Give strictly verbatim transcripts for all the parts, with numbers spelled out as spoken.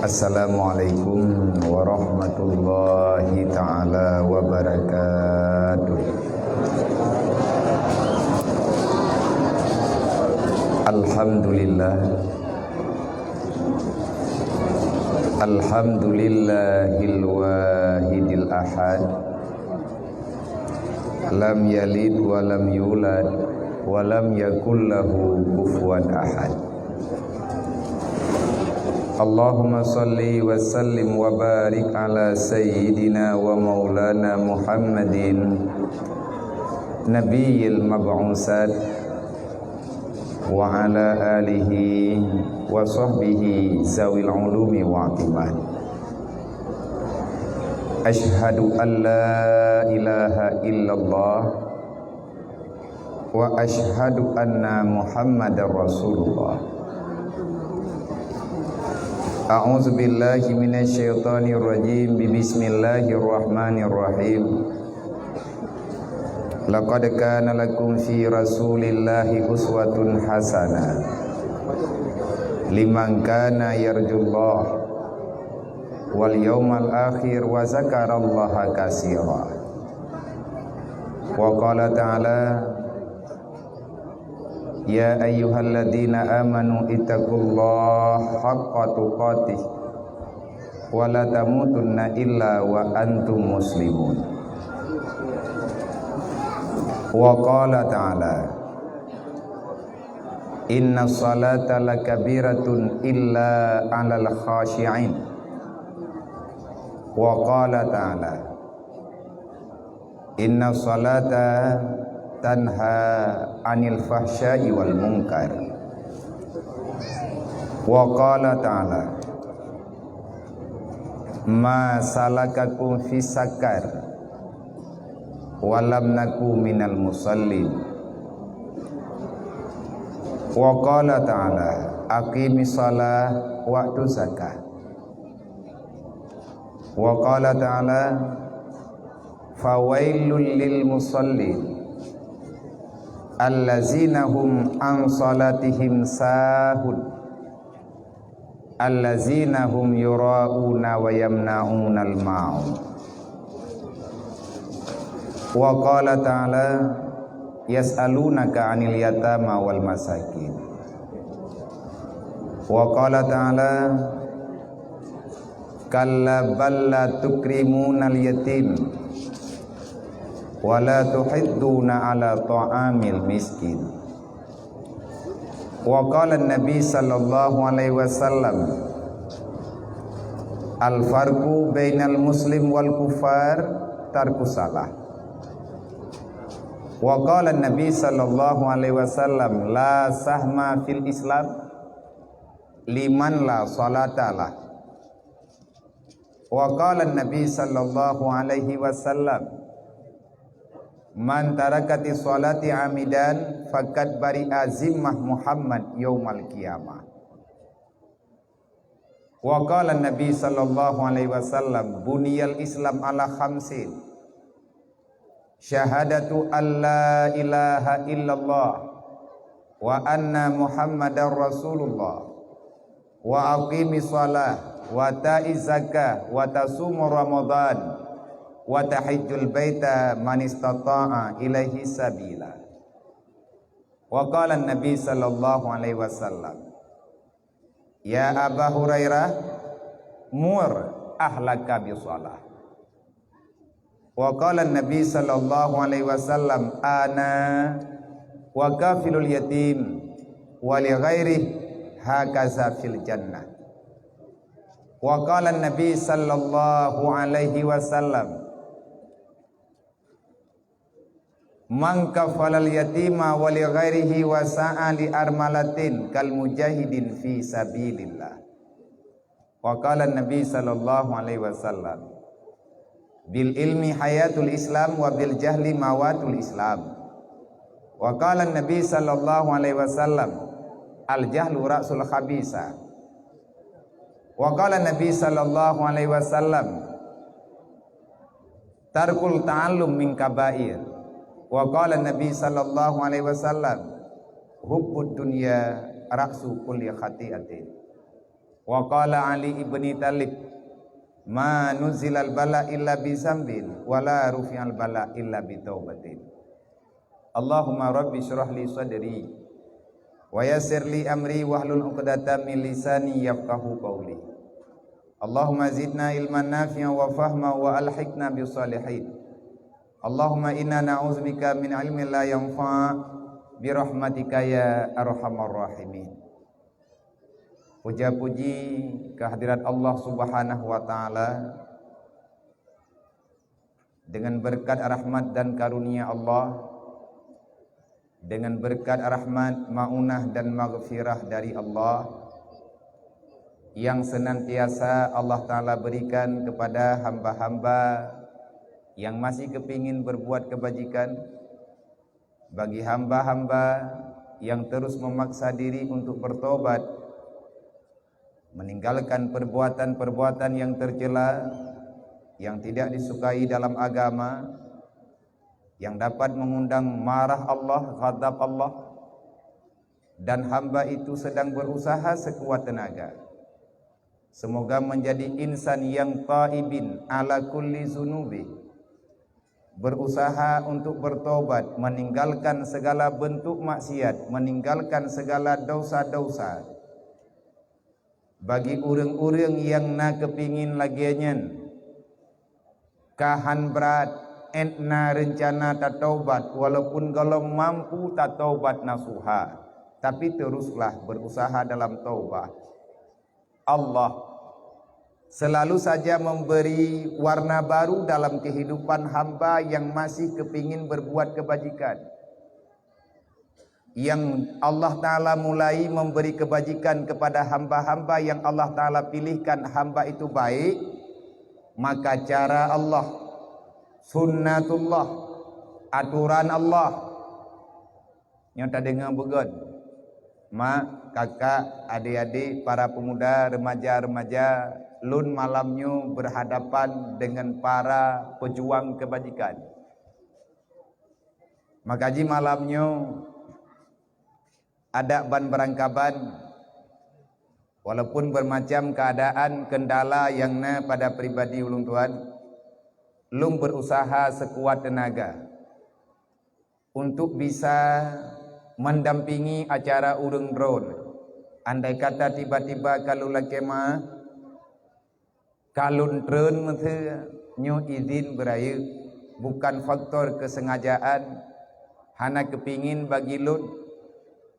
Assalamualaikum warahmatullahi taala wabarakatuh. Alhamdulillah. Alhamdulillahil wahidil ahad. Lam yalid wa lam yulad wa lam yakul lahu kufuwan ahad. Allahumma shalli wa sallim wa barik ala sayyidina wa maulana Muhammadin nabiyil mab'usat wa ala alihi wa sahbihi zawil ulumi wa atimat. Asyhadu an la ilaha illallah wa asyhadu anna Muhammadar Rasulullah. A'udzu billahi minasy syaithanir rajim. Bismillahirrahmanirrahim. Laqad kana lakum fi Rasulillahi uswatun hasanah liman kana yarjullah wal yaumal akhir wa zakarallaha katsira. Wa qala ta'ala, "Ya ayyuhalladzina amanu ittaqullaha haqqa tuqatih wa la tamutunna illa wa antum muslimun." Wa qala ta'ala, "Inna salata lakabiratun illa 'alal khasyi'in." Wa qala ta'ala, "Inna salata tanha 'anil fahsya'i wal munkar." Wa qala ta'ala, "Ma salakakum fi sakar?" "Wa lam naku minal musallin." Wa qala ta'ala, "Aqimis shalah wa atuz zakah." Wa qala ta'ala, "Fawailul lil musallin, allazina hum an salatihim sahun." "Allazina hum yura'una wa yamna'unal ma'un." Wa qala ta'ala, "Yas'alunaka 'anil yatama wal masakin." Wa qala ta'ala, "Kalla bal la tukrimunal yatim, wa la tuhidduna 'ala ta'amil miskin." Wa qala Nabi sallallahu alaihi wasallam, "Al farqu bainal muslim wal kufar tarkus salah." Wa qala Nabi sallallahu alaihi wasallam, "La sahma fil Islam liman la salata lah." Wa qala Nabi sallallahu alaihi wasallam, "Man tarakati sholati amidan faqad bari'a zimmah Muhammad yaumal qiyamah." Wa qala Nabi sallallahu alaihi wasallam, "Buniyal Islam ala khamsin." Syahadatu an la ilaha illallah wa anna Muhammadar Rasulullah, wa aqimis shalah, wa ta'iz zakah, wa tasumu Ramadan, wa tahijjul baita man istata'a ilaihi sabila. Wa qala Nabi sallallahu alaihi wasallam, "Ya Aba Hurairah, mur ahlaka bis shalah." Wa qala Nabi sallallahu alaihi wasallam, "Ana wa kafilul yatim wa li ghairih hakaza fil jannah." Wa qala Nabi sallallahu alaihi wasallam, "Man kafalal yatima wa li ghairihi wa sa'a li armalatin kal mujahidin fi sabilillah." Wa qala Nabi sallallahu alaihi wasallam, "Bil ilmi hayatul Islam wa bil jahli mawatul Islam." Wa qala Nabi sallallahu alaihi wasallam, "Al jahlu ra'sul khabisa." Wa qala Nabi sallallahu alaihi wasallam, "Tarkul ta'allum min kabair." Wa qala Nabi sallallahu alaihi wasallam, "Hubbud dunya ra'su kulli khati'atin." Wa qala Ali ibni Thalib, "Ma nuzilal bala illa bi zambin, wa la rufi'al bala illa bi taubatin." Allahumma rabbi shrah li sadri, wa yassir li amri, wahlul 'uqdatam min lisani yafqahu qawli. Allahumma zidna ilman nafi'a wa fahma wa alhiqna bis salihin. Allahumma inna na'udzubika min ilmin la yanfa', bi rahmatika ya arhamar rahimin. Puja-puji kehadirat Allah Subhanahu wa Ta'ala, dengan berkat rahmat dan karunia Allah, dengan berkat rahmat, maunah dan maghfirah dari Allah yang senantiasa Allah Ta'ala berikan kepada hamba-hamba yang masih kepingin berbuat kebajikan, bagi hamba-hamba yang terus memaksa diri untuk bertobat, meninggalkan perbuatan-perbuatan yang tercela, yang tidak disukai dalam agama, yang dapat mengundang marah Allah, ghadab Allah, dan hamba itu sedang berusaha sekuat tenaga. Semoga menjadi insan yang taibin ala kulli zunubi, berusaha untuk bertobat, meninggalkan segala bentuk maksiat, meninggalkan segala dosa-dosa. Bagi ureuëng-ureuëng nyang na keupingin lagée nyan, ka han brat, ék na reuncana tataubat, walaupun gohlom mampu tataubat nasuha, tapi teruslah berusaha dalam taubat. Allah selalu saja memberi warna baru dalam kehidupan hamba yang masih kepingin berbuat kebajikan. Yang Allah Ta'ala mulai memberi kebajikan kepada hamba-hamba yang Allah Ta'ala pilihkan hamba itu baik, maka cara Allah, sunnatullah, aturan Allah, nyoe tadeungoe beugét. Mak, kakak, adik-adik, para pemuda, remaja-remaja, lôn malam nyoe berhadapan dengan para pejuang kebajikan. Maka jih malam nyoe adak ban beurangkaban, walaupun bermacam keadaan kendala nyang na pada pribadi ulôn tuan, lôn berusaha sekuat tenaga untuk bisa mendampingi acara ureuëng droeneuh. Andai kata tiba-tiba ka lôn lakée meu'ah, ka lôn treun miseue, nyoe izin beurayeuk, bukan faktor kesengajaan, hana keupingin bagi lôn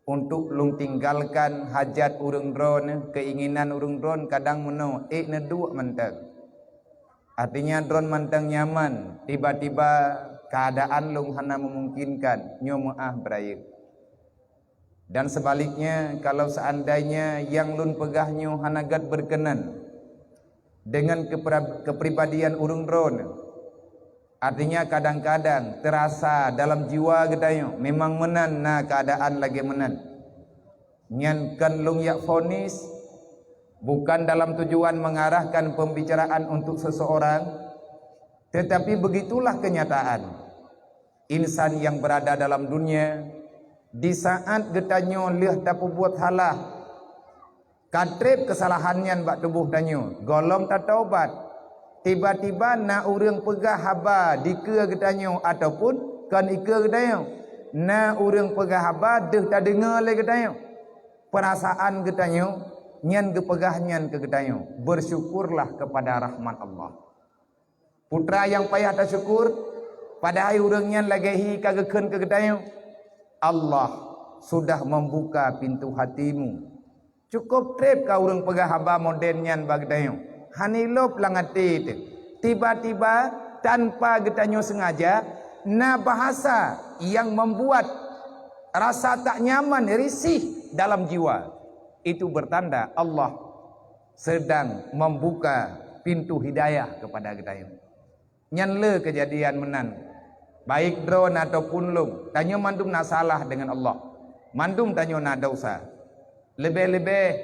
untuk lôn tinggalkan hajat ureuëng droeneuh, keinginan ureuëng droeneuh kadang meunoe ék neuduek mantong. Artinya droeneuh mantong nyaman, tiba-tiba keadaan lôn hana memungkinkan, nyoe meu'ah beurayeuk. Dan sebaliknya, kalau seandainya nyang lôn peugah nyoe hana gét beurkeunan dengan kepra-, kepribadian ureuëng droeneuh, artinya kadang-kadang terasa dalam jiwa geutanyoe memang meunan na keadaan lagée meunan, nyan kon lôn jak vonis, bukan dalam tujuan mengarahkan pembicaraan untuk seseorang, tetapi begitulah kenyataan. Insan nyang beurada dalam dunia, di saát geutanyoe lheueh tapeubuet salah, ka treb keusalahan nyan bak tuboh tanyoe, gohlom tataubat, tiba-tiba na ureuëng peugah haba dikeue geutanyoe ataupun kon ikeue geutanyoe. Na ureuëng peugah haba deuh tadeungoe lé geutanyoe. Peurasaan geutanyoe nyan geupeugah nyan keu geutanyoe, bersyukurlah kepada rahmat Allah. Putra nyang payah tasyukur, padahai ureuëng nyan lagée hi ka geukheun keu geutanyoe, "Allah sudah membuka pintu hatimu." Cukup treb ka ureuëng peugah haba modern nyan bak geutanyoe. Hana ilôb lam até teuh. Tiba-tiba, tanpa geutanyoe sengaja, na bahasa nyang membuat rasa tak nyaman, risih dalam jiwa. Itu bertanda Allah sedang membuka pintu hidayah kepada geutanyoe. Nyan le keujadian meunan. Baik droeneuh ataupun lôn, tanyoe mandum na salah deungon Allah. Mandum tanyoe na desya. Leubeh-leubeh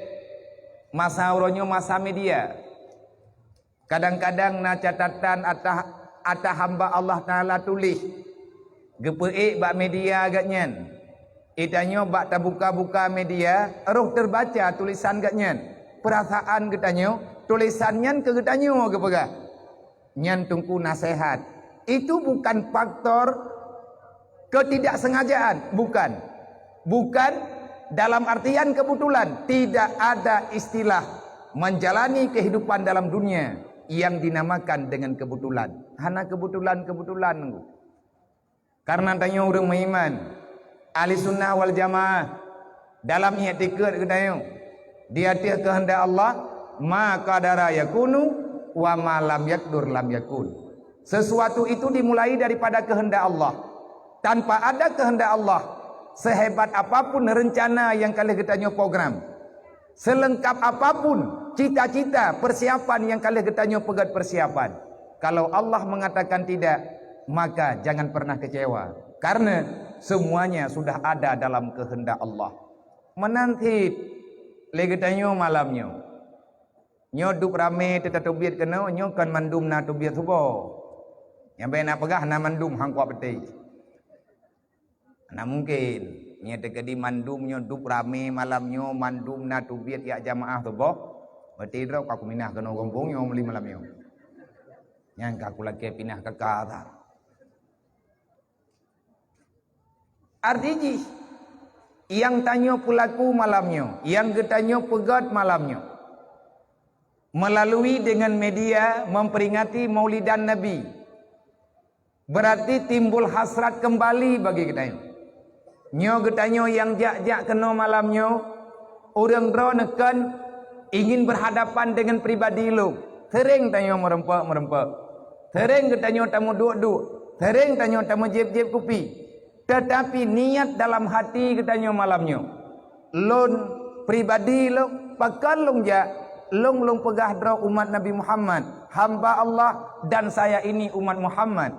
masa uroe nyoe masa media. Kadang-kadang na catatan atah, atah hamba Allah Ta'ala tuléh, geupeuék bak media geuhnyan. Geutanyoe bak tabuka-buka media, roh teubaca tulisan geuhnyan. Peurasaan geutanyoe, tulésan nyan keu geutanyoe geupeugah. Nyan Teungku naseuhat. Itu bukan faktor ketidaksengajaan, bukan. Bukan dalam artian kebetulan. Tidak ada istilah menjalani kehidupan dalam dunia yang dinamakan dengan kebetulan. Hana kebetulan-kebetulan, Teungku. Karena tanyoe ureuëng meuiman, ahli sunnah wal jamaah, dalam iktikad geutanyoe, di ateueh keuheundak Allah, ma qadara yakunu wa ma lam yaqdur lam yakun. Sesuatu itu dimulai daripada keuheundak Allah. Tanpa ada keuheundak Allah, sehebat apapun rencana nyang ka lheueh geutanyoe program, selengkap apapun cita-cita, persiapan nyang ka lheueh geutanyoe peugét persiapan, kalau Allah mengatakan tidak, maka jangan pernah kecewa. Karena semuanya sudah ada dalam kehendak Allah. Meunan cit lé geutanyoe malam nyoe. Nyoe dub ramé teutateubiet keunoe, nyoe kon mandum na teubiet suboh. Nyang bèk na peugah na mandum hang kuat beutôi. Hana mungken. Nyan teukeudi mandum nyoe dub ramé malam nyoe, mandum na teubiet jak jamaah suboh. Berarti droe ka kuminah keunoe gampông nyoe meuli malam nyoe. Nyan ka kulakée pinah kaka that. Arti jih, nyang tanyoe peulaku malam nyoe, nyang geutanyoe peugét malam nyoe, melalui dengan media memperingati Maulidan Nabi, berarti timbul hasrat kembali bagi geutanyoe. Nyoe geutanyoe nyang jak-jak keunoe malam nyoe, ureuëng droeneuh kon ingin berhadapan dengan pribadi lôn. Seuréng tanyoe meureumpok-meureumpok. Seuréng geutanyoe tameuduek-duek. Seuréng tanyoe tameujieb-jieb kupi. Teutapi niat dalam hati geutanyoe malam nyoe, lôn pribadi lôn, pakon lôn jak, lôn, lôn peugah droe umat Nabi Muhammad, hamba Allah, dan saya ini umat Muhammad.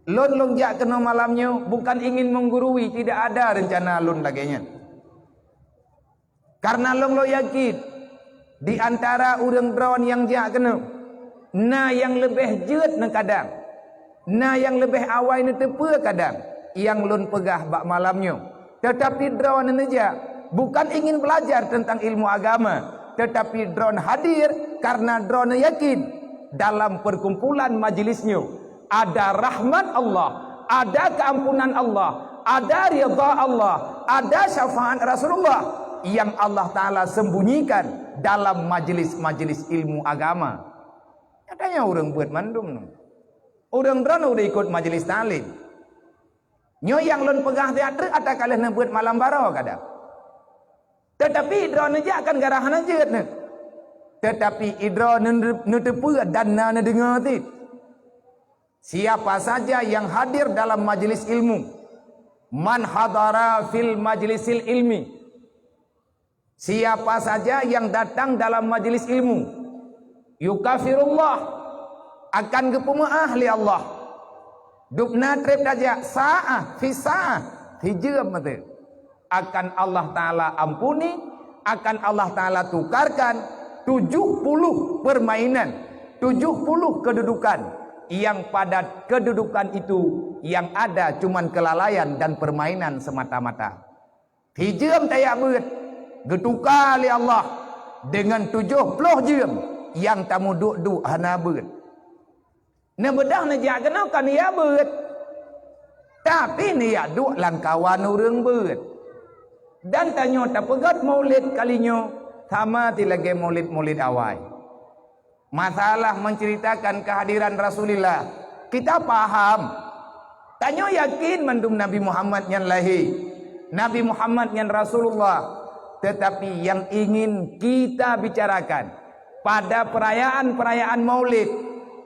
Lôn, lôn jak keunoe malam nyoe bukan ingin menggurui, tidak ada rencana lôn lagée nyan. Karena lôn, lôn yakin, di antara ureuëng droeneuh nyang jak keunoe, na nyang leubeh jeuet neukadang, na nyang leubeh awai neuteupeue kadang nyang lôn peugah bak malam nyoe. Teutapi droeneuh neujak bukan ingin belajar teuntang ilmu agama, teutapi droeneuh hadir karena droeneuh yakin dalam perkumpulan majlis nyoe ada rahmat Allah, ada keampunan Allah, ada ridha Allah, ada syafaat Rasulullah yang Allah Taala sembunyikan dalam majlis-majlis ilmu agama. Nyatanya ureuëng beuet mandum nyoe. Ureuëng droeneuh udah ikut majlis taklim. Nyoe nyang lôn peugah siat treuk ata ka lheueh neubeuet malam baroe kadang. Teutapi droeneuh jak kan gara hana jeuet neuh. Teutapi droeneuh neuteupeue dan na neudeungoe cit. Siapa saja yang hadir dalam majelis ilmu, man hadara fil majlisil ilmi, siapa saja yang datang dalam majelis ilmu, yukafirullah, akan geupeumaáh lé Allah. Dubna treb tajak saah fi saah, hijeuem meuteue. Akan Allah Taala ampuni, akan Allah Taala tukarkan tujuh puluh permainan, tujuh puluh kedudukan yang pada kedudukan itu yang ada cuman kelalaian dan permainan semata-mata. Hijeuem tajak beuet, geutuka lé Allah dengan tujoh ploh jeuem nyang tameuduek-duek hana beuet. Neubeudoh neujak keunoe ka neujak beuet, tapi neujak duek lam kawan ureuëng beuet. Dan tanyoe tapeugét maulid kali nyoe sama ti lagée maulid-maulid awai. Masalah menceritakan kehadiran Rasulullah, kita paham. Tanyoe yakin mandum Nabi Muhammad nyan lahé, Nabi Muhammad nyan Rasulullah. Tetapi yang ingin kita bicarakan, pada perayaan-perayaan Maulid,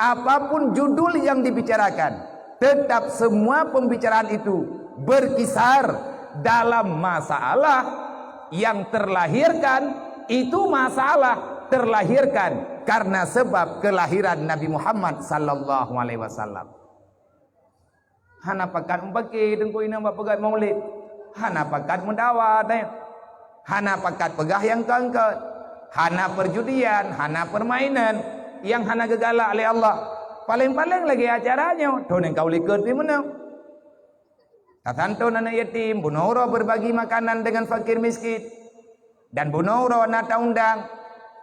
apapun judul yang dibicarakan, tetap semua pembicaraan itu berkisar dalam masalah yang terlahirkan, itu masalah terlahirkan karena sebab kelahiran Nabi Muhammad sallallahu alaihi wasallam. Hana pakat meupaké teungku inong bak peugét maulid. Hana pakat meudawa teuh. Hana pakat peugah nyang kon-kon. Hana perjudian, hana permainan nyang hana geugalak lé Allah. Paleng-paleng lagée acara nyoe, thôn nyang ka u likot pih meunoe. Tasanton aneuk yatim, bunoe uroe berbagi makanan dengan fakir miskin. Dan bunoe uroe na taundang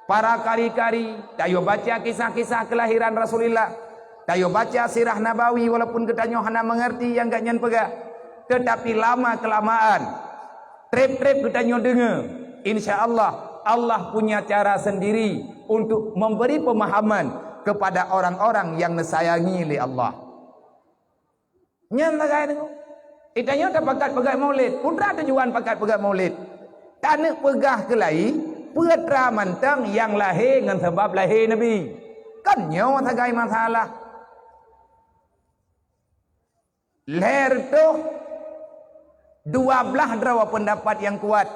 Para kari-kari, tayoe baca kisah-kisah kelahiran Rasulullah, tayoe baca sirah Nabawi walaupun geutanyoe hana mengerti nyang gobnyan peugah, tetapi lama kelamaan, treb-treb geutanyoe deungoe, insya Allah, Allah punya cara sendiri untuk memberi pemahaman kepada orang-orang yang disayangi oleh Allah. Nyan sagai deungoe. Geutanyoe tapakat peugah Maulid. Peue teuma tujuan pakat peugah Maulid? Taneuk peugah keulayi peue teuma mantong nyang lahé ngon sabab lahé Nabi. Kan nyoe sagai masalah. Lhèe reutôh dua blaih droe peundapat nyang kuat,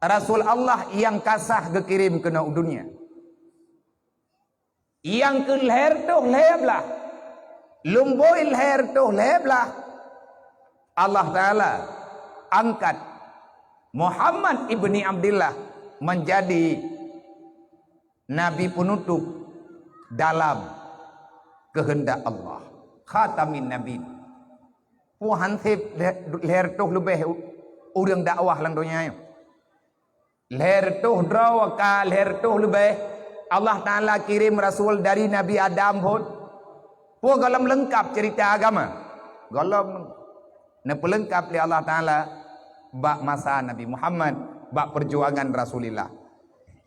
Rasul Allah nyang ka sah geukirém keunoe u dunia. Nyang keu lhèe reutôh lhèe blaih, lumbôi lhèe reutôh lhèe blaih, Allah Taala angkat Muhammad ibni Abdillah menjadi nabi penutup dalam keuheundak Allah, khatamin nabi. Peue han sép lhèe reutôh leubeh ureuëng dakwah lam donya nyoe. Lhèe reutôh droe ka lhèe reutôh leubeh Allah Taala kirém rasul dari Nabi Adam phon. Peue gohlom leungkap cerita agama? Gohlom. Neupeuleungkap lé Allah Taala bak masa Nabi Muhammad, bak peujuangan Rasulullah.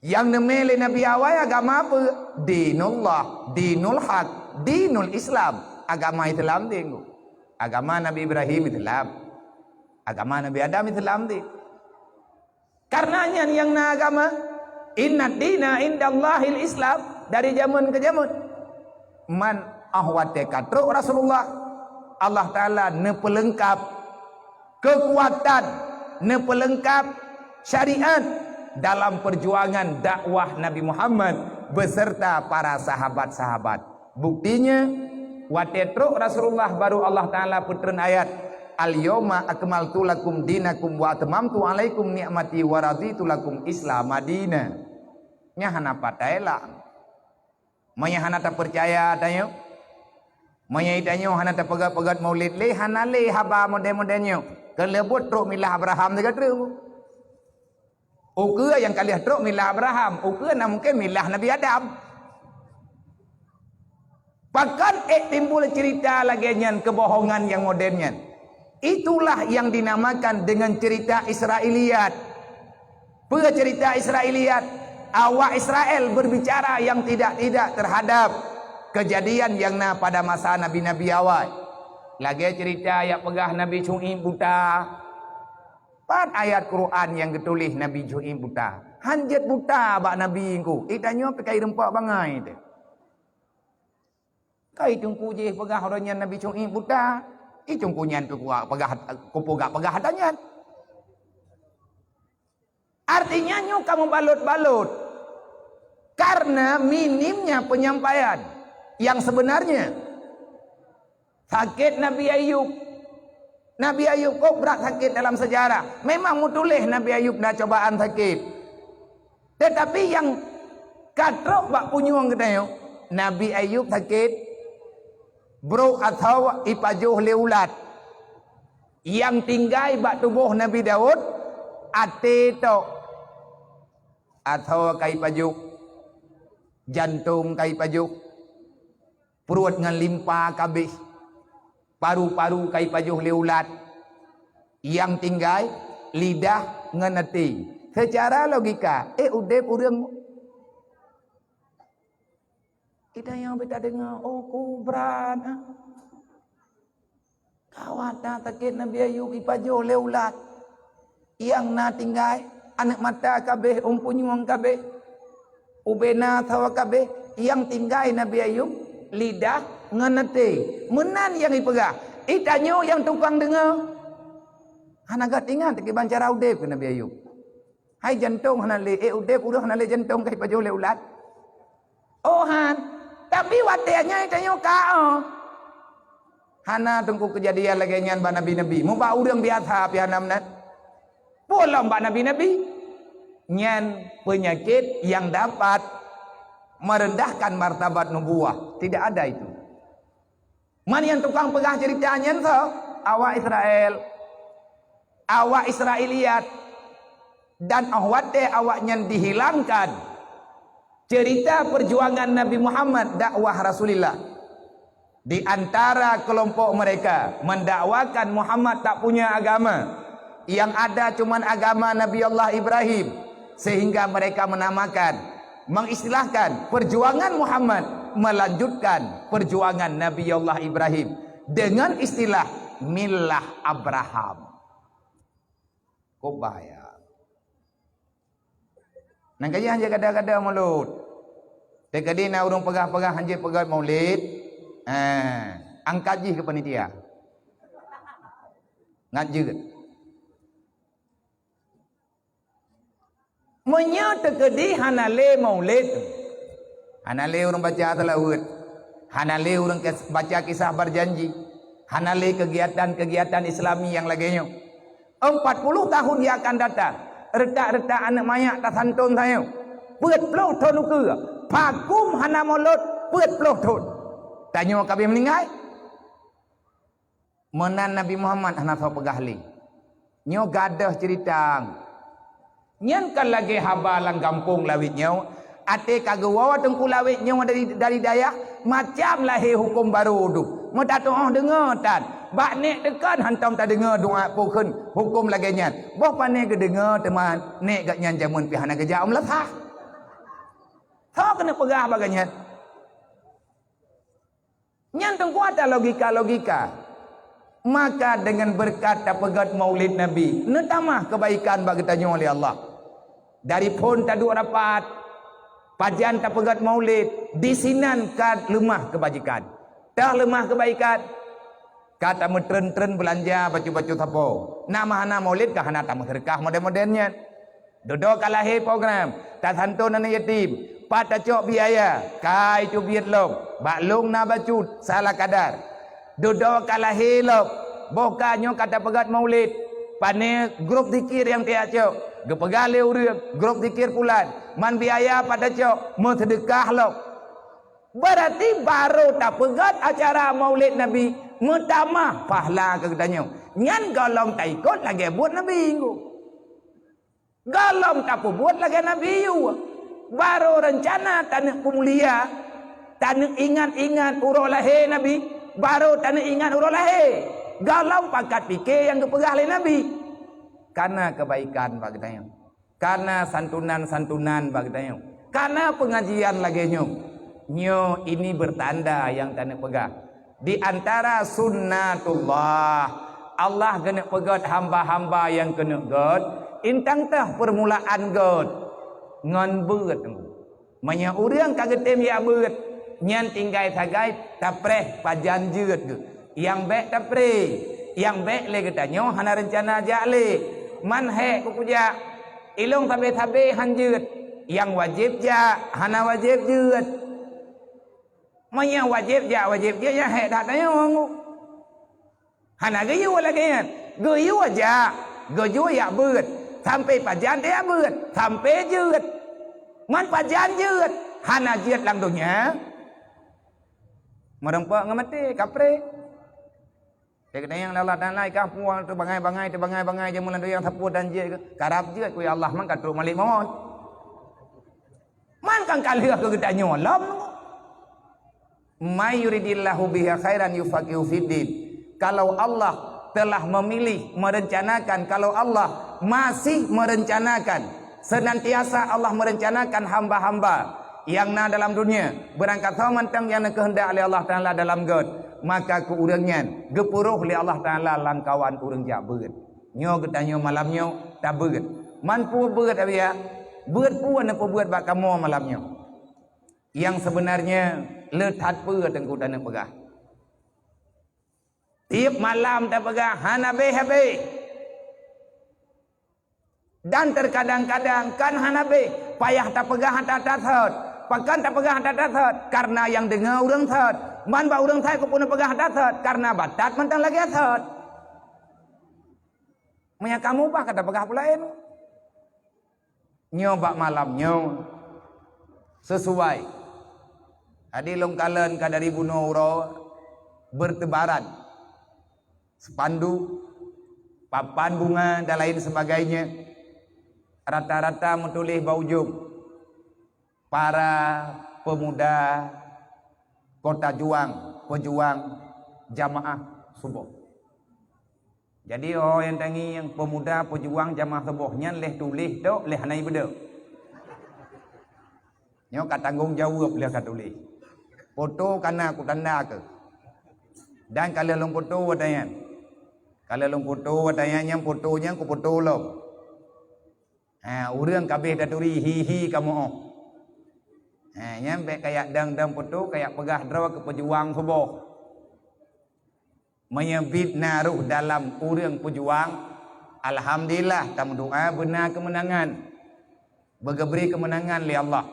Nyang neumé lé Nabi awai agama peue? Dinullah, dinul haq, dinul Islam. Agama Islam deh. Agama Nabi Ibrahim Islam. Agama Nabi Adam Islam deh. Karena nyan nyang na agama, inna dina indallahil Islam, dari jameun ke jameun. Man ah watée ka trok Rasulullah, Allah Taala neupeuleungkap keukuatan, neupeuleungkap syariat dalam peujuangan dakwah Nabi Muhammad beserta para sahabat-sahabat. Buktinya, watée trok Rasulullah baru Allah Taala peutreun ayat, "Al-yauma akmaltu lakum dinakum wa atmamtu alaikum ni'mati wa raditu lakum Islama dina." Nyan hana patai lah. Meunyoe hana tapeucaya tanyoe, meunyoe tanyoe hana tapeugét-peugét Maulid lé, hana lé haba model-model nyoe. Keuleubot trok milah Abraham teuka treuk. Ukeue nyang ka lheueh trok milah Abraham, ukeue na mungken milah Nabi Adam. Pakon ék timbul cerita lagée nyan keubohongan nyang modern nyan? Itulah yang dinamakan dengan cerita Israiliyat. Peue cerita Israiliyat? Awak Israel berbicara yang tidak-tidak terhadap kejadian yang na pada masa nabi-nabi awai. Lagée cerita nyang peugah Nabi Syu'aib buta. Pat ayat Quran nyang geutuléh Nabi Syu'aib buta? Han jeuet buta bak Nabi engku. Ih, tanyoe pih ka irumpok bangai teuh. Kai teungku jih peugah uroe nyan Nabi Syu'aib buta. Ih, teungku nyan keu kupeugah, kupeugah peugah ata nyan. Artinya nyoe ka meubalot-balot. Karena minimnya penyampaian yang sebenarnya. Sakét Nabi Ayub. Nabi Ayub kok brat sakét dalam sejarah. Memang meutuléh Nabi Ayub na cobaan sakét. Tetapi nyang ka trok bak punyueng geutanyoe, Nabi Ayub sakét brok atawa ipajoh lé ulat. Nyang tinggai bak tuboh Nabi Daud, até tok. Atawa ka ipajoh, jantong ka ipajoh. Pruet ngon limpa ka abéh, paru-paru ka ipajoh lé ulat, nyang tinggai lidah ngon até. Seucara logika, éh udeb ureuëng? Kita nyang beta deungoe, oh kubrat, ah. Kawat that sakét Nabi Ayub ipajoh lé ulat. Nyang na tinggai, aneuk mata ka abéh, ôn punyueng ka abéh, ubena sawa ka abéh, nyang tinggai Nabi Ayub, lidah ngon até. Meunan nyang ipeugah. Ih, tanyoe nyang tukang deungoe. Hana gét ingat kiban cara udeb keu Nabi Ayub. Hai jantong hana lé, éh udeb ureuëng hana lé jantong ka ipajoh lé ulat. Oh han. Tapi watée nyan tanyoe ka, oh. Hana teungku keujadian lagée nyan bak nabi-nabi. Mubak ureuëng biasa pih hana meunan. Peue lom bak nabi-nabi. Nyan penyakit yang dapat merendahkan martabat nubuwah. Tidak ada itu. Man nyang tukang peugah cerita nyan soe? Awak Israel. Awak Israiliyat. Dan óh watée awak nyan dihilangkan, Cerita perjuangan Nabi Muhammad, dakwah Rasulullah. Di antara kelompok mereka mendakwakan Muhammad tak punya agama, yang ada cuman agama Nabi Allah Ibrahim, sehingga mereka menamakan, mengistilahkan perjuangan Muhammad melanjutkan perjuangan Nabi Allah Ibrahim dengan istilah millah Abraham. Kok bahaya. Nang kayah hanjeuet kada-kada mulod. Teukeudi na ureuëng peugah-peugah hanjeuet peugét maulid, eh, angkat jih keu panitia. Ngat jeuet. Meunyoe teukeudi hana lé maulid, hana lé ureuëng baca seulaweuet, hana lé ureuëng kes-, baca kisah berjanji, hana lé kegiatan-kegiatan Islami nyang lagée nyoe. Empat puluh tahun yang akan datang, retak-retak aneuëk manyak tasantôn tanyoe. Peuet ploh thon ukeue, pakon hana mulod peuet ploh thon. Tanyoe ka abéh meuninggai. Meunan Nabi Muhammad hana soe peugah lé. Nyoe gadôh ceurita. Nyan kan lagée haba lam gampông Lawét nyoe, até ka geuwoe Teungku Lawét nyoe dari, dari dayah, macam lahé huköm barô dum. Meutatuoh deungoe tan, bak nék teukan hántom tadeungoe doá peue kheun huköm lagée nyan. Boh pané geudeungoe teuma nék gobnyan jameun pih hana geujak u meulasah. Soe keuneuk peugah bak gobnyan? Nyan teungku ata logika-logika. Maka dengan beureukat tapeugét maulid Nabi, neutamah keubaikan bak geutanyoe lé Allah. Dari phon taduek rapat, pajan tapeugét maulid, disinan ka leumah keubajikan. Teuh leumah keubajikan, ka tameutreun-treun beulanja bacut-bacut sapo. Na meuhana maulid ka hana tameuseudeukah modern-modern nyan. Dudoe ka lahé program, tasantôn aneuëk yatim, pat tacok biaya, ka teubiet lom, bak lôn na bacut, salah kadar. Dudoe ka lahé lom, boh ka nyoe ka tapeugét maulid, pané grup zikir nyang tajak cok, geupeugah lé ureuëng, grup zikir pulan, man biaya pat tacok, meuseudeukah lom. Berarti barô tapeugét acara maulid Nabi, meutamah pahala keu geutanyoe. Nyan gohlom taikot lagée buet Nabi. Gohlom tapeubuet lagée Nabi yue. Barô reuncana taneuk peumulia, taneuk ingat-ingat uroe lahé Nabi, barô taneuk ingat uroe lahé. Gohlom pakat pike nyang geupeugah lé Nabi. Kana keubaikan bak geutanyoe. Kana santunan-santunan bak geutanyoe. Kana peungajian lagée nyoe. Nyoe ini beurtanda nyang taneuk peugah. Di antara sunnatullah, Allah geuneuk peugét hamba-hamba nyang keuneuk gét, intang teuh peurmulaan gét ngon beuet. Meunyoe ureuëng ka geutem jak beuet, nyan tinggai sagai tapreh pajan jeuet geuh. Nyang bék tapreh, nyang bék lé geutanyoe hana reuncana jak lé. Man hék keu kujak, ilong sabe-sabe han jeuet. Nyang wajéb jak, hana wajéb jeuet. Meunyoe wajéb jak, wajéb jeuet, nyang hék that tanyoe. Hana geuyue lagée nyan. Geuyue jak, geuyue jak beuet. Sampai pajan tajak beuet, sampai jeuet. Man pajan jeuet, hana jeuet lam donya. Meureumpok ngon maté, kapreh. Keu geutanyoe Allah Taala ikah puang teubangai-bangai, teubangai-bangai jameun lam donya sapeue dan jeuet, karab jeuet keu ya Allah man ka trok malik mawöt. Man kan ka lheueh keu geutanyoe lom. "May yuridillahu bihi khairan yufaqihu fiddin." Kalau Allah telah memilih, merencanakan, kalau Allah masih merencanakan, senantiasa Allah merencanakan hamba-hamba nyang na dalam dunia, beurangkat soe mantong nyang neukeuheundak lé Allah Taala dalam gét, maka keu ureuëng nyan geupeurôh lé Allah Taala lam kawan ureuëng jak beuet. Nyoe geutanyoe malam nyoe tabeuet. Man peue beuet, abiya? Beuet peue neupeubuet bak kamoe malam nyoe? Nyang sebenarnya le that peue teungku taneuk peugah. Tiep malam tapeugah hana habéh-habéh. Dan terkadang-kadang kan hana habéh, payah tapeugah ata that-that. Pakon tapeugah ata that-that? Karena nyang deungoe ureuëng that. Man bak ureuëng that keupeue neupeugah ata that? Karena bak that mantong lagée that. Meunyo kamoe bah ka tapeugah peue laén. Nyoe bak malam nyoe, sesuai. Tadi lôn kalon ka dari bunoe uroe bertebaran, spanduk, papan bunga dan lain sebagainya. Rata-rata meutuléh bak ujong, Para pemuda Kota Juang, pejuang jamaah suboh. Jadi, oh nyang tangieng pemuda pejuang jamaah suboh nyan leh tuléh tok, leh hana ibeudôh. Nyoe ka tanggong jaweueb leh ka tuléh. Foto kana kutanda keuh. Dan ka lheueh lôn foto watée nyan. Ka lheueh lôn foto watée nyan, nyang foto nyan kufoto lom. Ha, ureuëng ka abéh taturi hi-hi kamoe. Ha, nyan bék kayak dang-dang foto, kayak peugah droe keu pejuang suboh. Meunyoe biet na roh dalam ureuëng pejuang, alhamdulillah, tameudoa beuna keumeunangan. Beugeubri keumeunangan lé Allah.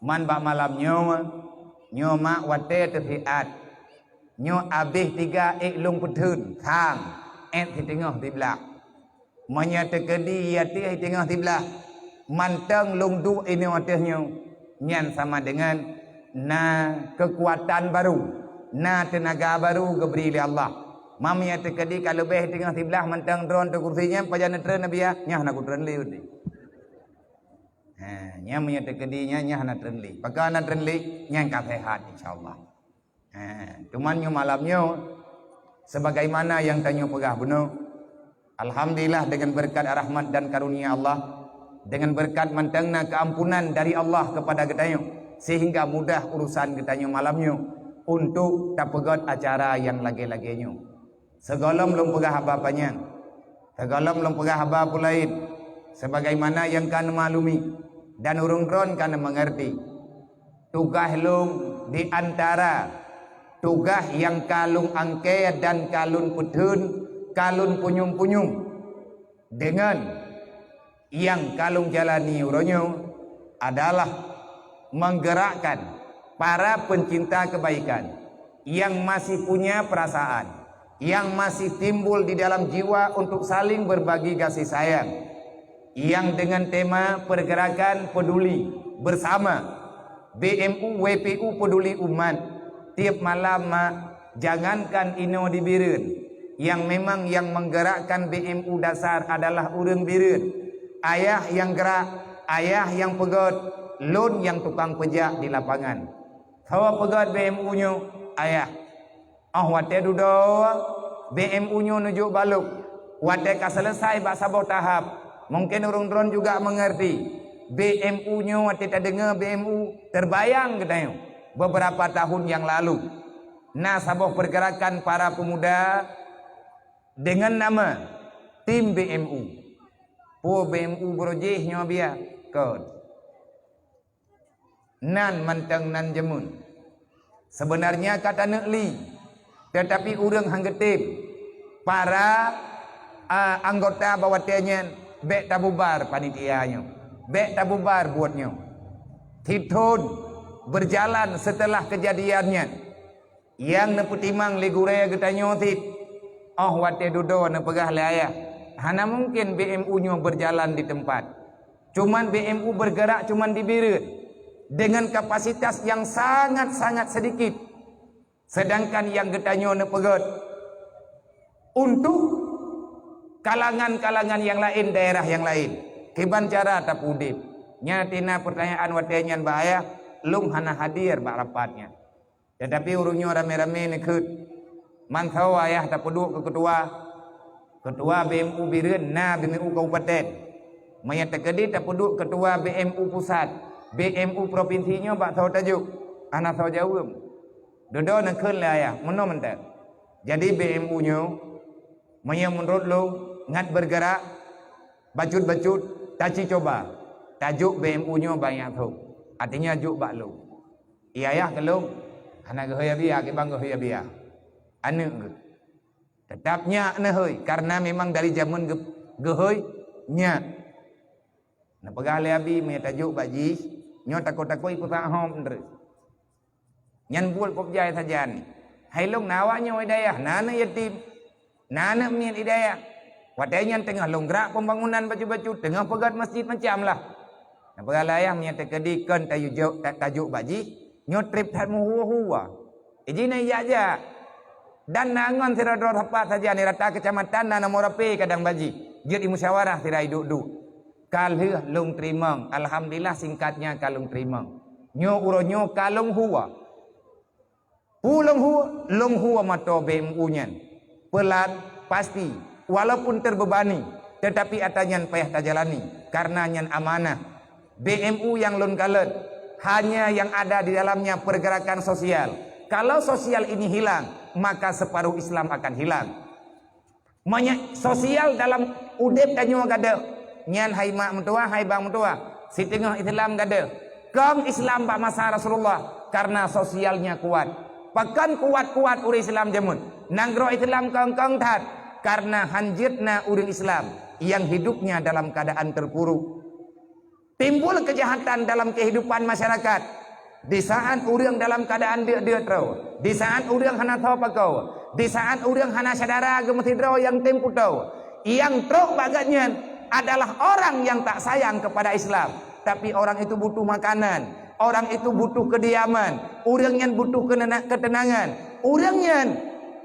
Man bak malam nyoe, nyoe mak watée teusiat. Nyoe abéh tiga ék lôn peutheun, sang, ék siteungoh siblaih. Meunyoe teukeudi ateueh teungoh siblaih, mantong lôn duek inoe ateueh nyoe, nyan sama deungon na keukuatan baru, na teunaga baru geubri lé Allah. Meunyoe teukeudi ka leubeh teungoh siblaih mantong droen teuh kursi nyan, pajan neutreun Nabi, nyan hana kutreun lé udeh. Ha, nyan meunyoe teukeudi nyan, nyan hana treun lé. Pakon hana treun lé? Nyan ka sehat, insya Allah. Ha, cuman nyoe malam nyoe, sebagaimana nyang tanyoe peugah bunoe, alhamdulillah, dengan berkat rahmat dan karunia Allah, dengan berkat mantong na keampunan dari Allah kepada geutanyoe, sehingga mudah urusan geutanyoe malam nyoe untuk tapeugét acara nyang lagée-lagée nyoe. Sigohlom lôn peugah haba panyang, sigohlom lôn peugah haba peue laén, sebagaimana nyang ka neumaklumi dan ureuëng droen ka neumeungeurti. Tugaih lôn di antara tugaih nyang ka lôn angkée dan ka lôn peutheun, ka lôn punyueng-punyueng deungon nyang ka lôn jalani uroe nyoe adalah menggerakkan para pencinta kebaikan yang masih punya perasaan, yang masih timbul di dalam jiwa untuk saling berbagi kasih sayang, yang dengan tema pergerakan peduli bersama, B M U W P U peduli umat, tiap malam mak, jangankan inoe di Bireuen, nyang memang nyang menggerakkan B M U dasar adalah ureuëng Bireuen. Ayah nyang gerak, ayah nyang peugét, lôn nyang tukang peujak di lapangan. Soe peugét B M U nyoe? Ayah. Óh watée dudoe, B M U nyoe neujok bak lôn. Watée ka seuleusoe bak saboh tahap, mungken ureuëng droen juga meungeurti. B M U nyoe watée tadeungoe B M U, teubayang geutanyoe, beberapa tahun nyang lalu, na saboh pergerakan para pemuda deungon nama Tim B M U. Peue B M U beurojih nyoe biya? Kon. Nan mantong nan jameun. Seubeunarnya ka taneuk li, teutapi ureuëng han geutem. Para, a, anggota bak watée nyan, bék tabubar panitia nyoe, bék tabubar buet nyoe. Sithon beujalan seuteulah keujadian nyan, nyang neupeutimang lé gurée geutanyoe cit, óh watée dudoe neupeugah lé ayah, hana mungken B M U nyoe beujalan di teumpat. Cuman B M U beugerak cuman di Bireuen deungon kapasitas nyang sangat-sangat seudikit, seudangkan nyang geutanyoe neupeugét untuk kalangan-kalangan nyang laén, daerah nyang laén. Kiban cara tapeudeb? Nyan tina peurtanyaan watée nyan bak ayah, lôn hana hadir bak rapat nyan. Teutapi ureuëng nyoe ramé-ramé neukheun. Mantong ayah tapeuduek keu keutua, keutua B M U Bireuen na B M U kabupaten. Meunyoe teukeudi tapeuduek keutua B M U pusat, B M U propinsi nyoe bak soe tajok? Hana soe jaweueb. Dudoe neukheun lé ayah, meunoe mantong. Jadi B M U nyoe, meunyoe meunurot lôn, ngat beugerak, bacut-bacut, taci cuba, tajok B M U nyoe bak nyang thok. Artinya jok bak lôn. Ié ayah keu lôn, hana geuhôi Abiya, kiban geuhôi Abiya. Aneuëk geuh. Teutap nyak neuhôi, kareuna memang dari jameun geu-, geuhôi nyak. Neupeugah lé Abi, meunyoe tajok bak jih, nyoe takot-takot ipeusahob ndreuh. Nyan buet kop jai sajan. Hai lôn na awak nyoe hidayah, na aneuëk yatim. Na aneuëk miet hidayah. Watée nyan teungoh lôn grak pembangunan bacut-bacut, teungoh peugét masjid macam lah. Neupeugah lé ayah meunyoe teukeudi kon tayue jok, ta-, tajok bak jih, nyoe treb that meuhua-hua. Iji na jak-jak. Dan na ngon sidroe-droe sapat saja di rata keucamatan na nomor H P kadang bak jih. Jeuet imusyawarah sira iduek-duek. Ka lheueh lôn teurimong. Alhamdulillah singkatnya ka lôn teurimong. Nyoe uroe nyoe ka lôn hue. Peue lôn hue? Lôn hue mata B M U nyan. Peulat, pasti, walaupun terbebani, tetapi atra nyan payah tajalani, karena nyan amanah. B M U nyang lôn kalon, hanya yang ada di dalamnya pergerakan sosial. Kalau sosial ini hilang, maka separuh Islam akan hilang. Meunyoe sosial dalam udeb tanyoe gadôh, nyan hai mak meutuwah, hai bang meutuwah, siteungoh Islam gadôh. Kong Islam bak masa Rasulullah, karena sosialnya kuat. Pakon kuat-kuat ureuëng Islam jameun? Nanggroe Islam kong-kong that, karena hanjeuet na ureuëng Islam yang hidupnya dalam keadaan terpuruk. Timbul kejahatan dalam kehidupan masyarakat. Di saat ureuëng dalam keadaan deuk-deuk troe, di saat ureuëng hana tho pakoe, di saat ureuëng hana syedara geumeusidroe nyang tem putôh, nyang trok bak gobnyan adalah orang yang tak sayang kepada Islam. Tapi orang itu butuh makanan, orang itu butuh kediaman, ureuëng nyan butuh kenena-, ketenangan. Ureuëng nyan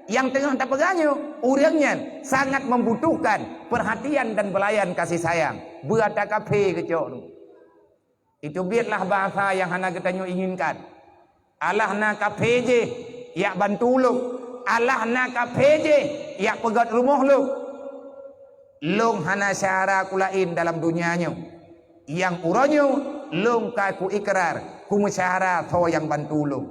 nyang teungoh tapeugah nyoe, ureuëng nyan sangat membutuhkan perhatian dan belayan kasih sayang. Beurata kafé geucok tu. Itu biet lah bahasa nyang hana geutanyoe inginkan. Alah na kafé jih, jak bantu lôn. Alah na kafé jih, jak peugét rumoh lôn. Lôn hana syedara ku laén dalam donya nyoe. Nyang uroe nyoe lôn ka ku ikrar, ku meusyedara soe nyang bantu lôn.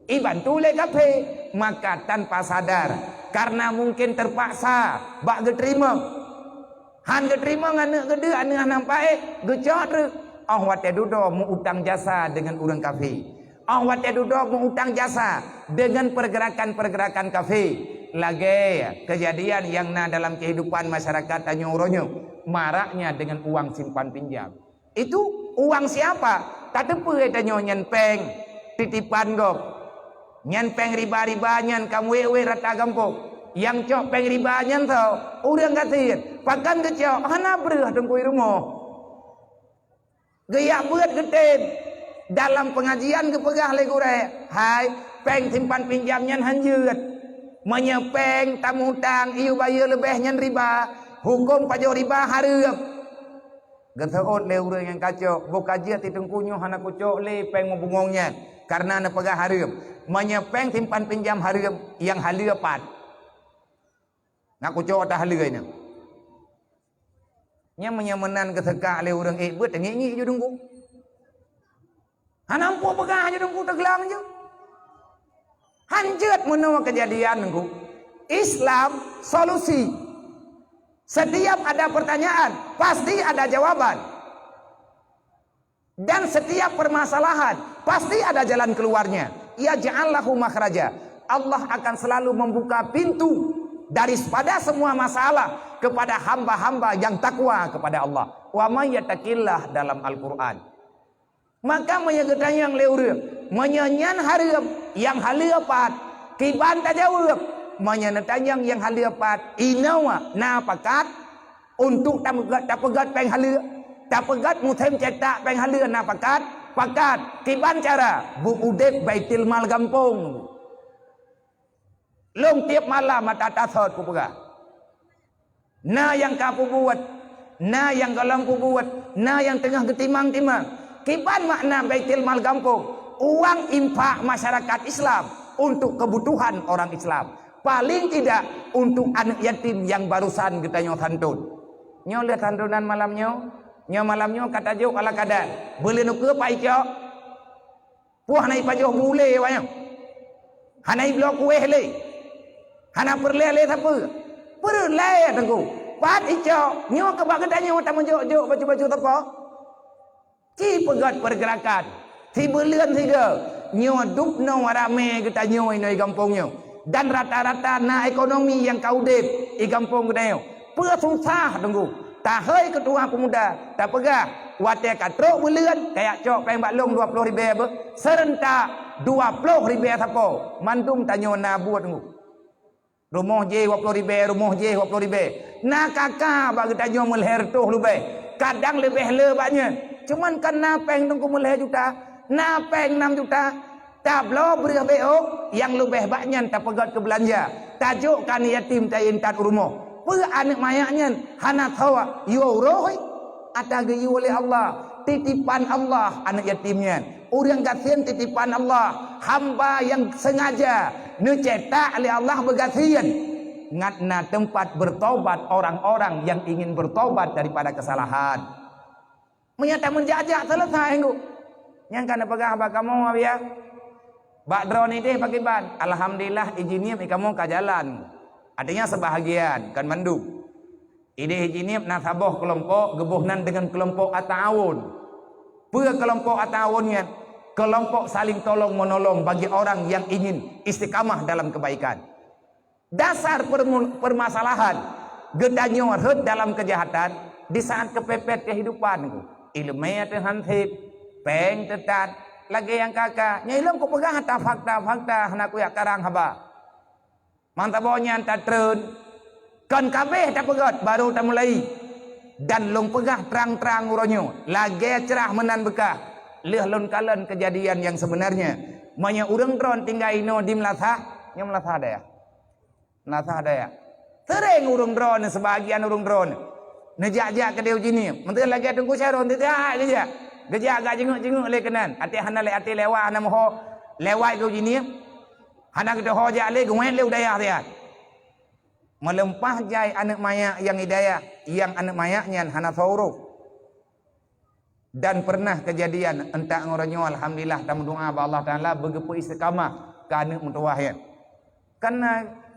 Ibantu lé kafé, maka tanpa sadar, karena mungkin terpaksa bak geuteurimong. Han geuteurimong aneuëk geudeuk, aneuëk hana paéh, geucok treuk. Óh watée dudoe meu-utang jasa deungon ureuëng kafé. Óh watée dudoe meu-utang jasa deungon pergerakan-pergerakan kafé. Lagée kejadian nyang na dalam kehidupan masyarakat tanyoe uroe nyoe, maraknya dengan uang simpan pinjam. Itu uang siapa? Tateupeue tanyoe nyan péng titipan gob. Nyan péng riba-riba nyan ka muwét-wét rata gampông. Nyang cok péng riba nyan soe? Ureuëng gasien. Pakon geucok? Hana breueh teungku i rumoh. Geujak beuet geutem. Dalam pengajian geupeugah lé gurée, "Hai, péng simpan pinjam nyan hanjeuet. Meunyoe péng tamutang, iyue bayeue leubeh nyan riba. Huköm pajoh riba hareuem." Geuseuôt lé ureuëng nyang ka cok, "Boh ka jeuet, Teungku, nyoe hana kucok lé péng meubungong nyan, kareuna neupeugah hareuem. Meunyoe péng simpan pinjam hareuem, nyang haleue pat? Ngat kucok ata haleue nyoe." Nyan meunyoe meunan geuseukak lé ureuëng ék beuet, teungiek-ngiek ju Teungku. Hana muphom peugah ju Teungku, teuglang ju. Hanjeuet meunoe keujadian Teungku. Islam solusi. Setiap ada pertanyaan, pasti ada jawaban. Dan setiap permasalahan, pasti ada jalan keluarnya. Yaj'al lahu makhraja. Allah akan selalu membuka pintu daripada semua masalah kepada hamba-hamba yang takwa kepada Allah. Wa may yattaqillah dalam Al-Quran. Maka meunyoe geutanyong lé ureuëng, meunyoe nyan hareuem, nyang haleue pat, kiban tajaweueb? Meunyoe neutanyong nyang haleue pat, inoe na pakat untuk tapeugét, tapeugét péng haleue, tapeugét musém cetak péng haleue na pakat? Pakat. Kiban cara? Beu udeb baitul mal gampông. Lôn tieb malam mata tasot kupeugah. Na nyang ka peubuet, na nyang gohlom peubuet, na nyang teungoh geutimang-timang. Kiban makna baitul mal gampông? Uang infak masyarakat Islam untuk kebutuhan orang Islam. Paling tidak untuk aneuk yatim nyang barusan geutanyoe santon. Nyoe lé santonan malam nyoe. Nyoe malam nyoe ka tajok ala kadar. Beuleuen ukeue pai cok. Puih hana ipajoh bu lé awaknyan. Hana ibloe kuéh lé. Hana peureulée lé sapeue. Peureulée Teungku. Pat icok, nyoe keu bak geutanyoe tameujok-jok bacut-bacut sapo. Ci peugét peurgeurakan. Sibeuleuen sigoe. Nyoe dubnoe ramé geutanyoe inoe gampông nyoe. Dan rata-rata na ekonomi nyang ka udeb i gampông geutanyoe. Peue susah Teungku? Tahôi keutua peumuda, tapeugah, watée ka trok buleuen, kajak cok péng bak lôn dua ploh ribée beuh, seurentak dua ploh ribée sapo, mandum tanyoe na buet Teungku. Rumoh jih dua ploh ribée, rumoh jih dua ploh ribée. Na kaka bak geutanyoe meulhée reutôh leubeh, kadang leubeh le bak nyan. Cuman kan na péng Teungku meulhée juta, na péng nam juta. Tabloe breueh B O nyang leubeh bak nyan tapeugét keu beulanja, tajok keu aneuk yatim taintat u rumoh. Peue aneuk manyak nyan hana tho yue uroe? Ata geuyue lé Allah, titipan Allah aneuk yatim nyan. Ureuëng gasien titipan Allah, hamba nyang sengaja neucetak lé Allah beugasien. Ngat na teumpat bertobat orang-orang yang ingin bertobat daripada kesalahan. Meunyoe tameujak-jak, selesai nggu. Nyang ka neupeugah bak kamoe, Abiya. Bak droeneuh ideh pakriban? Alhamdulillah, ijinieb kamoe ka jalan. Artinya sebahagian, kon mandum. Ideh ijinieb na saboh keulompok geuboh nan deungon keulompok At-Ta'awun. Peue keulompok At-Ta'awun nyan? Keulompok saling tolong-menolong bagi orang yang ingin istiqamah dalam kebaikan. Dasar permu-, permasalahan geutanyoe rhot dalam keujahatan di saat keupepet keuhidupan. Iéleumé teuh han sép, péng teuh tan, lagée nyang ka-ka. Nyan ilôn kupeugah ata fakta-fakta, hana kujak karang haba. Mantabo nyan tatreun, kon ka abéh tapeugét, barô tamulai. Dan lôn peugah trang-trang uroe nyoe, lagée crah meunan beukah, lheueh lôn kalon keujadian nyang seubeunarnya. Meunyoe ureuëng droen tinggai inoe di meulasah, nyoe meulasah dayah. Meulasah dayah. Seuréng ureuëng droen, seubahagian ureuëng droen, neujak-jak keudeh u Jeunieb. Meuteun lagée Teungku Syaron, teuka geujak. Geujak gak jingeuek-jingeuek lé keunan. Até hana lé, até lewat hana meuho, lewat keu u Jeunieb. Hana geuteuho jak lé, geuwét lé u dayah siat. Meuleumpah jai aneuëk manyak nyang di dayah, nyang aneuëk manyak nyan hana soe uroe. Dan pernah keujadian, entak ngon uroe nyoe, alhamdulillah, tameudoá bak Allah Taala, beugeupeu istiqamah keu aneuëk meutuwah nyan. Kareuna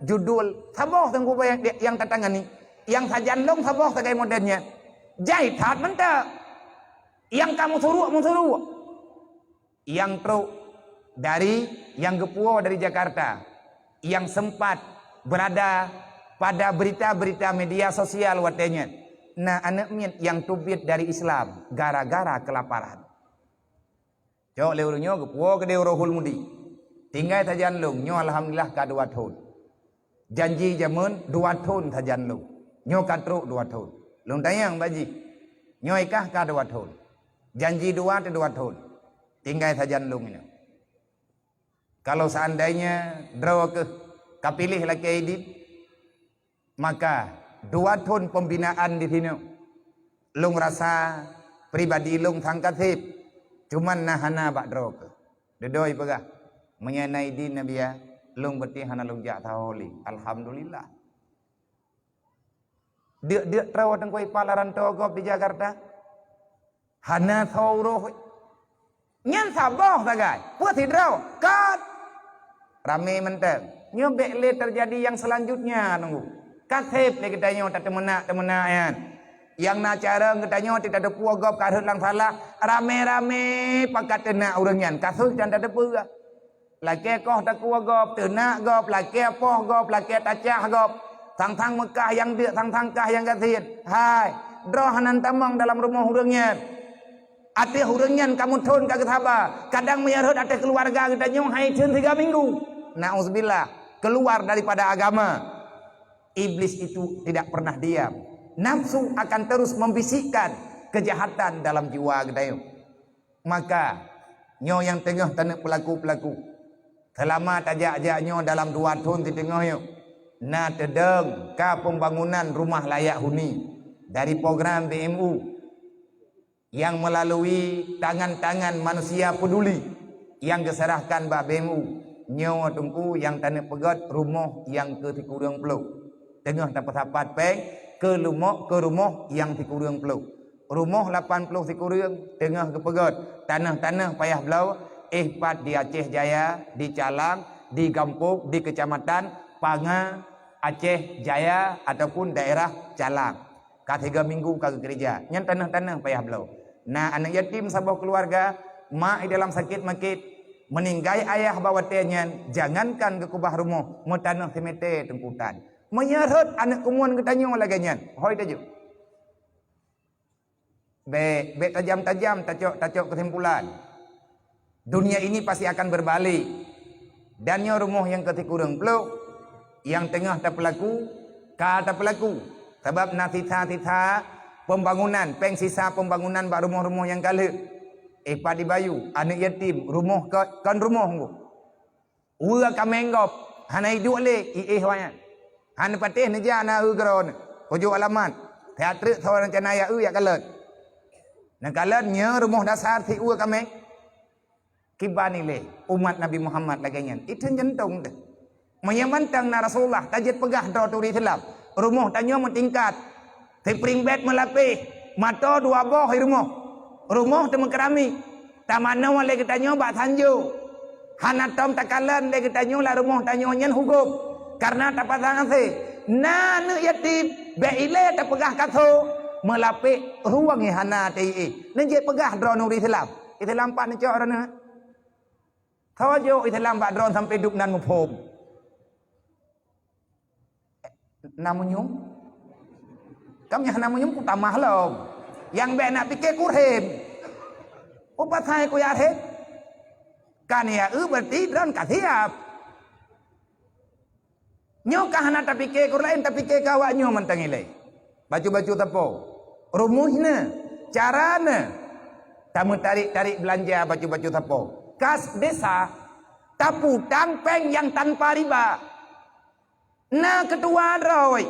judul saboh teungku nyang, nyang tatangani, nyang sajan lôn saboh sagai model nyan. Jai that mantong. Nyang ka meusuruek-meusuruek. Nyang trok dari, nyang geupuwoe dari Jakarta, nyang sempat berada pada berita-berita media sosial watée nyan, na aneuëk miet nyang teubiet dari Islam gara-gara keulaparan. Cok lé ureuëng nyoe geupuwoe keudeh u Rohul Mudi. Tinggai sajan lôn, nyoe alhamdulillah ka dua thon. Janji jameun dua thon sajan lôn. Nyoe ka trok dua thon. Lôn tanyong bak jih. Nyoe kah ka dua thon. Janji dua teuh dua thon. Tinggai sajan lôn inoe. Kalau seandainya droe keuh ka piléh lakée idin, maka dua thon pembinaan di sinoe, lôn rasa pribadi lôn sangka sép, cuman na hana bak droe keuh. Dudoe peugah, meunyoe na idin Abiya, lôn beutih hana lôn jak saho lé. Alhamdulillah. Deuk-deuk troe Teungku Ipal Aranto gob di Jakarta. Hana soe uroe. Nyan saboh sagai. Peue sidroe? Kon. Ramé mantong. Nyoe bék lé teujadi nyang seulanjutnya, Teungku. Ka sép lé geutanyoe tateumeunak-teumeunak nyan. Nyang na carông geutanyoe teutateupeue gob ka rhot lam salah, ramé-ramé pakat teunak ureuëng nyan. Kasus nyan tateupeue. Lakée koh takue gob, teunak gob, lakée poh gob, lakée tacah gob. Sang-sang meukah nyang deuk, sang-sang kah nyang gasien. Hai, droe hana tamong dalam rumoh ureuëng nyan. Ateueh ureuëng nyan ka meuthon ka geusaba. Kadang meunyoe rhot ateueh keuluwarga geutanyoe hai thon siga minggu. Nauzubillah, keluar daripada agama. Iblis itu tidak pernah diam. Nafsu akan terus membisikkan kejahatan dalam jiwa geutanyoe. Maka, nyoe nyang teungoh taneuk peulaku-peulaku. Seulama tajak-jak nyoe dalam dua thon siteungoh nyoe, na teudong ka pembangunan rumah layak huni dari program B M U nyang meulalu tangan-tangan manusia peduli nyang geuseurahkan bak B M U. Nyoe Teungku nyang taneuk peugét rumoh nyang keu sikureueng ploh. Teungoh tapeusapat péng keu lumok keu rumoh nyang sikureueng ploh. Rumoh lapan ploh sikureueng teungoh geupeugét, tanoh-tanoh payah bloe, éh pat di Aceh Jaya, di Calang, di Gampok, di Kecamatan Panga, Aceh Jaya ataupun daerah Calang. Ka tiga minggu ka geukeureuja, nyan tanoh-tanoh payah bloe. Na aneuk yatim saboh keuluwarga, mak di dalam sakét makét, meuninggai ayah bak watée nyan, jangankan geukubah rumoh, meutanoh simeté teungkutan. Meunyoe rhot aneuk keumuen geutanyoe lagée nyan, hôi tajok. Bék, bék tajam-tajam tacok, tacok keusimpulan. Dunia ini pasti akan berbalik. Dan nyoe rumoh nyang keu sikureueng ploh, nyang teungoh tapeulaku, ka tapeulaku. Sabab na sisa-sisa pembangunan, péng sisa pembangunan bak rumoh-rumoh nyang ka lheueh. Éh pat di Bayu, aneuk yatim, rumoh ko-, kon rumoh nggu. Uwe kaméng gob, hana iduek lé, iéh awaknyan. Hana patéh neujak na eu keudroe, kujok alamat. Siat treuk soe rencana ya eu yak kalon. Neukalon nyoe rumoh dasar si uwe kaméng. Kiban ilée umat Nabi Muhammad lagée nyan. Itu jantung teuh. Meunyoe mantong na Rasulullah, tajeuet peugah droe turi Islam. Rumoh tanyoe meutingkat. Sipring bét meulapéh, mato dua boh i rumoh. Rumoh teumeukeurami. Tamanoe lé geutanyoe bak sanjo. Hana tom takalon lé geutanyoe lam rumoh tanyoe nyan hugom. Kareuna tapasang asé. Na aneuëk yatim, bék ilée tapeugah kaso. Meulapéh ruweueng hana teuié. Neujeuet peugah droe nuri Islam. Islam pat neucok droeneuh. Soe jok Islam bak droe sampoe dub nan muphom. Na munyum? Kam nyang hana munyum kutamah lom. Nyang bék nak pike kurhem. Upasai kuyarhem. Kan ya eu berarti droen ka siap. Nyoe ka hana tapike keu laén, tapike keu awak nyoe mantong ilée. Bacut-bacut sapo. Rumoh na, cara na. Tameutarék-tarék beulanja bacut-bacut sapo. Kas desa, taputang péng nyang tanpa riba. Na keutua droe.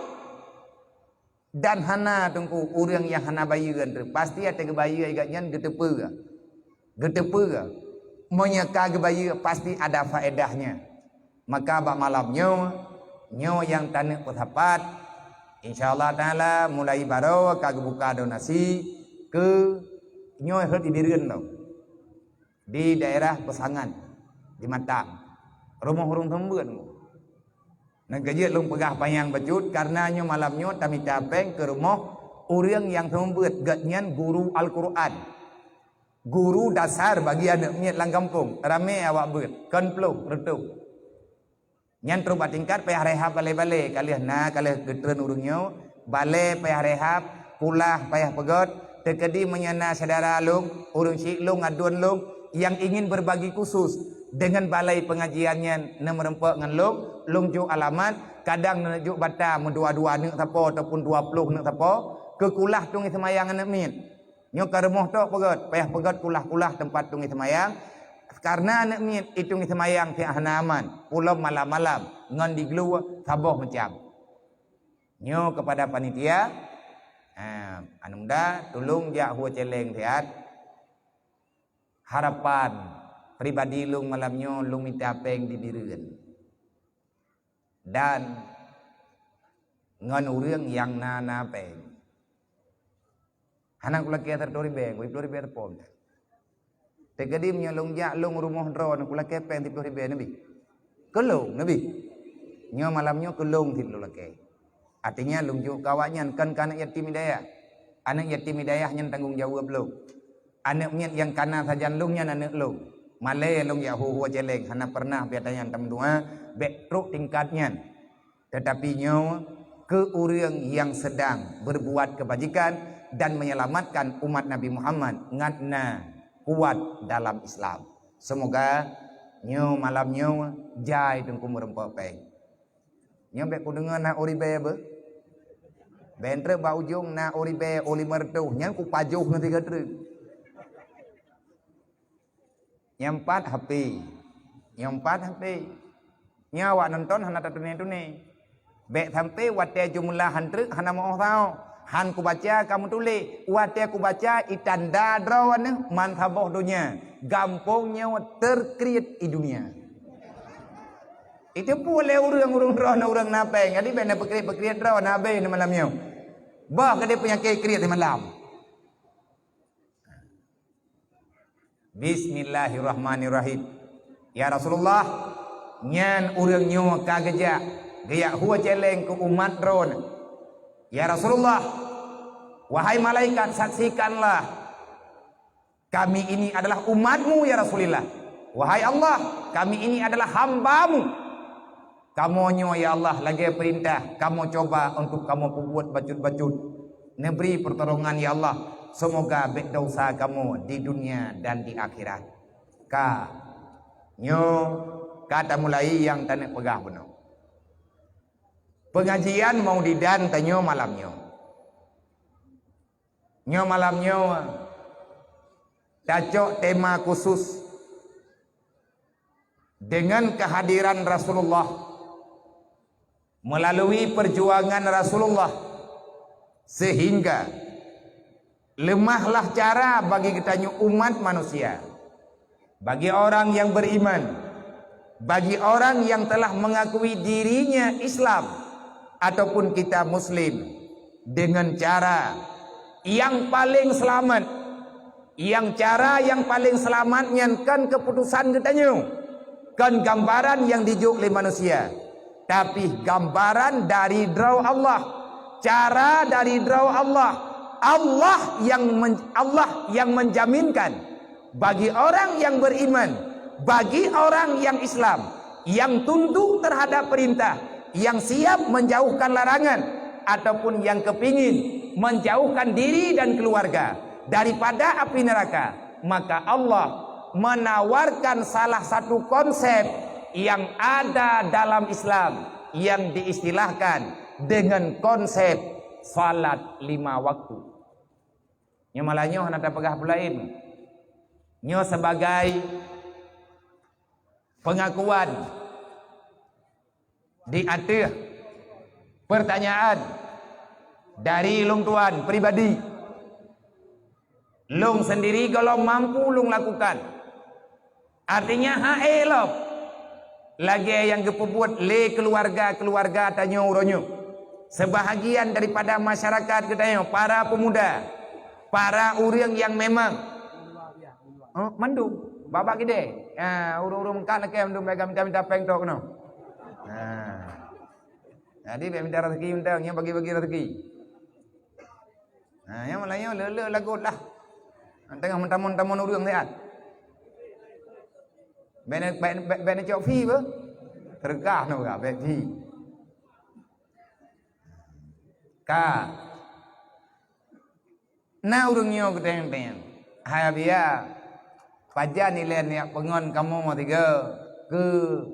Dan hana teungku ureuëng nyang hana bayeue, pasti até geubayeue gobnyan geuteupeue. Geuteupeue. Meunyoe ka geubayeue pasti ada faedahnya. Maka bak malam nyoe, nyoe nyang taneuk peusapat, insya Allah taala mulai baroe ka geubuka donasi keu nyoe rhot di Bireuen lom. Di daerah Peusangan, di Matang. Rumoh ureuëng seumeubeuet. Nyan ka jeuet lôn peugah panyang bacut, kareuna nyoe malam nyoe tamita péng keu rumoh ureuëng nyang seumeubeuet, gobnyan guru Al-Quran. Guru dasar bagi aneuëk miet lam gampông, ramé awak beuet, kon ploh reutôh. Nyan trok bak tingkat payah rehab balée-balée, ka lheueh na, ka lheueh geutreun ureuëng nyoe, balée payah rehab, kulah payah peugét, teukeudi meunyoe na syedara lôn, ureuëng syiek lôn, aduen lôn, nyang ingin berbagi khusus deungon balée pengajian nyan, neumeureumpok ngon lôn, lôn jok alamat, kadang neujok bata meudua-dua aneuëk sapo ataupun dua ploh aneuëk sapo, keu kulah tueng seumayang aneuëk miet. Nyoe ka rumoh tok peugét, payah peugét kulah-kulah teumpat tueng seumayang. Kareuna aneuëk miet i tueng seumayang pih hana aman, pulom malam-malam ngon diglue saboh macam. Nyoe keupada panitia, ha, aneuk muda, tulông jak hue céléng siat. Harapan pribadi lông malam nyoe, lông mita péng di Bireuen. Dan ngon ureuëng nyang na-na péng. Hana kulakée siratoh ribée, siploh ribée teupom. Teukeudi meunyoe lông jak lông rumoh droeneuh kulakée péng siploh ribée neubi. Keu lông neubi. Nyoe malam nyoe keu lông sit lôn lakée. Artinya lông jok keu awaknyan, kon keu aneuëk yatim hidayah. Aneuëk yatim hidayah nyan tanggong jaweueb lông. Aneuëk miet nyang kana sajan lông nyan aneuëk lông. Malée lông jak hue-hue céléng, hana peureunah piata nyan tameudoá, bék trok tingkat nyan. Teutapi nyoe keu ureuëng nyang seudang beurbuat keubajikan dan meunyeulamatkan umat Nabi Muhammad ngat na kuat dalam Islam. Seumoga nyoe malam nyoe jai teungku meureumpok péng. Nyoe bék kudeungoe na uribée beuh. Bék treuk bak ujong na uribée u limong reutôh, nyan kupajoh ngon sigoe treuk. Nyang pat hapé. Nyang pat hapé. Nyoe awak nonton hana tatuné-tuné. Bék sampoe watée jeumeulah han treuk hana meuoh saôh. Han kubaca ka meutuléh. Watée kubaca i tanda droeneuh man saboh donya. Gampông nyoe teukriet i dunia. Itu pue lé ureuëng-ureuëng droeneuh ureuëng na péng. Jadi bék na peukriet-peukriet droeneuh habéh nyoe malam nyoe. Bah keudeh peunyakét kriet di malam. Bismillahirrahmanirrahim. Ya Rasulullah, nyan ureuëng nyoe ka geujak, geujak hue céléng keu umat droeneuh. Ya Rasulullah, wahai malaikat, saksikanlah, kami ini adalah umatmu, ya Rasulillah. Wahai Allah, kami ini adalah hambamu. Kamoe nyoe, ya Allah, lagée peurintah, kamoe cuba untuk kamoe peubuet bacut-bacut. Neubri peurtolongan, ya Allah, seumoga bék desya kamoe di dunia dan di akhirat. Ka, nyoe ka tamulai nyang taneuk peugah bunoe. Peungajian Maulidan tanyoe malam nyoe. Nyoe malam nyoe tacok tema khusus deungon keuhadiran Rasulullah, meulalu peujuangan Rasulullah, seuhingga leumahlah cara bagi geutanyoe umat manusia Bagi orang yang beriman, bagi orang yang telah mengakui dirinya Islam ataupun kita Muslim, dengan cara yang paling selamat, yang cara yang paling selamat nyan kon keputusan geutanyoe, kon gambaran yang dijok lé manusia, tapi gambaran dari droe Allah, cara dari droe Allah. Allah yang men-, Allah yang menjaminkan bagi orang yang beriman, bagi orang yang Islam, yang tunduk terhadap perintah, yang siap menjauhkan larangan, ataupun yang kepingin menjauhkan diri dan keluarga daripada api neraka, maka Allah menawarkan salah satu konsep yang ada dalam Islam yang diistilahkan dengan konsep salat lima waktu. Nyoe malam nyoe hana tapeugah peue laén. Nyoe sebagai pengakuan di ateueh pertanyaan dari lôn tuan pribadi. Lôn sendiri gohlom mampu lôn lakukan. Artinya, hana ék lom lagée nyang geupeubuet lé keuluwarga-keuluwarga tanyoe uroe nyoe. Seubahagian daripada masyarakat geutanyoe, para peumuda, para ureuëng nyang memang, oh, mandum, babah gidée. Ha, ureuëng-ureuëng meukat lakée mandum, bèk minta-minta péng tok keunoe. Ha. Jadi, bèk minta raseuki mantong, nyang bagi-bagi raseuki. Ha, nyang meulayeue le-le lagot lah. Teungoh meutamong-tamong ureuëng siat. Bèk, bèk, bèk, bèk neucok fee beuh. Teureukah nyoe ka, bèk fee. Ka. Na ureuëng nyoe geutanyong-tanyong, "Hai Abiya, pajan ilée neujak peungon kamoe tiga keu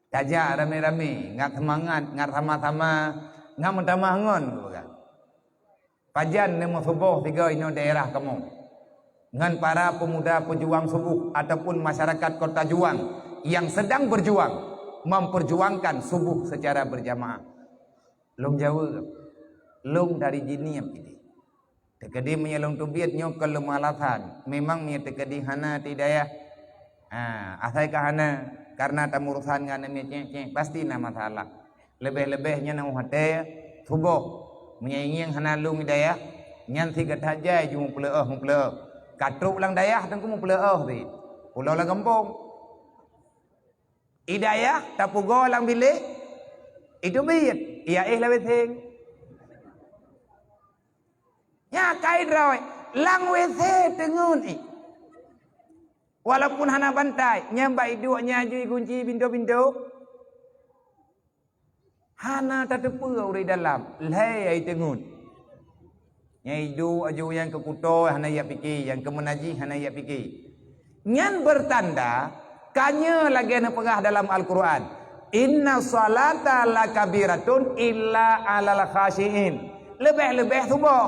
tajak ramé-ramé, ngat seumangat, ngat sama-sama, ngat meutamah ngon?" geupeugah. Pajan neumeusuboh sigoe inoe daerah kamoe ngon para peumuda peujuang suboh ataupun masyarakat Kota Juang nyang sedang berjuang memperjuangkan suboh secara berjamaah? Lôn jaweueb, lôn dari Jeunieb idéh. Teukeudi meunyoe lôn teubiet nyoe kon lôn meulasan, memang meunyoe teukeudi hana teuhidayah, ha, asai ka hana, karena tameurusan ngon aneuk miet cék-cék, pasti na masalah. Leubeh-leubeh nyan u watée suboh. Meunyoe ingieng hana lôn hidayah, nyan sit gata jai ju mupeuleuôh-mupeuleuôh. Ka trok lam dayah teungku mupeuleuôh sit. Pulo lam gampông. Hidayah tapeugoe lam bilék, itu biet, ya éh lam W C. Nya kai droe, lam W C teungeut éh. Walaupun hana bantai, nyang bak iduek nyan ju igunci pintoe-pintoe. Hana tateupeue ureuëng dalam, lhée ai teungeut. Nyang iduek aju nyang keu kuto hana jak pike, nyang keu meunajih hana jak pike. Nyan beutanda, ka nyoe lagée neupeugah dalam Al-Qur'an, "Inna salata lakabiratun illa alal khasyiin." Leubeh-leubeh suboh.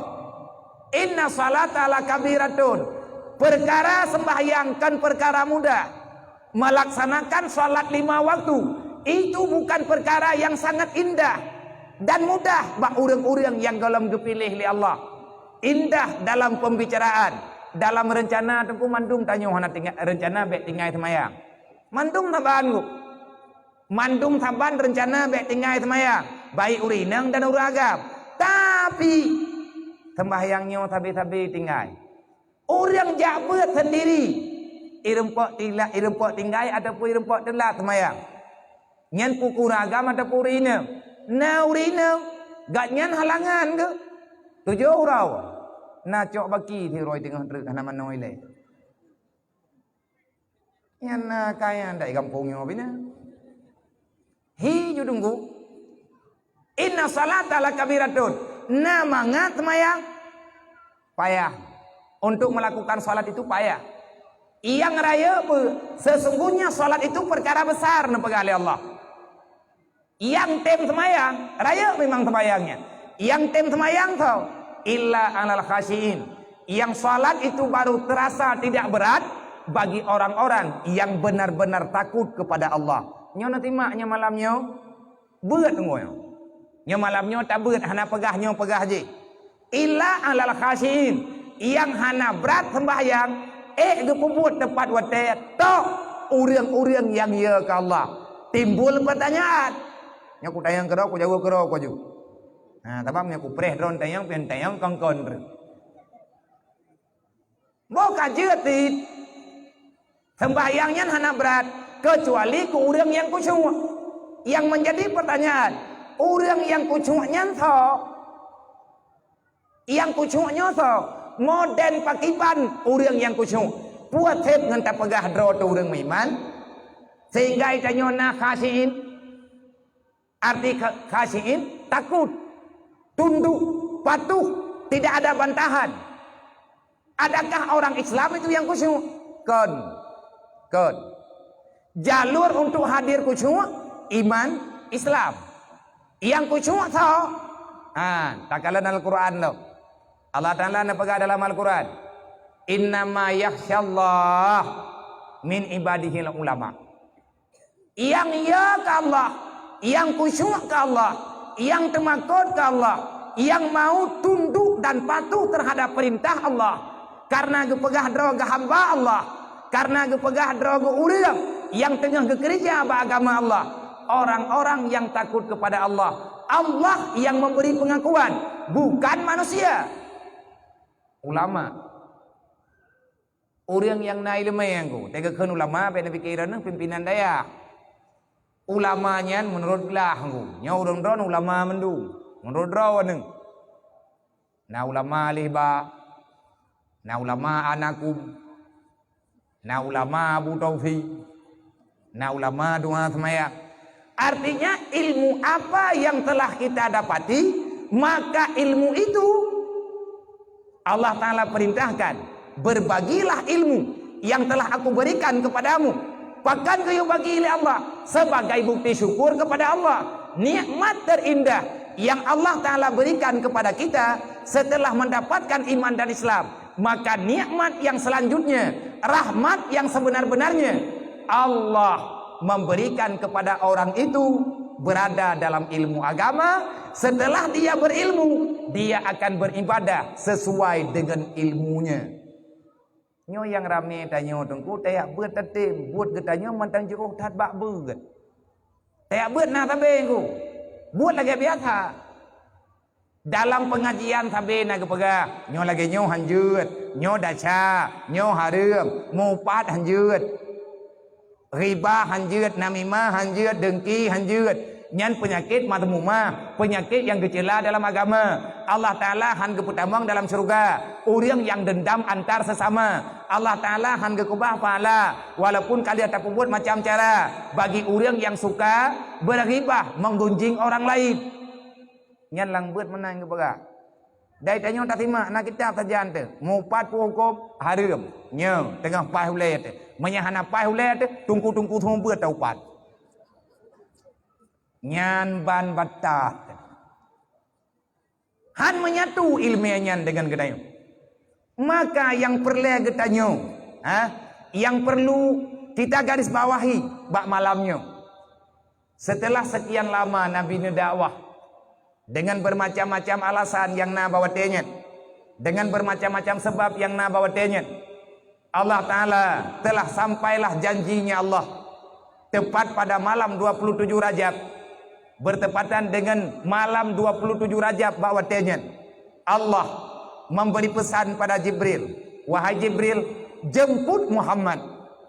"Inna salata lakabiratun." Peukara seumbahyang kon peukara mudah. Melaksanakan salat lima waktu, itu bukan perkara yang sangat indah dan mudah bak ureuëng-ureuëng nyang gohlom geupiléh lé Allah. Indah dalam pembicaraan, dalam reuncana teungku mandum tanyoe hana tinggai, reuncana bèk tinggai seumayang. Mandum saban geuh. Mandum saban reuncana bèk tinggai seumayang, baik ureuëng inong dan ureuëng agam. Tapi, seumbahyang nyoe sabe-sabe tinggai. Ureuëng jak beuet sendiri, ireumpok tila-, ireumpok tinggai ataupun ireumpok teulat seumayang. Nyan peue keu ureuëng agam ataupun ureuëng inong. Na ureuëng inong, gobnyan halangan geuh. Tujoh uroe. Na cok baki sidroe teungoh treuk hana manoe ilée. Nyan na kaya ndak i gampông nyoe bina. Hi ju teungku. Inna salata lakabiratun. Na mangat seumayang payah. Untuk melakukan salat itu payah. Nyang rayeuk peue? Sesungguhnya salat itu perkara besar neupeugah lé Allah. Nyang tem seumayang, rayeuk memang seumayang nyan. Nyang tem seumayang soe? Illa alal khasyiin. Nyang salat itu baru terasa tidak berat bagi orang-orang yang benar-benar takut kepada Allah. Nyoe na timak nyoe malam nyoe. Beuet nyoe. Nyoe malam nyoe tabeuet hana peugah nyoe peugah jih. Illa alal khasyiin. Nyang hana brat seumbahyang Ék geupeubuet teupat watée tok ureuëng-ureuëng nyang yö keu Allah. Timbul peutanyaan. Nyoe kutanyong keudroe, kujaweueb keudroe ku aju. Nah, sabab nyoe kupreh droe tanyong, pian tanyong kongkon. Boh ka jeuet cit. Sembahyang nyan hana brat, keucuali keu ureuëng nyang khusyuk. Nyang menjadi pertanyaan, ureuëng nyang khusyuk nyan soe? Nyang khusyuk nyoe soe? Modern pakiban ureuëng nyang khusyuk? Peue seb ngon tapeugah droe teuh ureuëng meuiman? Sehingga tanyoe na khasyiin. Arti kha-, khasyiin, takut, tunduk, patuh, tidak ada bantahan. Adakah orang Islam itu nyang khusyuk? Kon. Kon. Jalur untuk hadir khusyuk, iman, Islam. Nyang khusyuk soe? Ha, takalon Al-Quran lom. Allah Taala neupeugah dalam Al-Quran, "Innama yakhsyallaha min ibadihil ulama." Nyang yö keu Allah, nyang khusyuk keu Allah, nyang teumakot keu Allah, nyang mau tunduk dan patuh terhadap perintah Allah, karena geupeugah droe geuhamba Allah, karena geupeugah droe geu ureuëng nyang teungoh geukeureuja bak agama Allah, orang-orang yang takut kepada Allah. Allah yang memberi pengakuan, bukan manusia. Ulama. Ureuëng nyang na iéleumé nyang ku, teuka kheun ulama bék neupike droeneuh pimpinan dayah. Ulama nyan meunurot glah ku, nyoe ureuëng droen ulama mandum, meunurot droeneuh. Na ulama Alih Ba, na ulama Anakum, na ulama Abu Taufik, na ulama doa seumayang. Artinya, ilmu apa yang telah kita dapati, maka ilmu itu Allah Taala perintahkan, "Berbagilah ilmu yang telah Aku berikan kepadamu." Pakon geuyue bagi lé Allah? Sebagai bukti syukur kepada Allah. Nikmat terindah yang Allah Taala berikan kepada kita setelah mendapatkan iman dan Islam. Maka nikmat yang selanjutnya, rahmat yang sebenar-benarnya, Allah memberikan kepada orang itu berada dalam ilmu agama. Setelah dia berilmu, dia akan beribadah sesuai dengan ilmunya. Nyoe nyang ramé tanyoe teungku, tajak beuet tatem, buet geutanyoe mantong jiôh that bak beuet. Tajak beuet na sabe ku. Buet lagée biasa. Dalam pengajian sabe na geupeugah, nyoe lagée nyoe hanjeuet, nyoe desya, nyoe hareuem, mupat hanjeuet. Ribah hanjeuet, namimah hanjeuet, dengki hanjeuet. Nyan peunyakét madhmumah, peunyakét nyang geucela dalam agama. Allah Taala han geupeutamong dalam syeuruga ureuëng nyang dendam antar sesama. Allah Taala han geukeubah pahala, walaupun ka lheueh tapeubuet macam cara bagi ureuëng nyang suka beuribah, menggunjing orang lain. Nyan lam beuet meunan geupeugah. Dai tanyoe tasimak na kitab sajan teuh, mupat peuhuköm hareuem. Nyoe teungoh paih ulée teuh. Meunyoe hana paih ulée teuh, tungku-tungku seumeubeuet taupat. Nyan ban batat. Han menyatu iéleumé nyan deungon geutanyoe. Maka nyang peureulée geutanyoe, ha, nyang perlu kita garis bawahi bak malam nyoe. Setelah sekian lama Nabi neudakwah dengan bermacam-macam alasan nyang na bak watée nyan, dengan bermacam-macam sebab nyang na bak watée nyan, Allah Taala telah sampailah janjinya Allah. Tepat pada malam dua puluh tujuh Rajab, bertepatan dengan malam dua puluh tujuh Rajab bak watée nyan, Allah memberi pesan pada Jibril, "Wahai Jibril, jemput Muhammad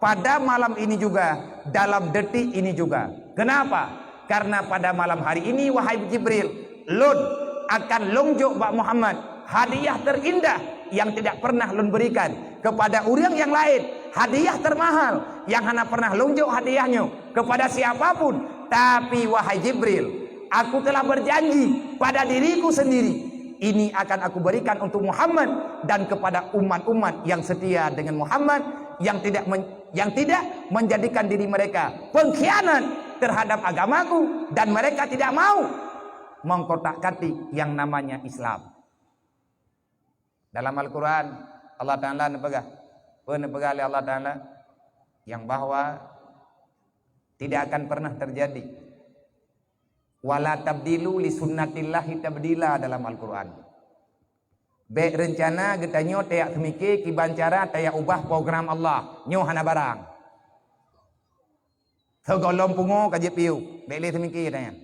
pada malam ini juga, dalam detik ini juga." Kenapa? Karena pada malam hari ini, wahai Jibril, lôn akan lôn jok bak Muhammad hadiah terindah yang tidak pernah lôn berikan kepada ureuëng nyang laén, hadiah termahal yang hana pernah lôn jok hadiah nyoe kepada siapapun. Tapi, wahai Jibril, aku telah berjanji pada diriku sendiri, ini akan aku berikan untuk Muhammad dan kepada umat-umat yang setia dengan Muhammad, yang tidak men-, yang tidak menjadikan diri mereka pengkhianat terhadap agamaku, dan mereka tidak mau mengkotak-katik yang namanya Islam. Dalam Al-Quran, Allah Taala neupeugah, peue neupeugah lé Allah Taala, yang bahwa tidak akan pernah terjadi. "Wala tabdilu li sunnatillahi tabdila" dalam Al-Quran. Bék reuncana geutanyoe tajak seumike kiban cara tajak ubah program Allah. Nyoe hana barang. Sigohlom pungo ka jeuet piôh, bék lé seumike tanyan.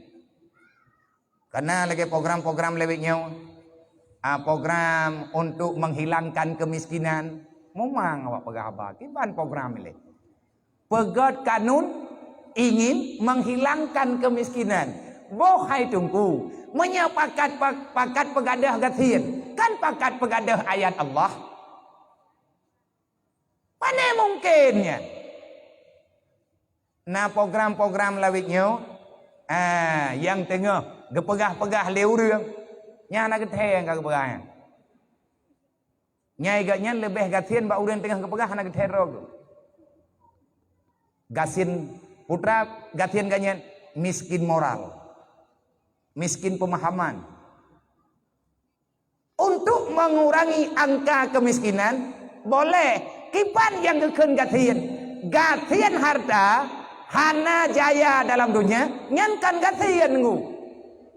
Kana lagée program-program lewat nyoe, ah, program untuk menghilangkan kemiskinan, memang awak peugah haba, kiban program ilée. Peugét kanun ingin menghilangkan kemiskinan. Boh hai Teungku, meunyoe pakat, pak-, pakat peugadôh gasien, kan pakat peugadôh ayat Allah? Pane mungken nyan? Na program-program lawét nyoe, ah, nyang teungoh geupeugah-peugah lé ureuëng, nyan hana geuthée nyang ka geupeugah nyan. Nyai gobnyan leubeh gasien bak ureuëng teungoh geupeugah hana geuthée droe geuh. Gasien putra, gasien gobnyan miskin moral, miskin pemahaman. Untuk mengurangi angka kemiskinan, boleh. Kiban nyang geukheun gasien? Gasien harta hana jaya dalam dunia, nyan kan gasien ngu.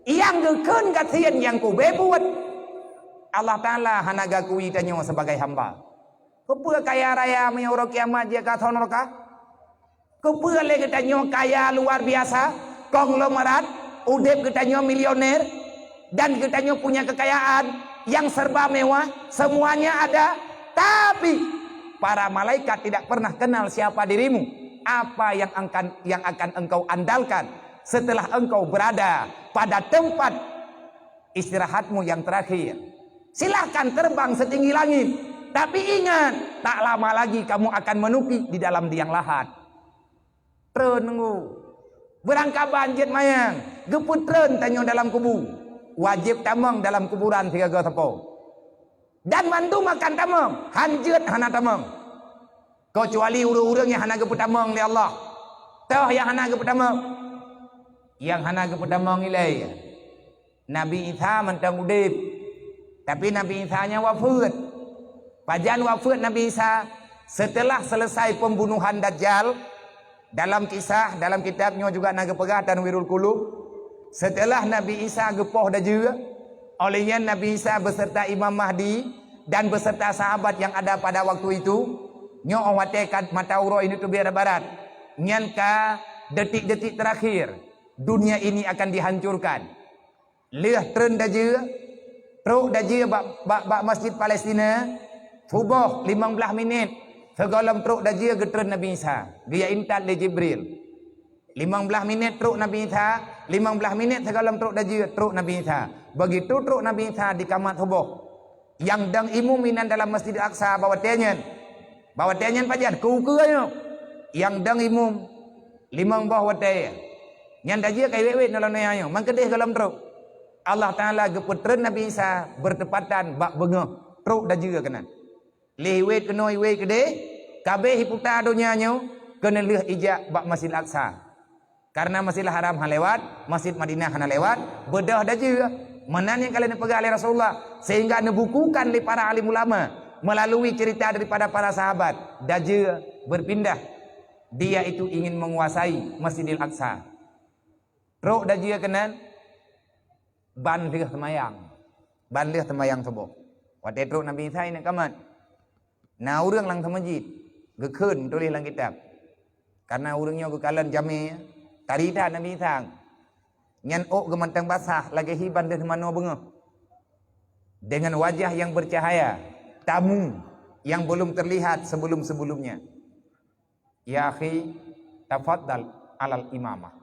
Nyang geukheun gasien nyang kube buet. Allah Taala hana gakui tanyoe sebagai hamba. Keupeue kaya raya meunyoe uroe kiamat jeuet ka asoe nuraka? Keupeue lé geutanyoe kaya luar biasa, konglomerat, udeb geutanyoe milioner, dan geutanyoe punya kekayaan yang serba mewah, semuanya ada, tapi para malaikat tidak pernah kenal siapa dirimu, apa yang akan, yang akan engkau andalkan setelah engkau berada pada tempat istirahatmu yang terakhir. Silahkan terbang setinggi langit, tapi ingat, tak lama lagi kamu akan menuki di dalam liang lahat. Treun nunggu. Beurangkaban jeuet manyang, geupeutreun tanyoe dalam kubu. Wajéb tamong dalam kuburan sigaga sapo. Dan mandum akan tamong, han jeuet hana tamong. Keucuali ureuëng-ureuëng nyang hana geupeutamong lé Allah. Toh nyang hana geupeutamong? Nyang hana geupeutamong ilée Nabi Isa mantong udeb, tapi Nabi Isa nyan wafeuet. Pajan wafeuet Nabi Isa? Setelah selesai pembunuhan Dajjal, dalam kisah, dalam kitab nyoe juga na geupeugah Tanwirul Qulub, setelah Nabi Isa geupoh dajeu, oleh nyan Nabi Isa beserta Imam Mahdi dan beserta sahabat yang ada pada waktu itu, nyoe watée ka mata uroe ini teubiet barat, nyan ka detik-detik terakhir dunia ini akan dihancurkan. Lheueh treun dajeu, trok dajeu bak, bak, bak Masjid Palestina, suboh limong blaih minét, sigohlom trok dajeu geutreun Nabi Isa, geujak intat lé Jibril. Limong blaih minét trok Nabi Isa, limong blaih minét sigohlom trok dajeu, trok Nabi Isa. Begitu trok Nabi Isa di kamat suboh, nyang dong imum inan dalam Masjidil Aqsa bak watée nyan. Bak watée nyan pajan, keu ukeue nyoe. Nyang dong imum, limong boh watée. Nyan dajeu ka iwet-wet nolong nyoe, mangkeudeh gohlom trok. Allah Taala geupeutreun Nabi Isa bertepatan bak beungoh, trok dajeu keunan. Lheueh iwet keunoe iwet keudeh, kabeh iputa donya nyoe keuneulheueh ijak bak Masjidil Aqsa. Karena Masjidil Haram hana lewat, Masjid Madinah hana lewat, beudôh dajeu. Meunan nyang ka lheueh neupeugah lé Rasulullah, sehingga neubukukan lé para alim ulama melalui cerita daripada para sahabat, dajeu berpindah, dia itu ingin menguasai Masjidil Aqsa. Trok dajeu keunan, ban lheueh seumayang. Ban lheueh seumayang suboh. Watée trok Nabi Isa ineuk kamat, na ureuëng lam meuseujid geukheun meutuléh lam kitab. Karena ureuëng nyoe geukalon jamé, tari that Nabi Isa. Nyan ôk geuh mantong basah lagée hi ban lheueh manoe beungoh. Dengan wajah yang bercahaya, tamu yang belum terlihat sebelum-sebelumnya. "Ya akhi, tafaddal alal imamah."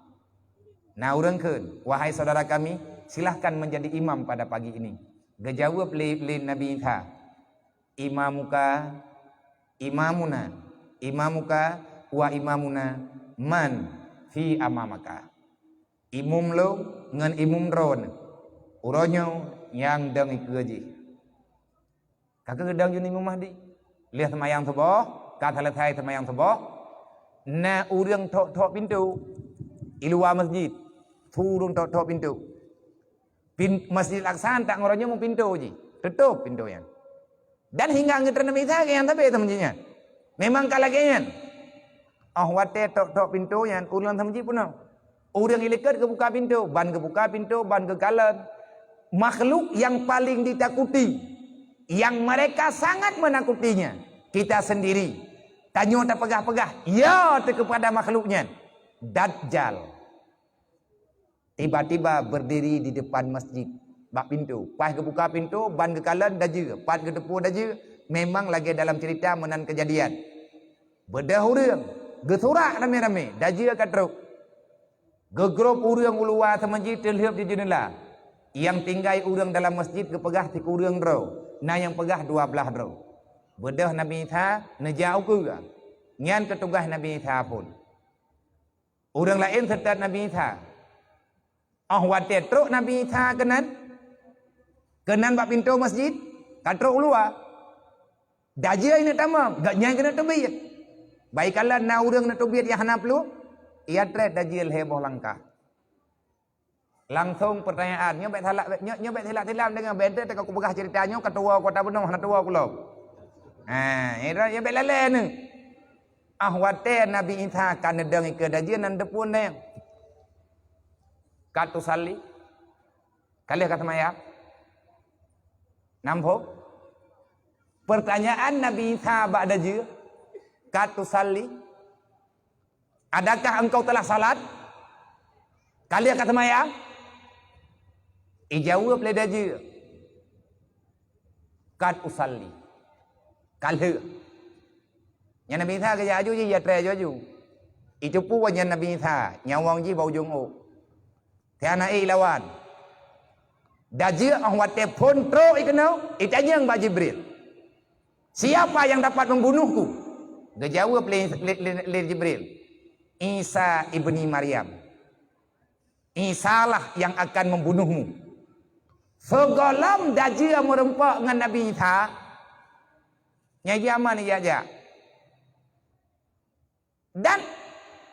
Na ureuëng kheun, "Wahai saudara kami, silahkan menjadi imam pada pagi ini." Geujaweueb lé, lé Nabi Isa, "Imamuka, imamuna, imamuka wa imamuna man fi amamaka." Imum lôn ngon imum droeneuh, uroe nyoe nyang dong ikeue jih. Ka keuh geudong jeuet Imam Mahdi. Lheueh seumayang suboh, ka seuleusoe seumayang suboh, na ureuëng thok-thok pintoe i luwa masjid. Su ureuëng thok-thok pintoe. Pin-, Masjid Aqsa tak ngon uroe nyoe meupintoe jih. Teutôp pintoe nyan. Dan hingga geutreun Nabi Isa nyang sabe teuma jih nyan. Memang ka lagée nyan. Oh watée thok-thok pintoe nyan, ureuëng lam masjid peunoh. Ureuëng ilikot geubuka pintoe, ban geubuka pintoe, ban geukalon. Makhluk yang paling ditakuti, yang mereka sangat menakutinya, kita sendiri. Tanyoe tapeugah-peugah, ya, teu keupada makhluk nyan. Dajjal. Tiba-tiba berdiri di depan masjid, bak pintoe. Pas geubuka pintoe, ban geukalon dajeu, pat geuteupeue dajeu, memang lagée dalam cerita meunan keujadian. Beudôh ureuëng, geusurak ramé-ramé, dajeu ka trok. Geugrob ureuëng u luwa seumeujid teulheueb di jeuneula. Nyang tinggai ureuëng dalam masjid geupeugah sikureueng droe, na nyang peugah dua blaih droe. Beudôh Nabi Isa neujak ukeue. Nyan keuh tugaih Nabi Isa phon. Ureuëng laén seutôt Nabi Isa. Óh watée trok Nabi Isa keunan, keunan bak pintoe masjid, ka trok u luwa. Dajeu ineuk tamong, gobnyan keuneuk teubiet. Bak ikalon na ureuëng neuk teubiet nyang hana plueng, ia treb dajeu lhée boh langkah. Langsong peurtanyaan, nyoe bék salah, nyoe, nyoe bék silap-silap deungoe, bék teuka kupeugah ceurita nyoe ka tuwoe kota bunoe, hana tuwoe kulom. Ha, nyoe bék lalée neuh. Óh watée Nabi Isa ka neudong ikeue dajeu nan deupun deh. Ka tusalli? Ka lheueh ka seumayang? Nambô? Peurtanyaan Nabi Isa bak dajeu, ka tusalli? Adakah engkau telah salat? Ka lheueh ka seumayang? Ijaweueb lé dajeu, "Qad usalli." Ka lheueh. Nyan Nabi Isa geujak aju jih, ya treb aju-aju. Iteupeue nyan Nabi Isa, nyawöng jih bak ujong ôk. Tiana ék lawan. Dajeu óh watée phon trok ikeunoe, itanyong bak Jibril, "Siapa yang dapat membunuhku?" Geujaweueb lé, lé, lé, lé Jibril, "Isa ibni Maryam. Isalah yang akan membunuhmu." Sigohlom dajeu meureumpok ngon Nabi Isa, nyang jameun ijak-jak. Dan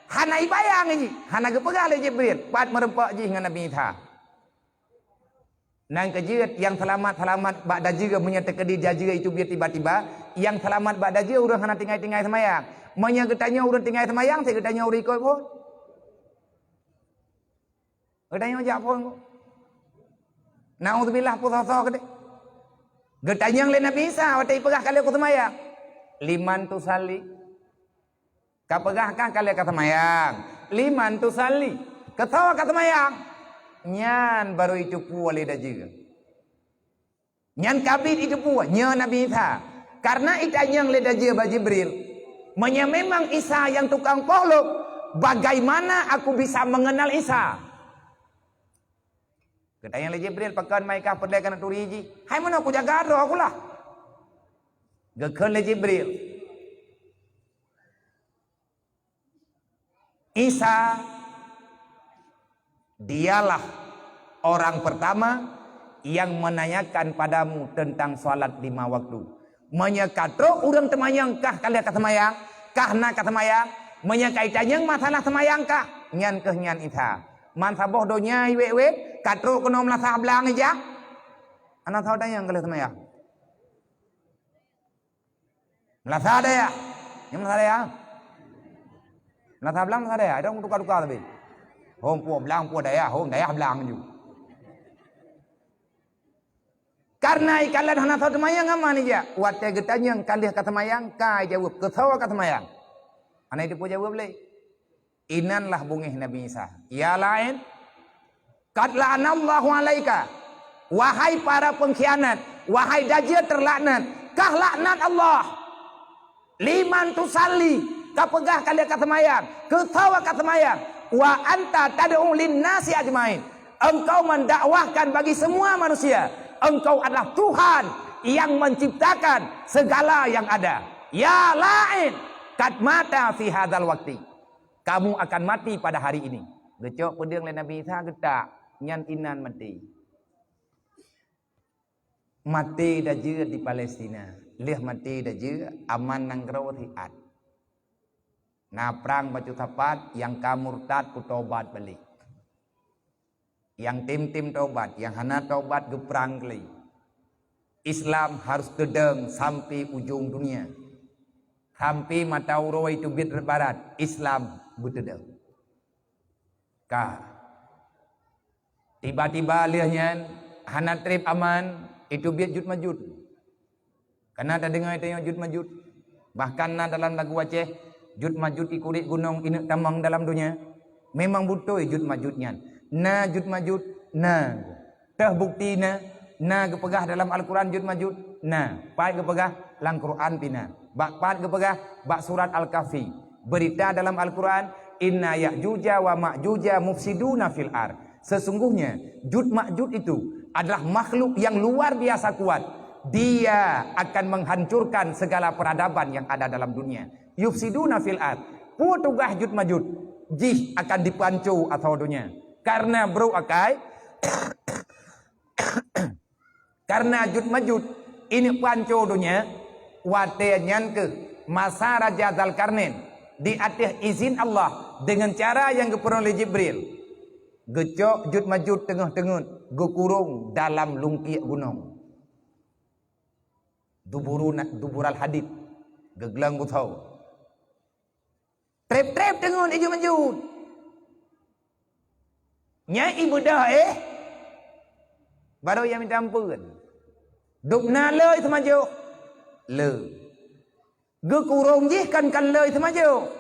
hana ibayang jih, hana geupeugah lé Jibril pat meureumpok jih ngon Nabi Isa. Nyang keujeuet, nyang seulamat-seulamat bak dajeu meunyoe teukeudi dajeu iteubiet tiba-tiba, nyang seulamat bak dajeu ureuëng hana tinggai-tinggai seumayang. Meunyoe geutanyoe ureuëng tinggai seumayang, cit geutanyoe ureuëng ikot phon. Geutanyoe jak phon. Naudzubillah, peue soe-soe keudeh. Geutanyong lé Nabi Isa watée ipeugah ka lheueh kuseumayang, "Liman tusalli?" Ka peugah kan ka lheueh ka seumayang. "Liman tusalli?" Keu soe ka seumayang? Nyan barô iteupeue lé dajeu. Nyan kabit iteupeue, nyoe Nabi Isa. Karena itanyong lé dajeu bak Jibril, "Meunyoe memang Isa nyang tukang poh lom, bagaimana aku bisa mengenal Isa?" Geutanyong lé Jibril, "Pakon ma ikah peureulée keuneuk turi jih?" "Hai meunoe kujaga droe kulah." Geukheun lé Jibril, "Isa, dialah orang pertama yang menanyakan padamu tentang salat lima waktu." Meunyoe ka trok ureuëng teumanyong kah ka lheueh ka seumayang, kah na ka seumayang, meunyoe ka itanyong masalah seumayang kah, nyan kheueh nyan Isa. Man saboh donya iwet-wet, ka trok keunoe meulasah blang ijak, hana soe tanyong ka lheueh seumayang. Meulasah dayah. Nyang meulasah dayah. Meulasah blang, meulasah dayah. Ada ureuëng tuka-tuka tapi. Hom puwoe blang, puwoe dayah, hom dayah blang ju. Karena ikalon hana soe teumayang, aman ijak. Watée geutanyong ka lheueh ka seumayang, ka ijaweueb, "Keu soe ka seumayang?" Hana iteupeue jaweueb lé. Inan lah beungéh Nabi Isa, "Ya la'in, qad la'anallahu alaika." Wahai para pengkhianat, wahai dajeu teulaknat, kah laknat Allah. "Liman tusalli?" Ka peugah ka lheueh ka seumayang, keu soe ka seumayang? "Wa anta tad'u linnasi ajmain." Engkau mendakwahkan bagi semua manusia. Engkau adalah Tuhan yang menciptakan segala yang ada. "Ya la'in, qad mata fi hadzal waqti." Kamu akan mati pada hari ini. Geucok peudeueng lé Nabi Isa geutak, nyan inan maté. Maté dajeu di Palestina, lheueh maté dajeu aman nanggroe siat. Na prang bacut sapat, nyang ka murtad peutobat balek. Nyang tem-tem tobat, nyang hana tobat geuprang keulai. Islam harus teudong sampai ujong dunia. Sampai mata uroe iteubiet barat, Islam beuteudong. Ka. Tiba-tiba lheueh nyan, hana treb aman, iteubiet jut majut. Kana tadeungoe tanyoe Jud Majud. Bahkan na dalam lagu Aceh, Jud Majud ikurek gunong ineuk tamong dalam donya. Memang beutôi Jud Majud nyan. Na Jud Majud, na. Teuh bukti na, na geupeugah dalam Al-Quran Jud Majud, na. Pat geupeugah lam Quran pih na. Bak pat geupeugah bak surat Al-Kahfi. Berita dalam Al-Quran, "Inna Ya'juja wa Ma'juja mufsiduna fil ar." Sesungguhnya Jud Majud itu adalah makhluk yang luar biasa kuat. Dia akan menghancurkan segala peradaban yang ada dalam dunia. Yufsiduna fil ard. Peue tugaih Jud Majud? Jih akan dipanco atau dunia. Karena bro akai, karena Jud Majud ini panco dunia, watée nyan keuh masa Raja Dzalkarnain di ateueh izin Allah dengan cara yang geupeureuloh lé Jibril. Geucok Jud Majud teungoh-teungeut, geukurong dalam lungkiek gunong. Duburu na-, dubural hadid, geugleueng butho. Treb-treb teungeut i Jud Majud. Nyan ibeudôh éh, barô ia mita ampeuen. Dub na le i Seumajoh? Le. Geukurong jih kan, kan le i Seumajoh.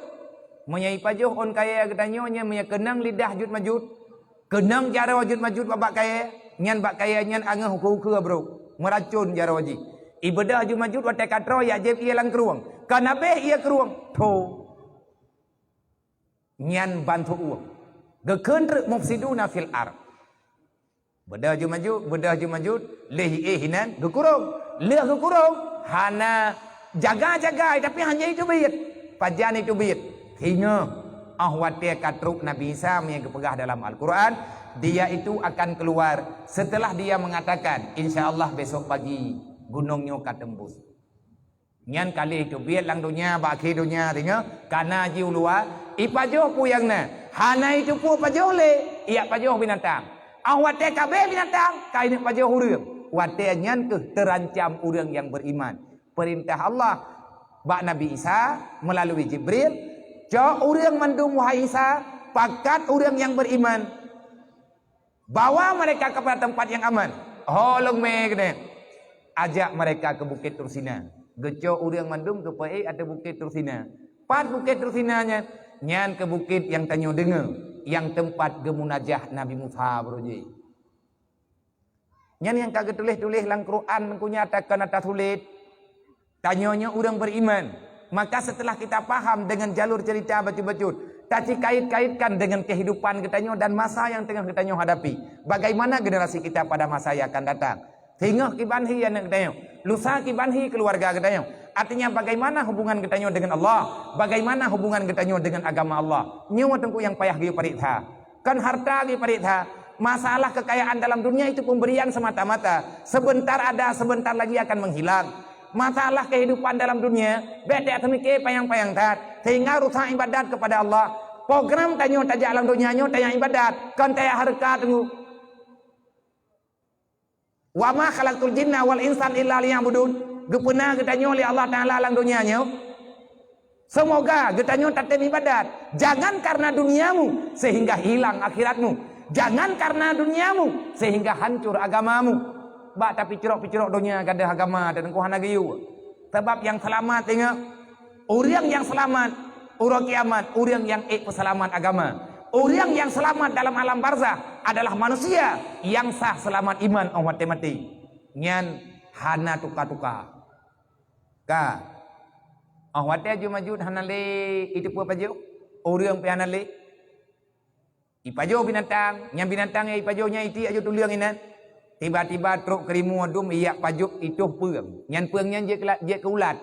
Meunyoe ipajoh ôn kayée geutanyoe nyan, meunyoe keunong lidah Jud Majud, keunong jaroe Jud Majud bak, bak kayée, nyan bak kayée nyan angeuh ukeue-ukeue brok, meuracon jaroe jih. Ibeudôh Jud Majud watée ka troe, ijak jieb ié lam krueng. Kan abéh ié krueng, tho. Nyan bantuek ueng. Geukheun treuk mufsiduna fil ard. Beudôh Jud Majud, beudôh Jud Majud, lheueh ié inan geukurong. Lheueh geukurong, hana jaga-jaga, tapi hana iteubiet. Pajan iteubiet? Singoh, 'oh watée ka trok Nabi Isa meunyoe geupeugah dalam Al-Quran, dia itu akan keluar setelah dia mengatakan, "Insya Allah besok pagi gunong nyoe ka teumbus." Nyan ka lheueh iteubiet lam donya, bak akhé donya, singoh, kana jih u luwa, ipajoh peue nyang na. Hana iteupeue pajoh lé, ijak pajoh binatang. 'Oh watée ka abéh binatang, ka ineuk pajoh ureuëng. Watée nyan keuh teurancam ureuëng nyang beriman. Peurintah Allah bak Nabi Isa meulalui Jibril, "Cok ureuëng mandum, wahai Isa, pakat ureuëng nyang beriman." Bawa mereka kepada tempat yang aman. Ho lôn mé keudeh. Ajak mereka ke Bukit Tursina. Geucok ureuëng mandum geupeuék ateueh Bukit Tursina. Pat Bukit Tursina nyan? Nyan keuh bukét nyang tanyoe deungoe, nyang teumpat geumunajah Nabi Musa baroe jih. Nyan nyang ka geutuléh-tuléh lam Quran, meunyoe nyan takon ata sulet. Tanyoe nyoe ureuëng beriman, maka setelah kita paham dengan jalur cerita bacut-bacut, tacikait-kaitkan dengan kehidupan geutanyoe dan masa nyang teungoh geutanyoe hadapi. Bagaimana generasi kita pada masa yang akan datang? Singoh kiban hi aneuëk geutanyoe, lusa kiban hi keuluwarga geutanyoe. Artinya, bagaimana hubungan geutanyoe dengan Allah? Bagaimana hubungan geutanyoe dengan agama Allah? Nyoe teungku nyang payah geupareksa. Kon hareuta geupareksa, masalah kekayaan dalam dunia itu pemberian semata-mata. Sebentar ada, sebentar lagi akan menghilang. Masalah kehidupan dalam dunia, bék teumiké panyang-panyang that, sehingga rusak ibadat kepada Allah. Program tanyoe tajak lam dunia nyoe tajak ibadat, kon tajak hareuta teungku. "Wa ma khalaqtul jinna wal insan illa liya'budun." Geupeuna geutanyoe lé Allah Taala lam donya nyoe. Semoga geutanyoe tatem ibadat. Jangan karena duniamu sehingga hilang akhiratmu. Jangan karena duniamu sehingga hancur agamamu. Bak tapicrok-picrok donya gadôh agama dan hana geuyue. Sabab nyang seulamat ingat, ureuëng nyang seulamat uroe kiamat, ureuëng nyang ék peuseulamat agama. Ureuëng nyang seulamat dalam alam barzakh adalah manusia nyang sah seulamat iman 'oh watée maté. Nyan hana tuka-tuka. Ka. 'Oh watée Jud Majud hana lé iteupeue pajoh, ureuëng pih hana lé. Ipajoh binatang, nyang binatang nyang ipajoh nyan itiek aju tuleueng inan. Tiba-tiba trok keurimua dum ijak pajoh itoh peueng. Nyan peueng nyan jeuet keu la-, jeuet keu ulat.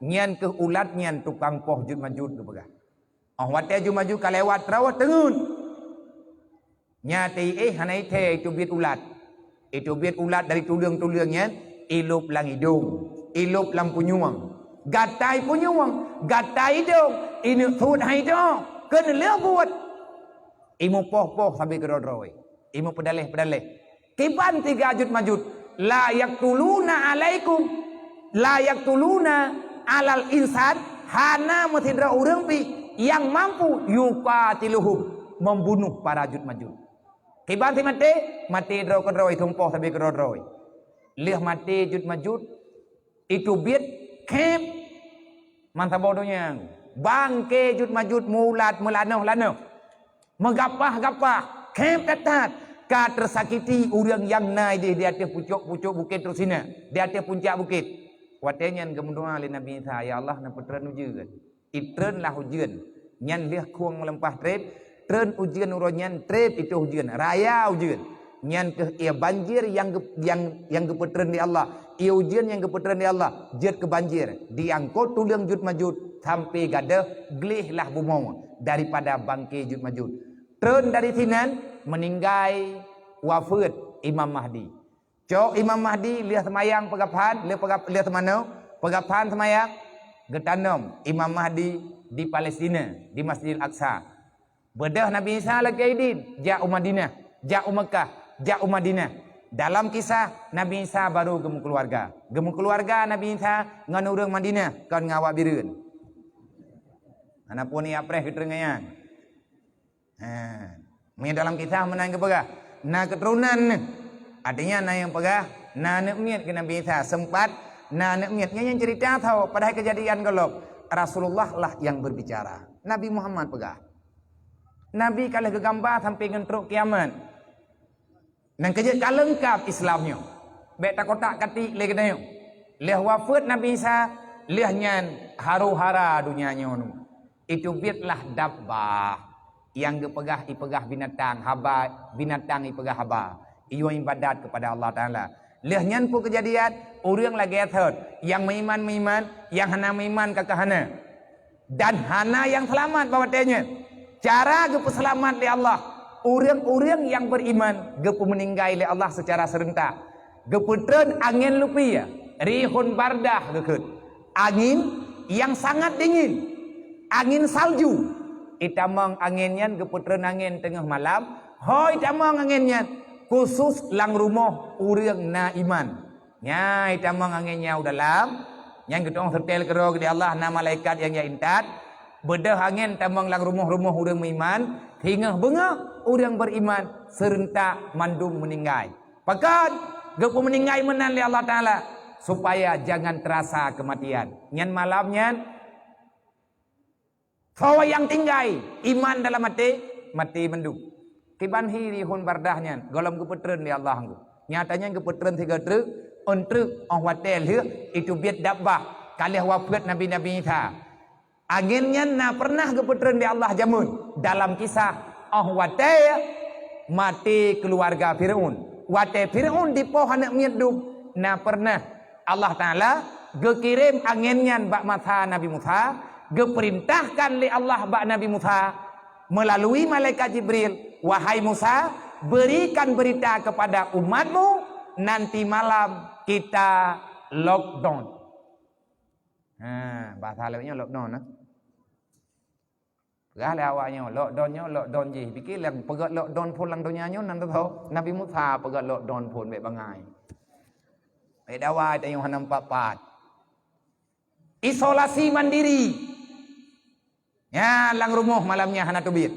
Nyan keuh ulat nyan tukang poh Jud Majud geupeugah. 'Oh watée Jud Majud ka lewat, teurawöh teungeut. Nyan teuh éh hana ithée iteubiet ulat. Iteubiet ulat dari tuleueng-tuleueng nyan, ilôb lam idong, ilôb lam punyueng. Gatai punyueng, gatai idong, ineuk suet hai idong, keuneulheueh buet. Imupoh-poh sabe keudroe-droe, imupeudaléh-peudaléh. Kiban tiga Jud Majud, "La yaqtuluna 'alaikum, la yaqtuluna 'alal insan," hana meusidroe ureuëng pih nyang mampu, "yuqatiluhum," membunuh para Jud Majud. Kiban si maté, maté droe keudroe, tumpoh sabe keudroe-droe. Lheueh maté Jud Majud, Iteubiet khép meusaboh donya. Bangke jut-majut, mulat meulanoh-lanoh, meugapah-gapah, khép that-that. Ka teusakiti ureuëng nyang na idéh di ateueh pucok-pucok bukét Tursina, di ateueh puncak bukét. Watée nyan geumeudoá lé Nabi Isa, "Ya Allah, neupeutreun ujeuen." Itreun lah ujeuen, nyan lheueh khueng meulimpah treb, treun ujeuen uroe nyan treb itôh ujeuen, raya ujeuen. Nyan kheueh ie banjir nyang geu-, nyang, nyang geupeutreun lé Allah. Ie ujeuen nyang geupeutreun lé Allah jeuet keu banjir, diangkot tuleueng jut-majut sampoe gadôh gleh lah bumoe daripada bangke jut-majut. Treun dari sinan meuninggai wafeuet Imam Mahdi. Cok Imam Mahdi lheueh seumayang peugaphan, lheueh peugap-, lheueh seumanoe, peugaphan seumayang, geutanom Imam Mahdi di Palestina, di Masjidil Aqsa. Beudôh Nabi Isa lakée idin, jak u Madinah, jak u Meukah, jak u Madinah. Dalam kisah, Nabi Isa baru geumeukeuluwarga. Geumeukeuluwarga Nabi Isa ngon ureuëng Madinah, kon ngon awak Bireuen. Hana pun ia preh keuteungoh nyan. Ha, meunyoe dalam kisah meunan geupeugah, na keuturonan neuh. Artinya na nyang peugah, na aneuk miet keu Nabi Isa, sempat na aneuk miet. Nyan nyang cerita tho, padahai keujadian gohlom. Rasulullah lah yang berbicara. Nabi Muhammad peugah. Nabi ka lheueh geugamba sampai ngon trok kiamat. Nyang keujeuet ka leungkap Islam nyoe. Bék takotak-katik lé geutanyoe. Lheueh wafeuet Nabi Isa, lheueh nyan haru-hara donya nyoe. Iteubiet lah dabbah nyang geupeugah, ipeugah binatang, haba, binatang ipeugah haba. Iyue ibadat kepada Allah Taala. Lheueh nyan peue keujadian? Ureuëng lagée thot, nyang meuiman meuiman, nyang hana meuiman ka keuh hana. Dan hana nyang seulamat bak watée nyan. Cara geupeuseulamat lé Allah, ureuëng-ureuëng nyang beriman geupeumeuninggai lé Allah seucara seurentak. Geupeutreun angén lupie, rihun bardah geukheun. Angén nyang sangat dingin, angén salju. Itamong angén nyan geupeutreun angén teungoh malam, ho itamong angén nyan khusos lam rumoh ureuëng na iman. Nyan itamong angén nyan u dalam, nyan geutueng seutel keudroe di Allah, na malaikat nyang jak intat. Beudôh angén tamong lam rumoh-rumoh ureuëng meuiman, singoh beungoh ureuëng beriman seurentak mandum meuninggai. Pakon? Geupeumeuninggai meunan lé Allah Taala, supaya jangan terasa kematian. Nyan malam nyan, soe nyang tinggai iman dalam até, maté mandum. Kiban hi rihun bardah nyan, gohlom geupeutreun lé Allah ngku. Nyata nyan geupeutreun sigoe treuk, ôn treuk, óh watée lheueh iteubiet dabbah, ka lheueh wafeuet Nabi-Nabi Isa. Angén nyan na pernah geupeutreun lé Allah jameun dalam kisah óh watée maté keuluwarga Fir'aun. Watée Fir'aun dipoh aneuk miet dum, na pernah Allah Taala geukirém angén nyan bak masa Nabi Musa, geupeurintahkan lé Allah bak Nabi Musa meulalui malaikat Jibril, "Wahai Musa, berikan berita kepada umatmu, nanti malam kita lockdown." Ha, bahasa laén nyoe lockdown, nah. Peugah lé awak nyoe, lockdown nyoe, lockdown jih. Pike lé peugét lockdown phon lam donya nyoe, nan teuh Nabi Musa peugét lockdown phon bék bangai. Bék dawa tanyoe hana pat-pat. Isolasi mandiri. Nyan lam rumoh malam nyan hana teubiet.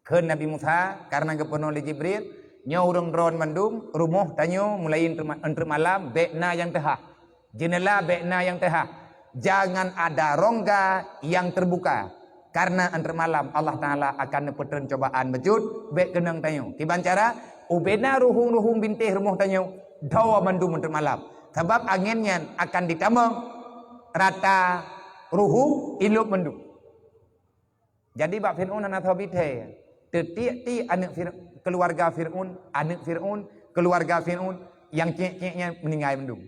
Kheun Nabi Musa, karena geupeurunoe lé Jibril, nyoe ureuëng droen mandum, rumoh tanyoe mulai eunteuk ma-, eunteuk malam bék na nyang teuhah. Jeunela bék na nyang teuhah. Jangan ada rongga yang terbuka, karena eunteuk malam Allah Taala akan neupeutreun cobaan bacut bék keunong tanyoe. Kiban cara, ubena ruhueng-ruhueng bintéh rumoh tanyoe, dhoe mandum eunteuk malam. Sabab angén nyan akan ditamong rata ruhueng ilop mandum. Jadi bak Fir'aun hana soe bithée. Teutiek-tiek aneuk Fir-, keuluwarga Fir'aun, aneuk Fir'aun, keuluwarga Fir'aun nyang ciek-ciek nyan meuninggai mandum.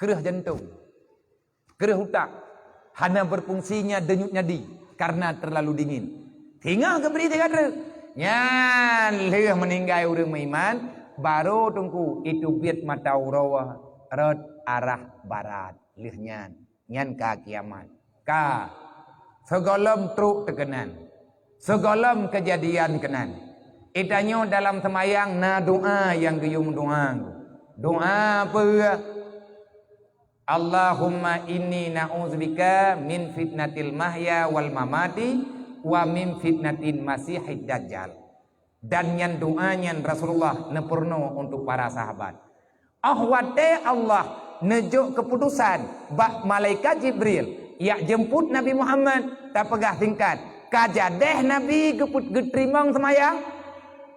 Kreueh jantong, kreueh utak, hana berfungsinya denyut nyadi karena terlalu dingin. Singoh geubri sigoe treuk. Nyan lheueh meuninggai ureuëng meuiman, barô teungku iteubiet mata uroe rot arah barat. Lheueh nyan, nyan ka kiamat. Ka, sigohlom trok teukeunan, sigohlom keujadian keunan. Itanyoe dalam seumayang na doa nyang geuyue meudoa. Doa peue? "Allahumma inni na'udzubika min fitnatil mahya wal mamati wa min fitnatin masihid dajjal." Dan nyan doa nyan Rasulullah neupeurunoe untuk para sahabat. Óh watée Allah neujok keuputosan bak malaikat Jibril jak jeumput Nabi Muhammad, tapeugah singkat, ka jadeh Nabi geupeu-, geuteurimong seumayang?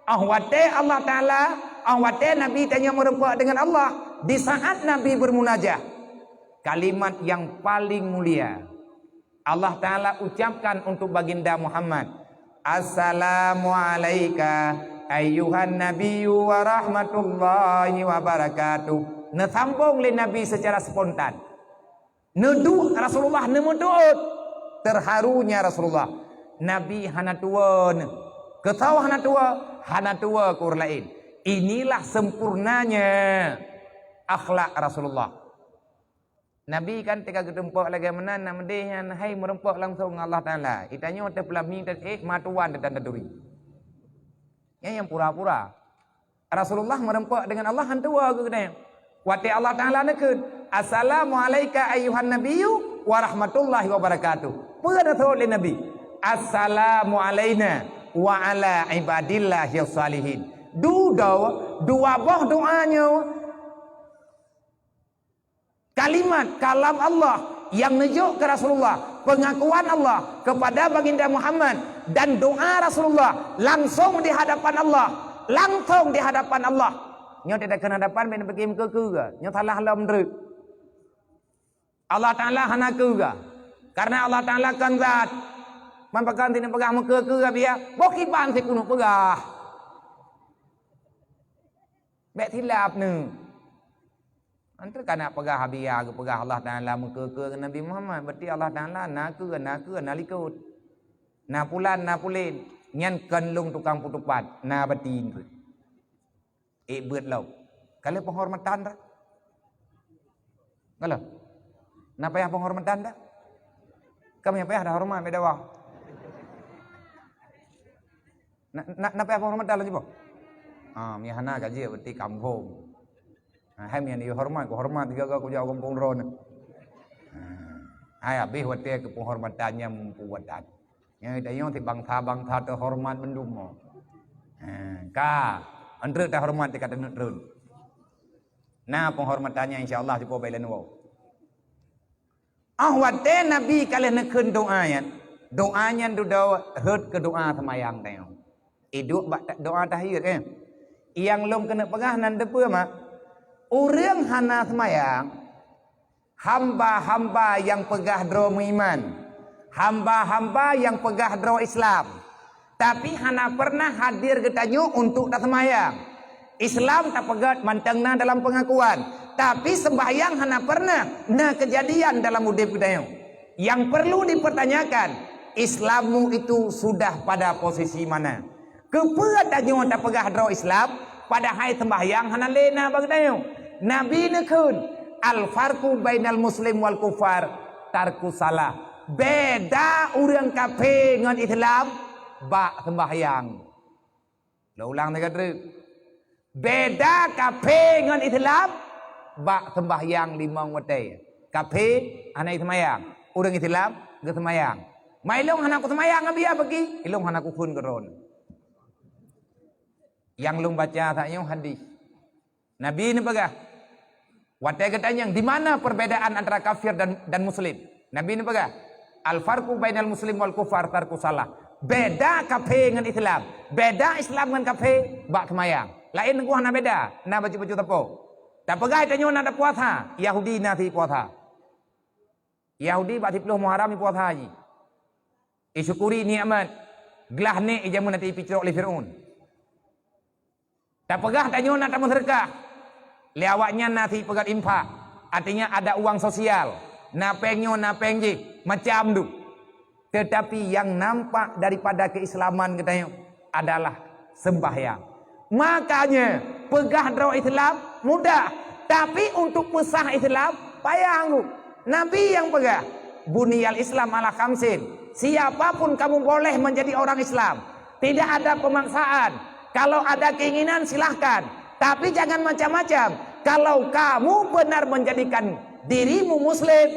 Óh watée Allah Taala, óh watée Nabi tanyoe meurumpok deungon Allah, di saat Nabi beurmunajah, kalimat nyang paleng mulia Allah Taala ucapkan untuk Baginda Muhammad, "Assalamu alaika ayyuhan nabiyyu wa rahmatullahi wa barakatuh." Neusambong lé Nabi secara spontan. Neuduek Rasulullah, neumeuduek. Terharunya Rasulullah. Nabi hana tuwoe neuh. Keusau hana tuwoe, hana tuwoe keu ureuëng laén. Inilah sempurnanya akhlak Rasulullah. Nabi kan teuka geuteumpok lagée meunan, na meudeh nyan hai meurumpok langsong ngon Allah Taala. Geutanyoe teupeulami teuék matuan teutan taturi. Nyan nyang pura-pura. Rasulullah meurumpok deungon Allah han tuwoe keu geutanyoe. Watée Allah Taala neukheun, "Assalamu alaika ayyuhan nabiyyu wa rahmatullahi wa barakatuh." Peue neuseuôt lé Nabi? "Assalamu alaina wa ala ibadillahis salihin." Dudoe, dua boh doa nyoe. Kalimat kalam Allah nyang neujok keu Rasulullah, pengakuan Allah kepada Baginda Muhammad, dan doa Rasulullah langsong di hadapan Allah, langsong di hadapan Allah. Nyoe tidak kena hadapan, bèk neupike meukeue-keue, nyoe salah lom treuk. Allah Taala hana keue, karena Allah Taala kon zat. Man pakon sineuk peugah meukeue-keue biya, boh kiban sikunut peugah. Bèk silap neuh. Antara kana peugah biya geupeugah Allah Taala meukeue-keue ngon Nabi Muhammad, berarti Allah Taala na keue, na keue, na likot. Na pulan, na pulen. Nyan kon lôn tukang putupat, na batin. Ék beuet lom. Ka lheueh penghormatan dah. Ka lheueh. Na payah penghormatan dah. Ka meuh payah dah hormat, beda wah. Na, na, na payah penghormatan lom jiboh. Ha, meuhana ka jeuet berarti kampung. Ha, hai meuhana hormat, ku hormat tiga ga kujak gampông droe. Ha, hai habéh watée keu penghormatan nyang meupuwatan. Nyang tanyoe si bansa-bansa teuhormat bandum. Ha, ka, antreuk tahormat di kata neutreun. Na penghormatan nyang insya Allah sipo bailan woe. Ah watée Nabi ka lheueh neukheun doa nyan, doa nyan dudoe rhot keu doa seumayang tanyoe. Iduek bak ta-, doa tahiyat, eh. Nyang lôn keuneuk peugah nan deupeue mak, ureuëng hana seumayang, hamba-hamba nyang peugah droe meuiman, hamba-hamba nyang peugah droe Islam, tapi hana pernah hadir geutanyoe untuk taseumayang. Islam tapeugét mantong na dalam peungakuan, tapi seumbahyang hana pernah na keujadian dalam udeb geutanyoe. Nyang perlu dipertanyakan, Islammu itu sudah pada posisi mana? Keupeue tanyoe tapeugah droe Islam, padahai seumbahyang hana lé na bak geutanyoe? Nabi neukheun, "Al-farqu bainal muslim wal kufar tarkus salah." Beda ureuëng kafé ngon Islam bak seumbahyang. Lôn ulang lagée treuk. Beda kafé ngon Islam bak seumbahyang limong watée. Kafé hana seumayang, ureuëng Islam geuseumayang. Ma ilong hana kuseumayang ngon biya bagi, ilong hana kukheun keu droe. Nyang lôn baca saat nyoe hadis. Nabi neupeugah, watée geutanyong, "Di mana perbedaan antara kafir dan, dan muslim?" Nabi neupeugah, "Al-farqu bainal muslim wal kufar tarkus salah." Beda kafé ngon Islam, beda Islam ngon kafé bak seumayang. Laén teungku hana beda, na bacut-bacut sapo. Tapeugah tanyoe na tapuasa, Yahudi na sipuasa. Yahudi bak siplôh Muharram ipuasa jih. Isyukuri nikmat, glah nék ijameun até ipicrok lé Fir'aun. Tapeugah tanyoe na tameuseudeukah, lé awaknyan na sipeugét infak, artinya ada uang sosial, na péng nyoe, na péng jih, macam tu. Tetapi nyang nampak daripada keislaman geutanyoe adalah seumbahyang. Makanya, peugah droe Islam mudah, tapi untuk peusah Islam payah anggô. Nabi nyang peugah, "Buniyal Islam ala khamsin." Siapapun kamu boleh menjadi orang Islam. Tidak ada pemaksaan. Kalau ada keinginan, silahkan. Tapi jangan macam-macam. Kalau kamu benar menjadikan dirimu muslim,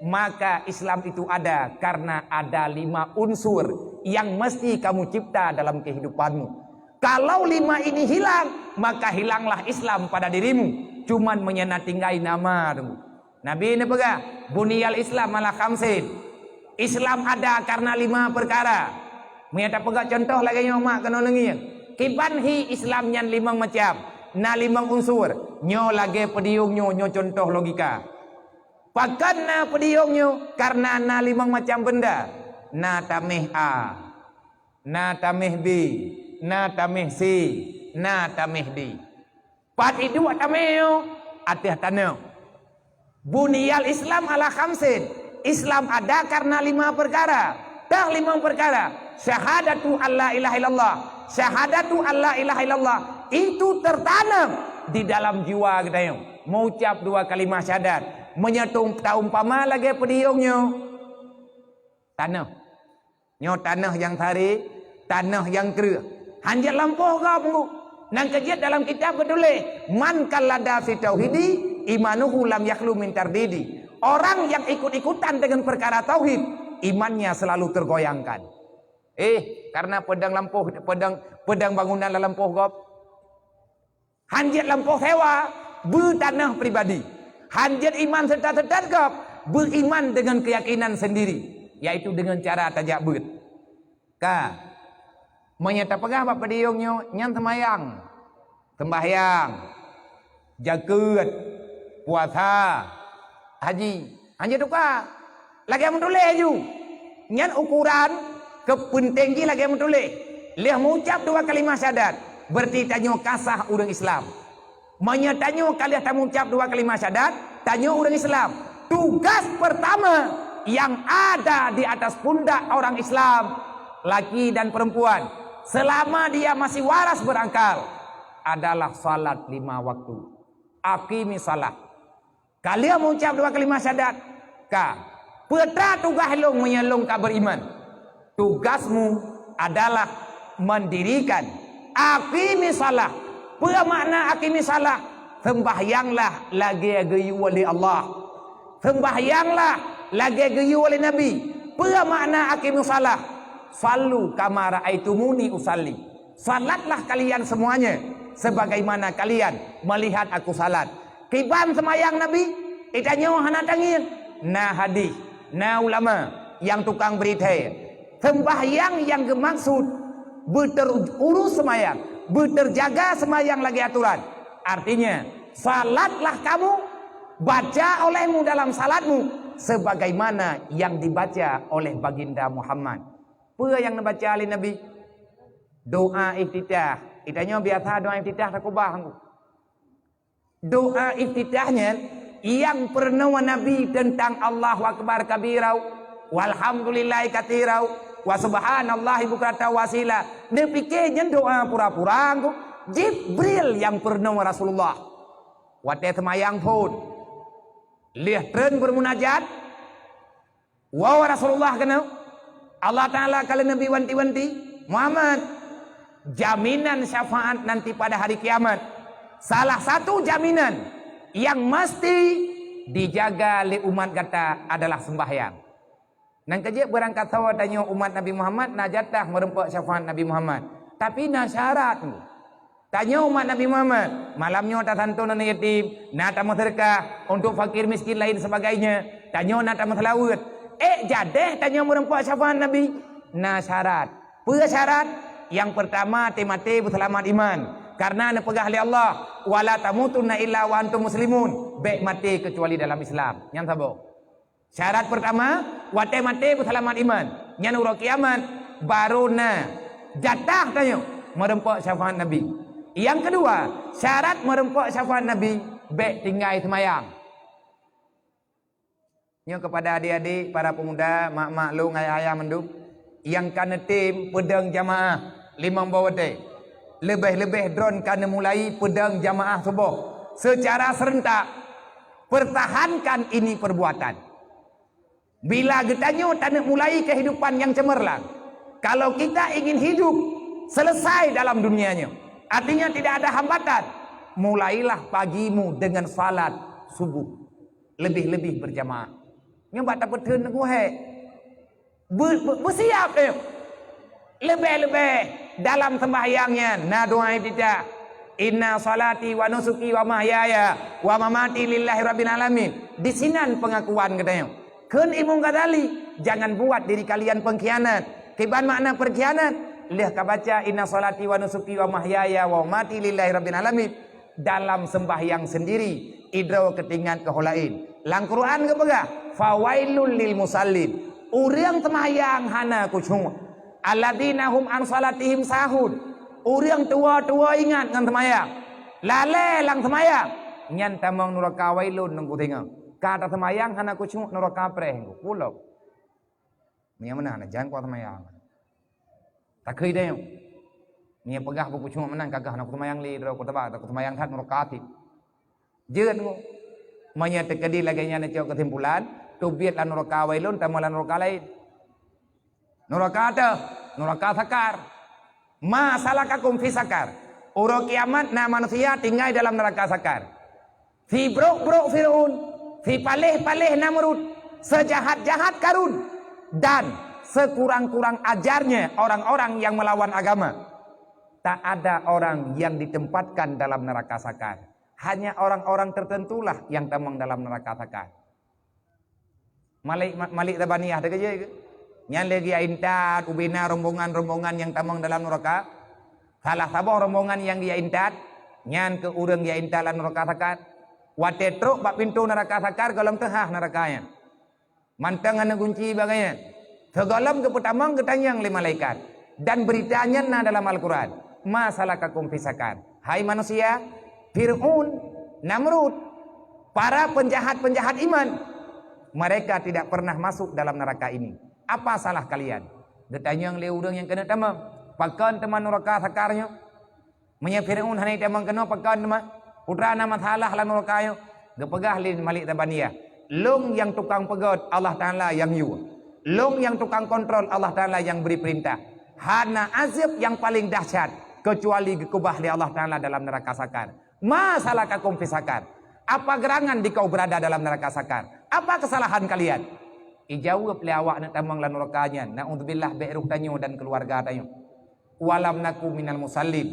maka Islam itu ada karena ada lima unsur yang mesti kamu cipta dalam kehidupanmu. Kalau lima ini hilang, maka hilanglah Islam pada dirimu. Cuman meunyo na tinggai nama tu. Nabi neupeugah, "Buniyal Islam ala khamsin." Islam ada karena lima perkara. Meunyo tapeugah contoh lagée nyoe mak keunoe leungieng. Kiban hi Islam nyan limong macam. Na limong unsur. Nyoe lagée peudiyong nyoe, nyoe contoh logika. Pakon na peudiyong nyoe? Karena na limong macam benda. Na taméh A, na taméh B, na taméh C, na taméh D. Pat iduek taméh nyoe? Ateueh tanoh. Buniyal Islam ala khamsin. Islam ada karena lima perkara. Tah limong perkara. Syahadatu alla ilaha illallah. Syahadatu alla ilaha illallah. Itu tertanam di dalam jiwa geutanyoe. Meucab dua kalimah syahadat. Meunyoe teumpama lagée peudiyong nyoe, tanoh. Nyoe tanoh nyang saré, tanoh nyang kreueh. Hanjeuet lampôh gob ngu. Nyang keujeuet dalam kitab geutuléh, "Man qallada fi tauhidi, imanuhu lam yakhlu min tardidi." Orang yang ikut-ikutan dengan perkara tauhid, imannya selalu tergoyangkan. Eh, karena peudong lampôh, peudong, peudong bangunan lam lampôh gob. Hanjeuet lampôh sewa, beu tanoh pribadi. Hanjeuet iman seutôt-seutôt gob, beu iman dengan keyakinan sendiri, yaitu dengan cara tajak beuet. Ka, meunyoe tapeugah bak peudiyong nyoe, nyan seumayang, seumbahyang, jakeuet, puasa, haji. Hanjeuet tuka. Lagée meutuléh aju. Nyan ukuran keupeunténg jih lagée meutuléh. Lheueh meucab dua kalimah syahadat, berarti tanyoe ka sah ureuëng Islam. Meunyoe tanyoe ka lheueh tameucab dua kalimah syahadat, tanyoe ureuëng Islam. Tugas pertama yang ada di atas pundak orang Islam, laki dan perempuan, selama dia masih waras berakal, adalah salat lima waktu. Aqimi salat. Ka lheueh meucab dua kalimah syahadat, ka. Peue teuma tugaih lôn meunyoe lôn ka beriman? Tugasmu adalah mendirikan. Aqimi salah. Peue makna aqimi salah? Seumbahyanglah lagée geuyue lé Allah. Seumbahyanglah lagée geuyue lé Nabi. Peue makna aqimi salah? Sallu kama raaitumuni usalli. Salatlah kalian semuanya sebagaimana kalian melihat aku salat. Kiban seumayang Nabi, geutanyoe hana tangieng. Na hadih, na ulama nyang tukang bri thée. Seumbahyang nyang geumaksud beuteururus seumayang, beuterjaga seumayang lagée atoran. Artinya, salatlah kamu, baca olehmu dalam salatmu sebagaimana yang dibaca oleh Baginda Muhammad. Peue nyang neubaca lé Nabi? Doa iftitah. Geutanyoe biasa doa iftitah takubah. Doa iftitah nyan nyang peurunoe Nabi teuntang Allahu Akbar kabira, walhamdulillahi katsira, wa subhanallahi bukratan wa asila. Neupike nyan doa pura-pura ngu? Jibril nyang peurunoe Rasulullah. Watée seumayang phon, lheueh treun beumunajat, Woe Rasulullah keunoe, Allah Taala ka lheueh neubri wanti-wanti, Muhammad, jaminan syafaat nanti pada hari kiamat. Salah satu jaminan nyang mesti dijaga lé umat gata adalah seumbahyang. Nyang keujeuet beurangkat sawa tanyoe umat Nabi Muhammad na jatah meureumpok syafaat Nabi Muhammad, tapi na syarat. Tanyoe umat Nabi Muhammad, malam nyoe tasantun aneuk yatim, na tameuseudeukah untuk fakir miskin lain sebagainya, tanyoe na tameuseulaweuet. Eh, jadeh tanyoe meureumpok syafaat Nabi? Na syarat. Peue syarat? Nyang peurtama, maté-maté beuseulamat iman. Karena neupeugah lé Allah, "Wala tamutunna illa wa antum muslimun." Bék maté keucuali dalam Islam. Nyan saboh. Syarat peurtama, watée maté beuseulamat iman. Nyan uroe kiamat, barô na jatah tanyoe meureumpok syafaat Nabi. Nyang keudua, syarat meureumpok syafaat Nabi, bék tinggai seumayang. Nyoe keupada adik-adik, para peumuda, mak-mak lôn, ayah-ayah mandum, nyang ka neutem peudong jamaah limong boh watée. Leubeh-leubeh droen ka neumulai peudong jamaah suboh seucara serentak. Pertahankan ini perbuatan. Bila geutanyoe taneuk mulai kehidupan nyang cemerlang, kalau kita ingin hidup selesai dalam dunia nyoe, artinya tidak ada hambatan, mulailah pagimu dengan salat subuh, lebih-lebih berjamaah. Nyoe bak tapeutheun teungoh hék. Be-, be-, beusiap, eh. Leubeh-leubeh dalam sembahyang nyan na doa iftitah. "Inna salati wa nusuki wa mahyaya wa mamati lillahi rabbil alamin." Di sinan pengakuan geutanyoe. Kheun Imam Ghazali, "Jangan buat diri kalian pengkhianat." Kiban makna pengkhianat? Lheueh ka baca, "Inna salati wa nusuki wa mahyaya wa mamati lillahi rabbil alamin." Dalam sembahyang sendiri, idroe keu teuingat keu ho laén. Lam Quran geupeugah, "Fawailul lil musallin." Ureuëng seumahyang hana khusyuk. "Alladzina hum an salatihim sahun." Ureuëng tuwo-tuwo ingat ngon seumayang, lalée lam seumayang, nyan tamong nuraka wailun nungku singoh. Ka taseumayang hana khusyuk, nuraka preh nungku. Pulop. Meunyo meunan, jan kuat seumayang. Takheun deh. Meunyo peugah bukhusyuk meunan, ka gah na kuseumayang lé, droe kuteuba, kuseumayang that nuraka até. Jeuet ngu. Meunyo teukeudi lagée nyan neucok keusimpulan, teubiet lam nuraka wailun, tamong lam nuraka laén. Nuraka teuh, nuraka sakar. "Ma salakakum fi sakar?" Uroe kiamat na manusia tinggai dalam neraka sakar. Sibrok-brok Fir'aun, sipaléh-paléh Namrud, seujahat-jahat Karun, dan sekurang-kurang ajarnya orang-orang yang melawan agama. Tak ada orang yang ditempatkan dalam neraka sakar. Hanya orang-orang tertentulah yang tamong dalam neraka sakar. Malik, ma-, Malik Zabaniyah teuh keujeuet keu? Nyan lé geujak intat ubena rombongan-rombongan nyang tamong dalam nuraka. Salah saboh rombongan nyang geujak intat, nyan keuh ureuëng geujak intat lam nuraka sakar. Watée trok bak pintoe nuraka sakar, gohlom teuhah nuraka nyan. Mantong hana gunci bak gobnyan. Sigohlom geupeutamong geutanyong lé malaikat. Dan beurita nyan na dalam Al-Quran, "Ma salakakum fi sakar?" Hai manusia, Fir'aun, Namrud, para penjahat-penjahat iman, mereka tidak pernah masuk dalam neraka ini. Apa salah kalian? Geutanyong lé ureuëng nyang keuneuk tamong, pakon teuma nuraka sakar nyoe? Meunyoe Fir'aun hana jitamong keunoe, pakon teuma? Putra na masalah lam nuraka nyoe? Geupeugah lé Malik Zabaniyah, "Lôn nyang tukang peugét, Allah Taala nyang yue. Lôn nyang tukang kontrol, Allah Taala nyang bri peurintah. Hana azeueb nyang paleng dahsyat keucuali geukeubah lé Allah Taala dalam nuraka sakar." "Ma salakakum fi sakar?" Apa gerangan dikau berada dalam neraka sakar? Apa kesalahan kalian? Ijaweueb lé awak neuk tamong lam nuraka nyan, "Naudzubillah, bék roh tanyoe dan keuluwarga tanyoe." "Walam naku minal musallin."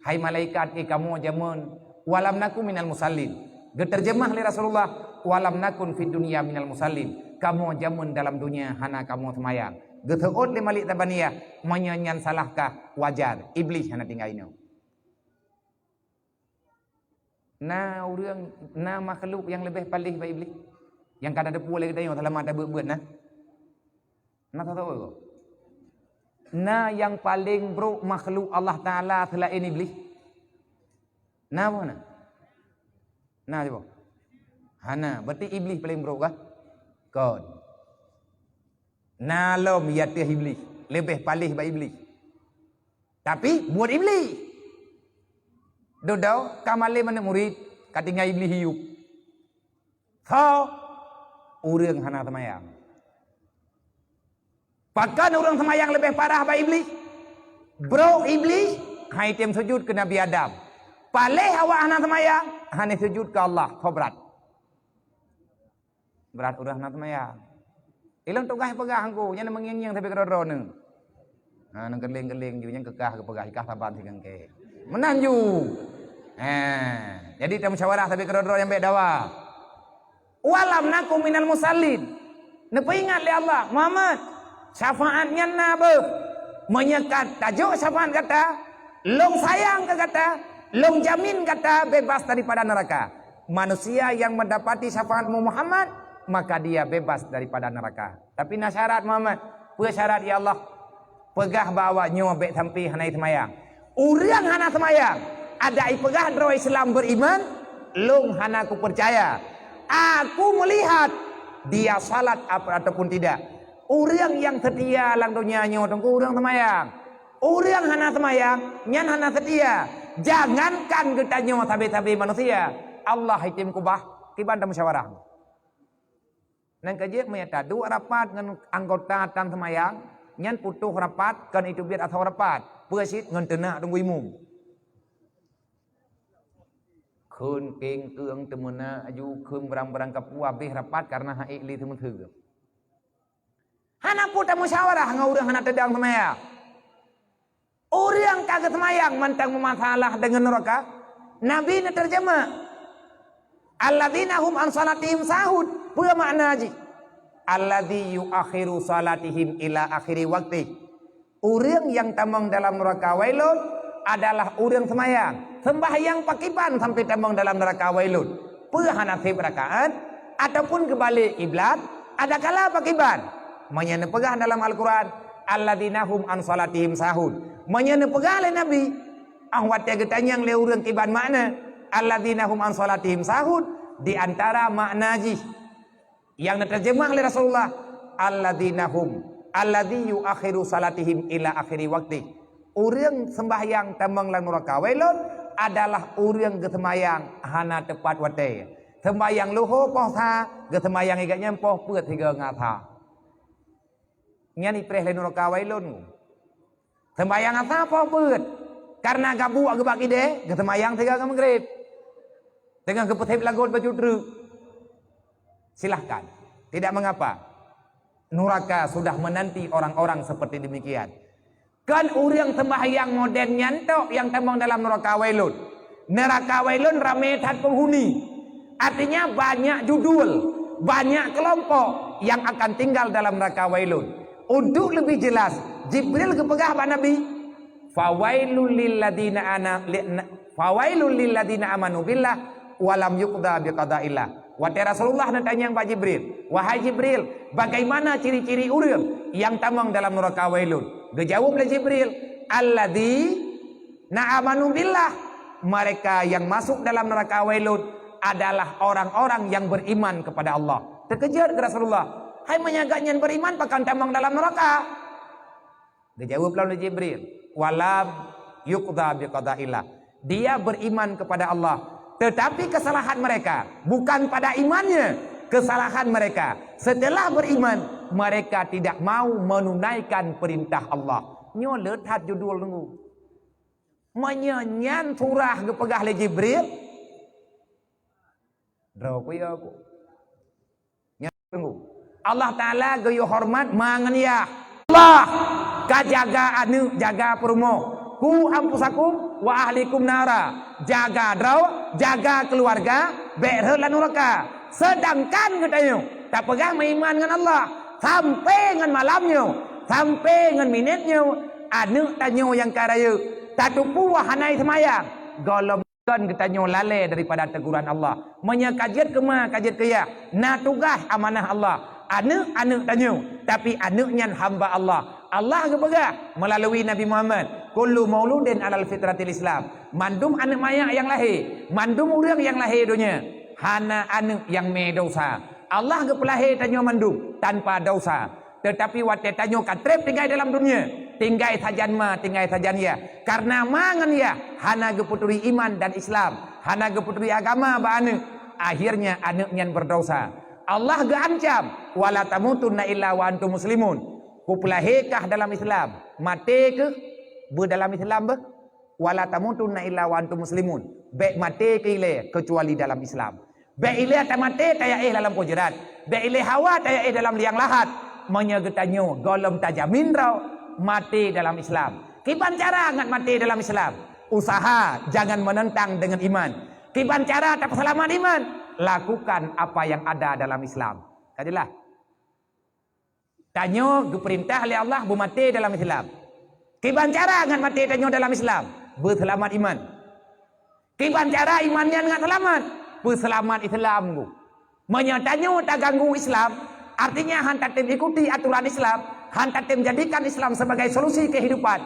Hai malaikat, eh, kamoe jameun, "Walam naku minal musallin." Geuterjemah lé Rasulullah, "Walam nakun fid dunya minal musallin." Kamoe jameun dalam dunia hana kamoe seumayang. Geuseuôt lé Malik Zabaniyah, meunyoe nyan salah kah, wajar, Iblih hana tinggai inoe. Na ureuëng, na makhluk nyang leubeh paléh bak Iblih? Nyang ka tateupeue lé geutanyoe seulama tabeuet-beuet na? Na tateupeue? Na nyang paleng brok makhluk Allah Taala seulaén Iblih? Na boh na? Na boh? Hana, berarti Iblih paleng brok kah? Kon. Na lom di ateueh Iblih, leubeh paléh bak Iblih. Tapi buet Iblih. Dudoe ka malém aneuëk murit, ka tinggai Iblih iyup. Soe? Ureuëng hana seumayang. Pakon ureuëng seumayang leubeh parah bak Iblih? Brok Iblih, han jitem sujut keu Nabi Adam. Paléh awak hana seumayang, hana sujut keu Allah, soe brat? Brat ureuëng hana seumayang. Ilôn tugaih peugah Teungku, nyan meungieng-ngieng sabe keudroe-droe neuh. Ha, neuh keulieng-keulieng ju, nyan keu kah geupeugah, ikah saban sikangke. Meunan ju. Ha, jadi tamusyawarah sabe keudroe-droe nyang bék dawa. "Walam naku minal musallin." Neupeuingat lé Allah, "Muhammad, syafaat nyan na beuh. Meunyoe ka tajok syafaat gata, lôn sayang keu gata, lôn jamin gata bebas daripada neraka." Manusia yang mendapati syafaatmu Muhammad, maka dia bebas daripada neraka. Tapi na syarat Muhammad. Peue syarat, ya Allah? Peugah bak awak nyoe bék sampai hana seumayang. Ureuëng hana seumayang, adak ipeugah droe Islam beriman, lôn hana kupeucaya. Aku melihat dia salat ap-, ataupun tidak. Ureuëng nyang seutia lam donya nyoe teungku ureuëng seumayang. Ureuëng hana seumayang, nyan hana seutia. Jangankan geutanyoe sabe-sabe manusia, Allah item keubah, kiban tamusyawarah. Nyan ka jeuet meunyo taduek rapat ngon anggota tan seumayang, nyan putôh rapat kon iteubiet asoe rapat, peue cit ngon teunak teungku imum. Kheun kengkeueng teumeunak aju kheun barang-barang kapue habéh rapat kareuna han ék lé teumeuteue. Hana peue tamusyawarah ngon ureuëng hana teudong seumayang. Ureuëng ka geuseumayang mantong meumasalah deungon nuraka, Nabi neuteurjeumah, "Alladzina hum an salatihim sahun." Peue makna jih? "Alladzi yuakhiru salatihim ila akhiri waqtih." Ureuëng nyang tamong dalam nuraka Wailun adalah ureuëng seumayang. Seumbahyang pakriban sampai tamong dalam nuraka Wailun? Peue hana seb rakaat? Ataupun geubalek kiblat? Adakala pakriban? Meunyoe neupeugah dalam Al-Quran, "Alladzina hum an salatihim sahun." Meunyoe neupeugah lé Nabi, ah, watée geutanyong lé ureuëng kiban makna, "Alladzina hum an salatihim sahun," di antara makna jih nyang neuteurjeumah lé Rasulullah, "Alladzina hum, alladzi yuakhiru salatihim ila akhiri waqtih." Ureuëng seumbahyang tamong lam nuraka Wailun adalah ureuëng geuseumayang hana teupat watée. Seumbahyang luho poh sa, geuseumayang igat nyan poh peuet sigoe ngon sa. Nyan ipreh lé nuraka Wailun. Seumbahyang asa poh peuet, karena gabuek geubak ideh, geuseumayang sigoe ngon Maghrib. Teungoh geupeuseb lagot baju treuk. Silahkan, tidak mengapa. Nuraka sudah menanti orang-orang seperti demikian. Kon ureuëng seumbahyang modern nyan tok nyang tamong dalam nuraka Wailun. Nuraka Wailun ramé that penghuni. Artinya banyak judul, banyak kelompok yang akan tinggal dalam nuraka Wailun. Untuk lebih jelas, Jibril geupeugah bak Nabi, "Fawailul lilladzina ana-, li-, na-, fawailul lilladzina amanu billah wa lam yuqda biqadaillah." Watée Rasulullah neutanyong bak Jibril, "Wahai Jibril, bagaimana ciri-ciri ureuëng nyang tamong dalam nuraka Wailun?" Geujaweueb lé Jibril, "Alladzina amanu billah." Mereka yang masuk dalam neraka Wailun adalah orang-orang yang beriman kepada Allah. Teukeujot keu Rasulullah, "Hai meunyoe gobnyan beriman, pakon tamong dalam nuraka?" Geujaweueb lom lé Jibril, "Walam yuqda biqadaillah." Dia beriman kepada Allah, tetapi kesalahan mereka bukan pada imannya. Kesalahan mereka, setelah beriman, mereka tidak mau menunaikan perintah Allah. Nyoe le that judul nunggu. Meunyoe nyan surah geupeugah lé Jibril, droe ku ya ku. Nyan tunggu. Allah Taala geuyue horeumat ma ngon yah. Allah ka jaga aneuëk, jaga peurumoh. "Qu anfusakum wa ahlikum nara." Jaga droe, jaga keuluwarga, bék rhot lam nuraka. Seudangkan geutanyoe tapeugah meuiman ngon Allah, sampai ngon malam nyoe, sampai ngon minét nyoe, aneuëk tanyoe nyang ka rayeuk, tateupeue hana seumayang, gohlom kon geutanyoe lalée daripada teguran Allah. Meunyoe ka jeuet keu ma, ka jeuet keu yah, na tugaih amanah Allah. Aneuëk, aneuëk tanyoe, tapi aneuëk nyan hamba Allah. Allah geupeugah meulalu Nabi Muhammad, "Kullu mauludin alal fitratil Islam." Mandum aneuëk manyak nyang lahé, mandum ureuëng nyang lahé donya, hana aneuëk nyang mé desya. Allah geupeulahé tanyoe mandum tanpa desya. Teutapi watée tanyoe ka treb tinggai dalam donya, tinggai sajan ma, tinggai sajan yah. Karena ma ngon yah hana geupeuturi iman dan Islam, hana geupeuturi agama bak aneuëk, akhirnya aneuëk nyan beudesya. Allah geuancam, "Wala tamutunna illa wa antum muslimun." Kupeulahé kah dalam Islam, maté keuh beu dalam Islam beuh. "Wala tamutunna illa wa antum muslimun." Bék maté keu ilée keucuali dalam Islam. Bék ilée tamaté tayaéh dalam kujrat. Bék ilée hawa tayaéh dalam liang lahat. Meunyoe geutanyoe gohlom tajamin droe maté dalam Islam. Kiban cara ngat maté dalam Islam? Usaha jangan menentang dengan iman. Kiban cara tapeuseulamat iman? Lakukan apa yang ada dalam Islam. Ka jeulaih? Tanyoe geupeurintah lé Allah beumaté dalam Islam. Kiban cara ngat maté tanyoe dalam Islam? Beuseulamat iman. Kiban cara iman nyan ngat seulamat? Peuseulamat Islam geuh. Meunyoe tanyoe taganggu Islam, artinya han tatem ikuti aturan Islam, han tatem jadikan Islam sebagai solusi kehidupan,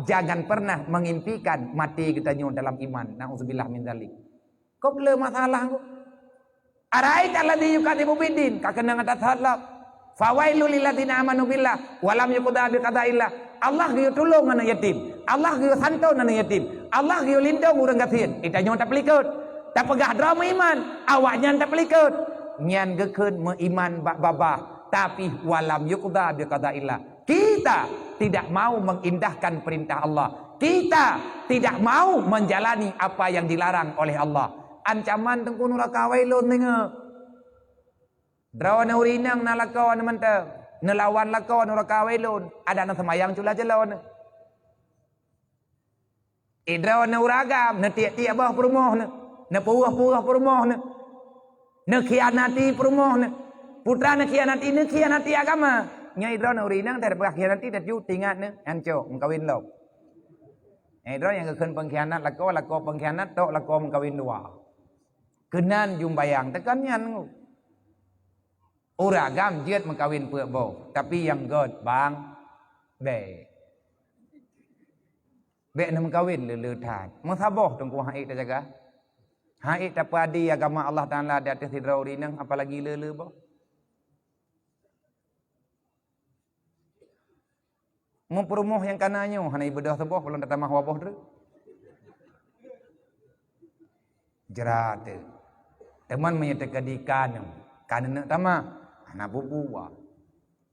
jangan pernah mengimpikan maté geutanyoe dalam iman. Nauzubillah min dzalik. Kok le masalah ko? "Araita alladzi yukadzibu biddin," ka keunong atas that lom. "Fawailul lilladzina amanu billah wa lam yuqda biqadaillah." Allah geuyue tulông aneuëk yatim. Allah geuyue santon aneuëk yatim. Allah geuyue lindong ureuëng gasien. Geutanyoe tapeulikot. Tapeugah droe meuiman, awaknyan tapeulikot. Nyan geukheun meuiman bak babah, tapi wa lam yuqda biqadaillah. Kita tidak mau mengindahkan perintah Allah. Kita tidak mau menjalani apa yang dilarang oleh Allah. Ancaman Teungku nuraka Wailun deungoe. Droeneuh ureuëng inong na lakoe mantong, neulawan lakoe nuraka Wailun, adak na seumayang cula jaloe. Idroe neuagam, neutiek-tiek boh peurumoh neuh, neupeuweuh-peuweuh peurumoh neuh, neukhianati peurumoh neuh. Putra neukhianati, neukhianati agama. Nyoe idroe ureueng inong teupeugah khianati, teuju tingat neuh, nyan cok meukawen lom. Nyan idroe nyang geukheun pengkhianat lakoe, lakoe pengkhianat, tok lakoe meukawen dua. Keunan jumbayang teuka nyan. Ureueng agam jeuet meukawen peuet boh, tapi nyang göt bang, bèk. Bèk neumeukawen le-le that. Meusaboh teungku han ék tajaga. Han ék tapeuadi agama Allah Taala di ateueh sidroe ureueng inong, apalagi le-le boh. Meupeurumoh nyang kana nyoe hana ibeudôh saboh, ulôn tatamah dua boh treuk. Jrat teuh. Teuma meunyoe teukeudi ka neuh, ka neuneuk tamah, hana bubuwa.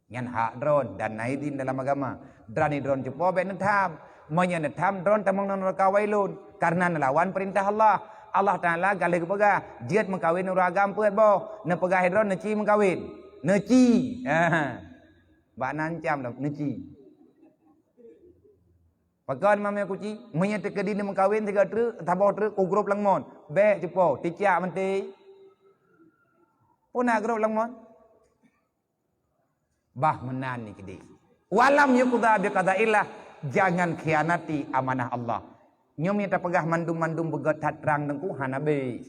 Nyan hak droen dan na idin dalam agama. Droen droen cupo bèk neutham. Meunyoe neutham, droen tamong lam neuraka wailun, kareuna neulawan peurintah Allah. Allah Taala ka lheueh geupeugah, jeuet meukawen ureueng agam peuet boh. Neupeugah droen neuci meukawen. Neuci. Ha. Bak na ancam lom, neuci. Pakon mamé kuci, meunyoe teukeudi neumeukawen sigoe treuk, saboh treuk, u grôp lam mon. Bèk cupo, ticak meuntée. Peue na grôp lam mon? Bah meunan nyan keudéh. Walam yuqda biqadaillah, jangan khianati amanah Allah. Nyoe meunyoe tapeugah mandum-mandum beugöt that trang teungku hana bèk.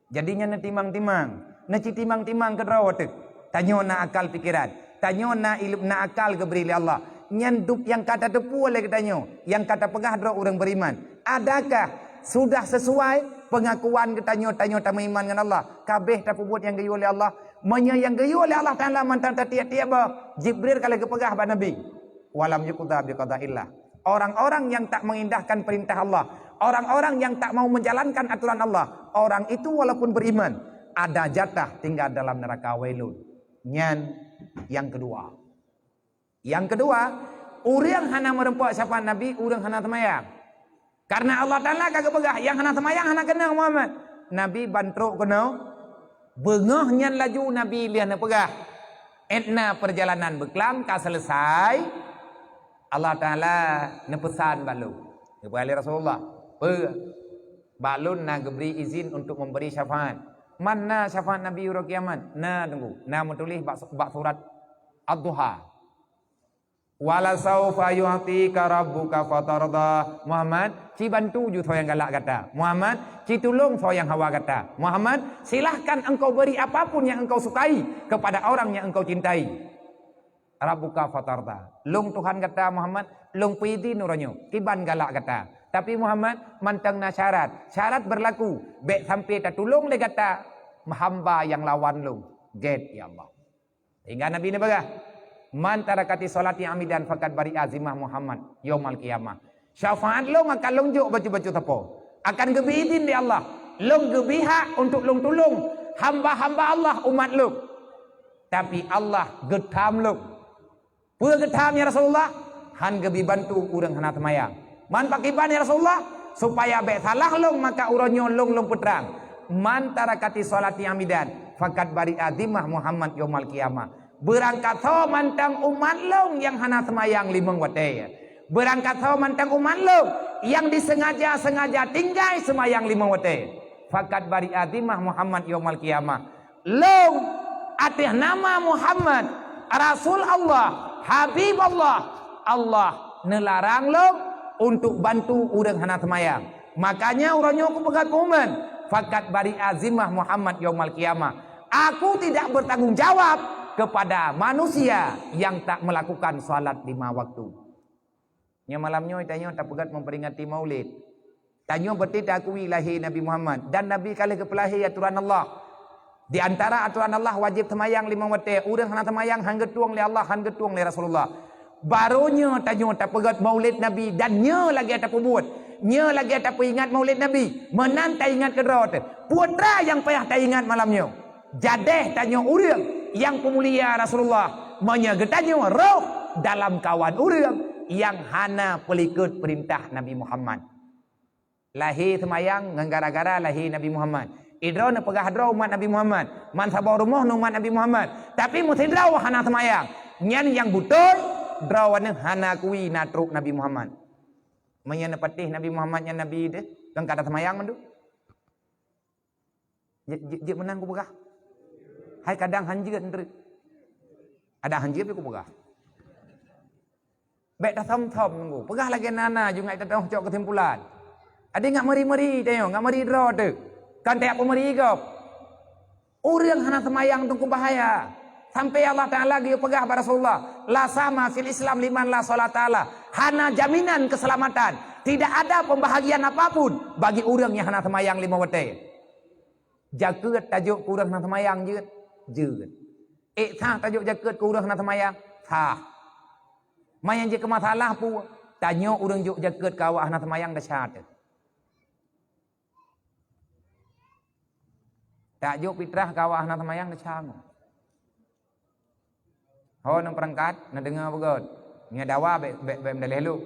Jadi nyan neutimang-timang, neuci timang-timang keudroe teuh. Tanyoe na akal pikeran, tanyoe na ilem, na akal geubri lé Allah. Nyan dub nyang ka tateupeue lé geutanyoe, nyang ka tapeugah droe ureueng beriman. Adakah sudah sesuai pengakuan geutanyoe, tanyoe tameuiman ngon Allah? Kabéh tapeubuet nyang geuyue lé Allah. Meunyoe nyang geuyue lé Allah Taala mantong tatiep-tiep boh, Jibril ka lheueh geupeugah bak Nabi, "Walam yuqda biqadaillah." Orang-orang yang tak mengindahkan perintah Allah, orang-orang yang tak mau menjalankan aturan Allah, orang itu walaupun beriman, ada jatah tinggal dalam neraka wailun. Nyan nyang keudua. Nyang keudua, ureueng hana meurumpok syafaat Nabi, ureueng hana seumayang. Karena Allah Taala ka geupeugah, nyang hana seumayang hana keunong Muhammad. Nabi ban trok keunoe, beungoh nyan laju Nabi lheueh neupeugah, "Étna peurjalanan beuklam ka seuleusai." Allah Taala neupeusan bak lôn. Geupeugah lé Rasulullah, "Peue? Bak lôn na geubri izin untuk memberi syafaat." Man na syafaat Nabi uroe kiamat? Na teungku, na meutuléh bak, bak surat Ad-Duha. "Wala saufa yu'tika rabbuka fatarda." Muhammad, ci bantu ju soe nyang galak gata. Muhammad, ci tulông soe nyang hawa gata. Muhammad, silahkan engkau beri apapun yang engkau sukai kepada orang yang engkau cintai. "Rabbuka fatarda." Lôn Tuhan gata Muhammad, lôn peuidin uroe nyoe, kiban galak gata. Tapi Muhammad, mantong na syarat. Syarat berlaku, bèk sampai tatulông lé gata hamba nyang lawan lôn. Gét, ya Allah. Sehingga Nabi neupeugah, "Man tarakati sholati amidan faqad bari'a zimmah Muhammad yaumal qiyamah." Syafaat lôn akan lôn jok bacut-bacut sapo. Akan geubri idin lé Allah. Lôn geubri hak untuk lôn tulông hamba-hamba Allah umat lôn. Tapi Allah geutham lôn. Peue geutham, ya Rasulullah? Han geubri bantu ureueng hana seumayang. Man pakriban, ya Rasulullah? Supaya bèk salah lôn, maka uroe nyoe lôn, lôn peutrang. Man tarakati sholati amidan, faqad bari'a zimmah Muhammad yaumal qiyamah. Beurangkat soe mantong umat lôn nyang hana seumayang limong watèe. Beurangkat soe mantong umat lôn nyang disengaja-sengaja tinggai seumayang limong watèe. Faqad bari'a zimmah Muhammad yaumal qiyamah. Lôn ateueh nama Muhammad, Rasul Allah, Habib Allah, Allah neularang lôn untuk bantu ureueng hana seumayang. Makanya uroe nyoe kupeugah keu umat, faqad bari'a zimmah Muhammad yaumal qiyamah. Aku tidak bertanggung jawab kepada manusia yang tak melakukan salat lima waktu. Nyoe malam nyoe tanyoe tapeugöt memperingati Maulid. Tanyoe beutôi taakui lahé Nabi Muhammad dan Nabi ka lheueh geupeulahé atoran Allah. Di antara atoran Allah wajéb seumayang limong watèe, ureueng hana seumayang han geutueng lé Allah, han geutueng lé Rasulullah. Barô nyoe tanyoe tapeugöt Maulid Nabi dan nyoe lagèe tapeubuet, nyoe lagèe tapeuingat Maulid Nabi. Meunan taingat keudroe teuh. Peue teuma nyang payah taingat malam nyoe? Jadeh tanyoe ureueng nyang peumulia Rasulullah, meunyoe geutanyoe roh dalam kawan ureueng nyang hana peulikot peurintah Nabi Muhammad. Lahé seumayang ngon gara-gara lahé Nabi Muhammad. Idroe neupeugah droe umat Nabi Muhammad, man saboh rumoh ngon umat Nabi Muhammad. Tapi meusidroe hana seumayang. Nyan nyang beutôi, droeneuh hana akui na trok Nabi Muhammad. Meunyoe neupatéh Nabi Muhammad nyan nabi deh, kan kada seumayang mandum. Jeuet, jeuet, jeuet meunan kupeugah. Hai kadang han jeuet treuk. Ada han jeuet pih kupeugah. Bèk tasöm-söm nunggu. Peugah lagèe na-na ju ngat teuh cok keusimpulan. Adak ngat meuri-meuri tanyoe, ngat meuri droe teuk. Kan tajak peumeuri gob. Ureueng hana seumayang teungku bahaya. Sampai Allah Taala geuyue peugah bak Rasulullah, "La sama fil Islam liman la sholata lah." Hana jaminan keselamatan. Tidak ada pembahagian apapun bagi ureueng nyang hana seumayang lima watèe. Jakeuet tajok keu ureueng hana seumayang jeuet? Jeuet. Ék sah tajok jakeuet keu ureueng hana seumayang? Sah. Ma nyang jeuet keu masalah peue? Tanyoe ureueng jok jakeuet keu awak hana seumayang desya teuh. Tajok fitrah keu awak hana seumayang desya ngon. Ho, neupeurangkat, neudeungoe beugöt. Nyoe dawa bèk, bèk, bèk meudaleh lom.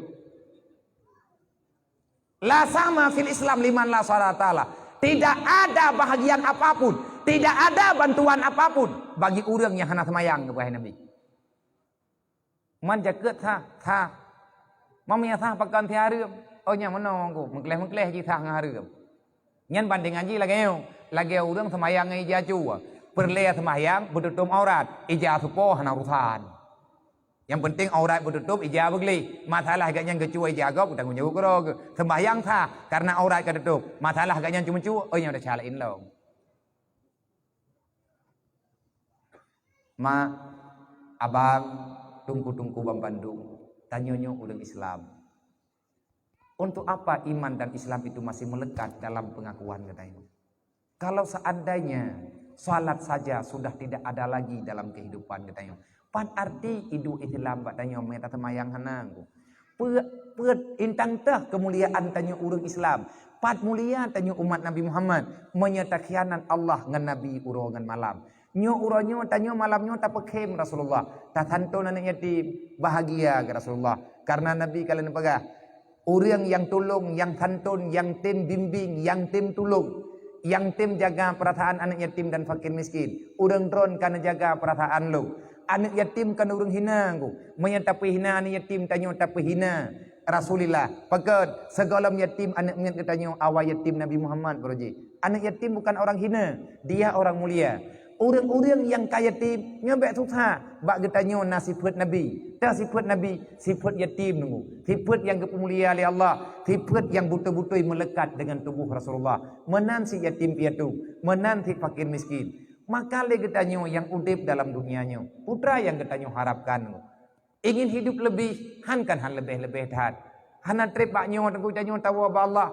La sama fil Islam liman la sholata lah. Tidak ada bahagian apapun, tidak ada bantuan apapun bagi ureueng nyang hana seumayang, kheun Nabi. Man jakeuet sah, sah. Man meunyo sah pakon si hareuem. Oh, nyan meunoe ku, meukleh-meukleh jih sah ngon hareuem. Nyan bandingan jih lagèe nyoe, lagèe ureueng seumayang ngon ija cue. Peureulèe seumayang beututôp aurat, ija supo hana urusan. Nyang penting aurat beututôp, ija beugleh. Masalah gobnyan geucue ija gob, tanggong jaweueb keudroe geuh. Seumayang sah, karena aurat ka tutôp. Masalah gobnyan cuma cue, oh, nyan desya laén lom. Mak, abang, teungku-teungku banmandum, tanyoe nyoe ureueng Islam. Untuk apa iman dan Islam itu masih melekat dalam pengakuan geutanyoe? Kalau seandainya salat saja sudah tidak ada lagi dalam kehidupan geutanyoe, pat arti idup Islam bak tanyoe meunyo taseumayang hana? Peue, peue intan teuh keumuliaan tanyoe ureueng Islam? Pat mulia tanyoe umat Nabi Muhammad meunyo takhianat Allah ngon Nabi uroe ngon malam? Nyoe uroe nyoe, tanyoe malam nyoe tapeukhém Rasulullah, tasanton aneuk yatim, bahagia keu Rasulullah. Karena Nabi ka lheueh neupeugah, ureueng nyang tulông, nyang santon, nyang tem bimbing, nyang tem tulông, nyang tem jaga peurasaan aneuk yatim dan fakir miskin. Ureueng droen ka neujaga peurasaan lôn. Aneuk yatim kon ureueng hina ku. Meunyo tapeuhina aneuk yatim, tanyoe tapeuhina Rasulillah. Pakon? Sigohlom yatim aneuk miet geutanyoe awai yatim Nabi Muhammad baroe jih. Aneuk yatim bukan orang hina, dia orang mulia. Ureueng-ureueng nyang ka yatim, nyoe bèk susah. Bak geutanyoe na sifeuet Nabi. Teuh sifeuet Nabi, sifeuet yatim nunggu. Sifeuet nyang geupeumulia lé Allah, sifeuet nyang beutôi-beutôi meulekat deungon tuboh Rasulullah. Meunan si yatim piatu, meunan si fakir miskin. Maka lé geutanyoe nyang udép dalam dunia nyoe, peue nyang geutanyoe harapkan nunggu? Ingin hidup leubeh, han kan han leubeh-leubeh that. Hana trép bak nyoe teungku tanyoe tawoe bak Allah.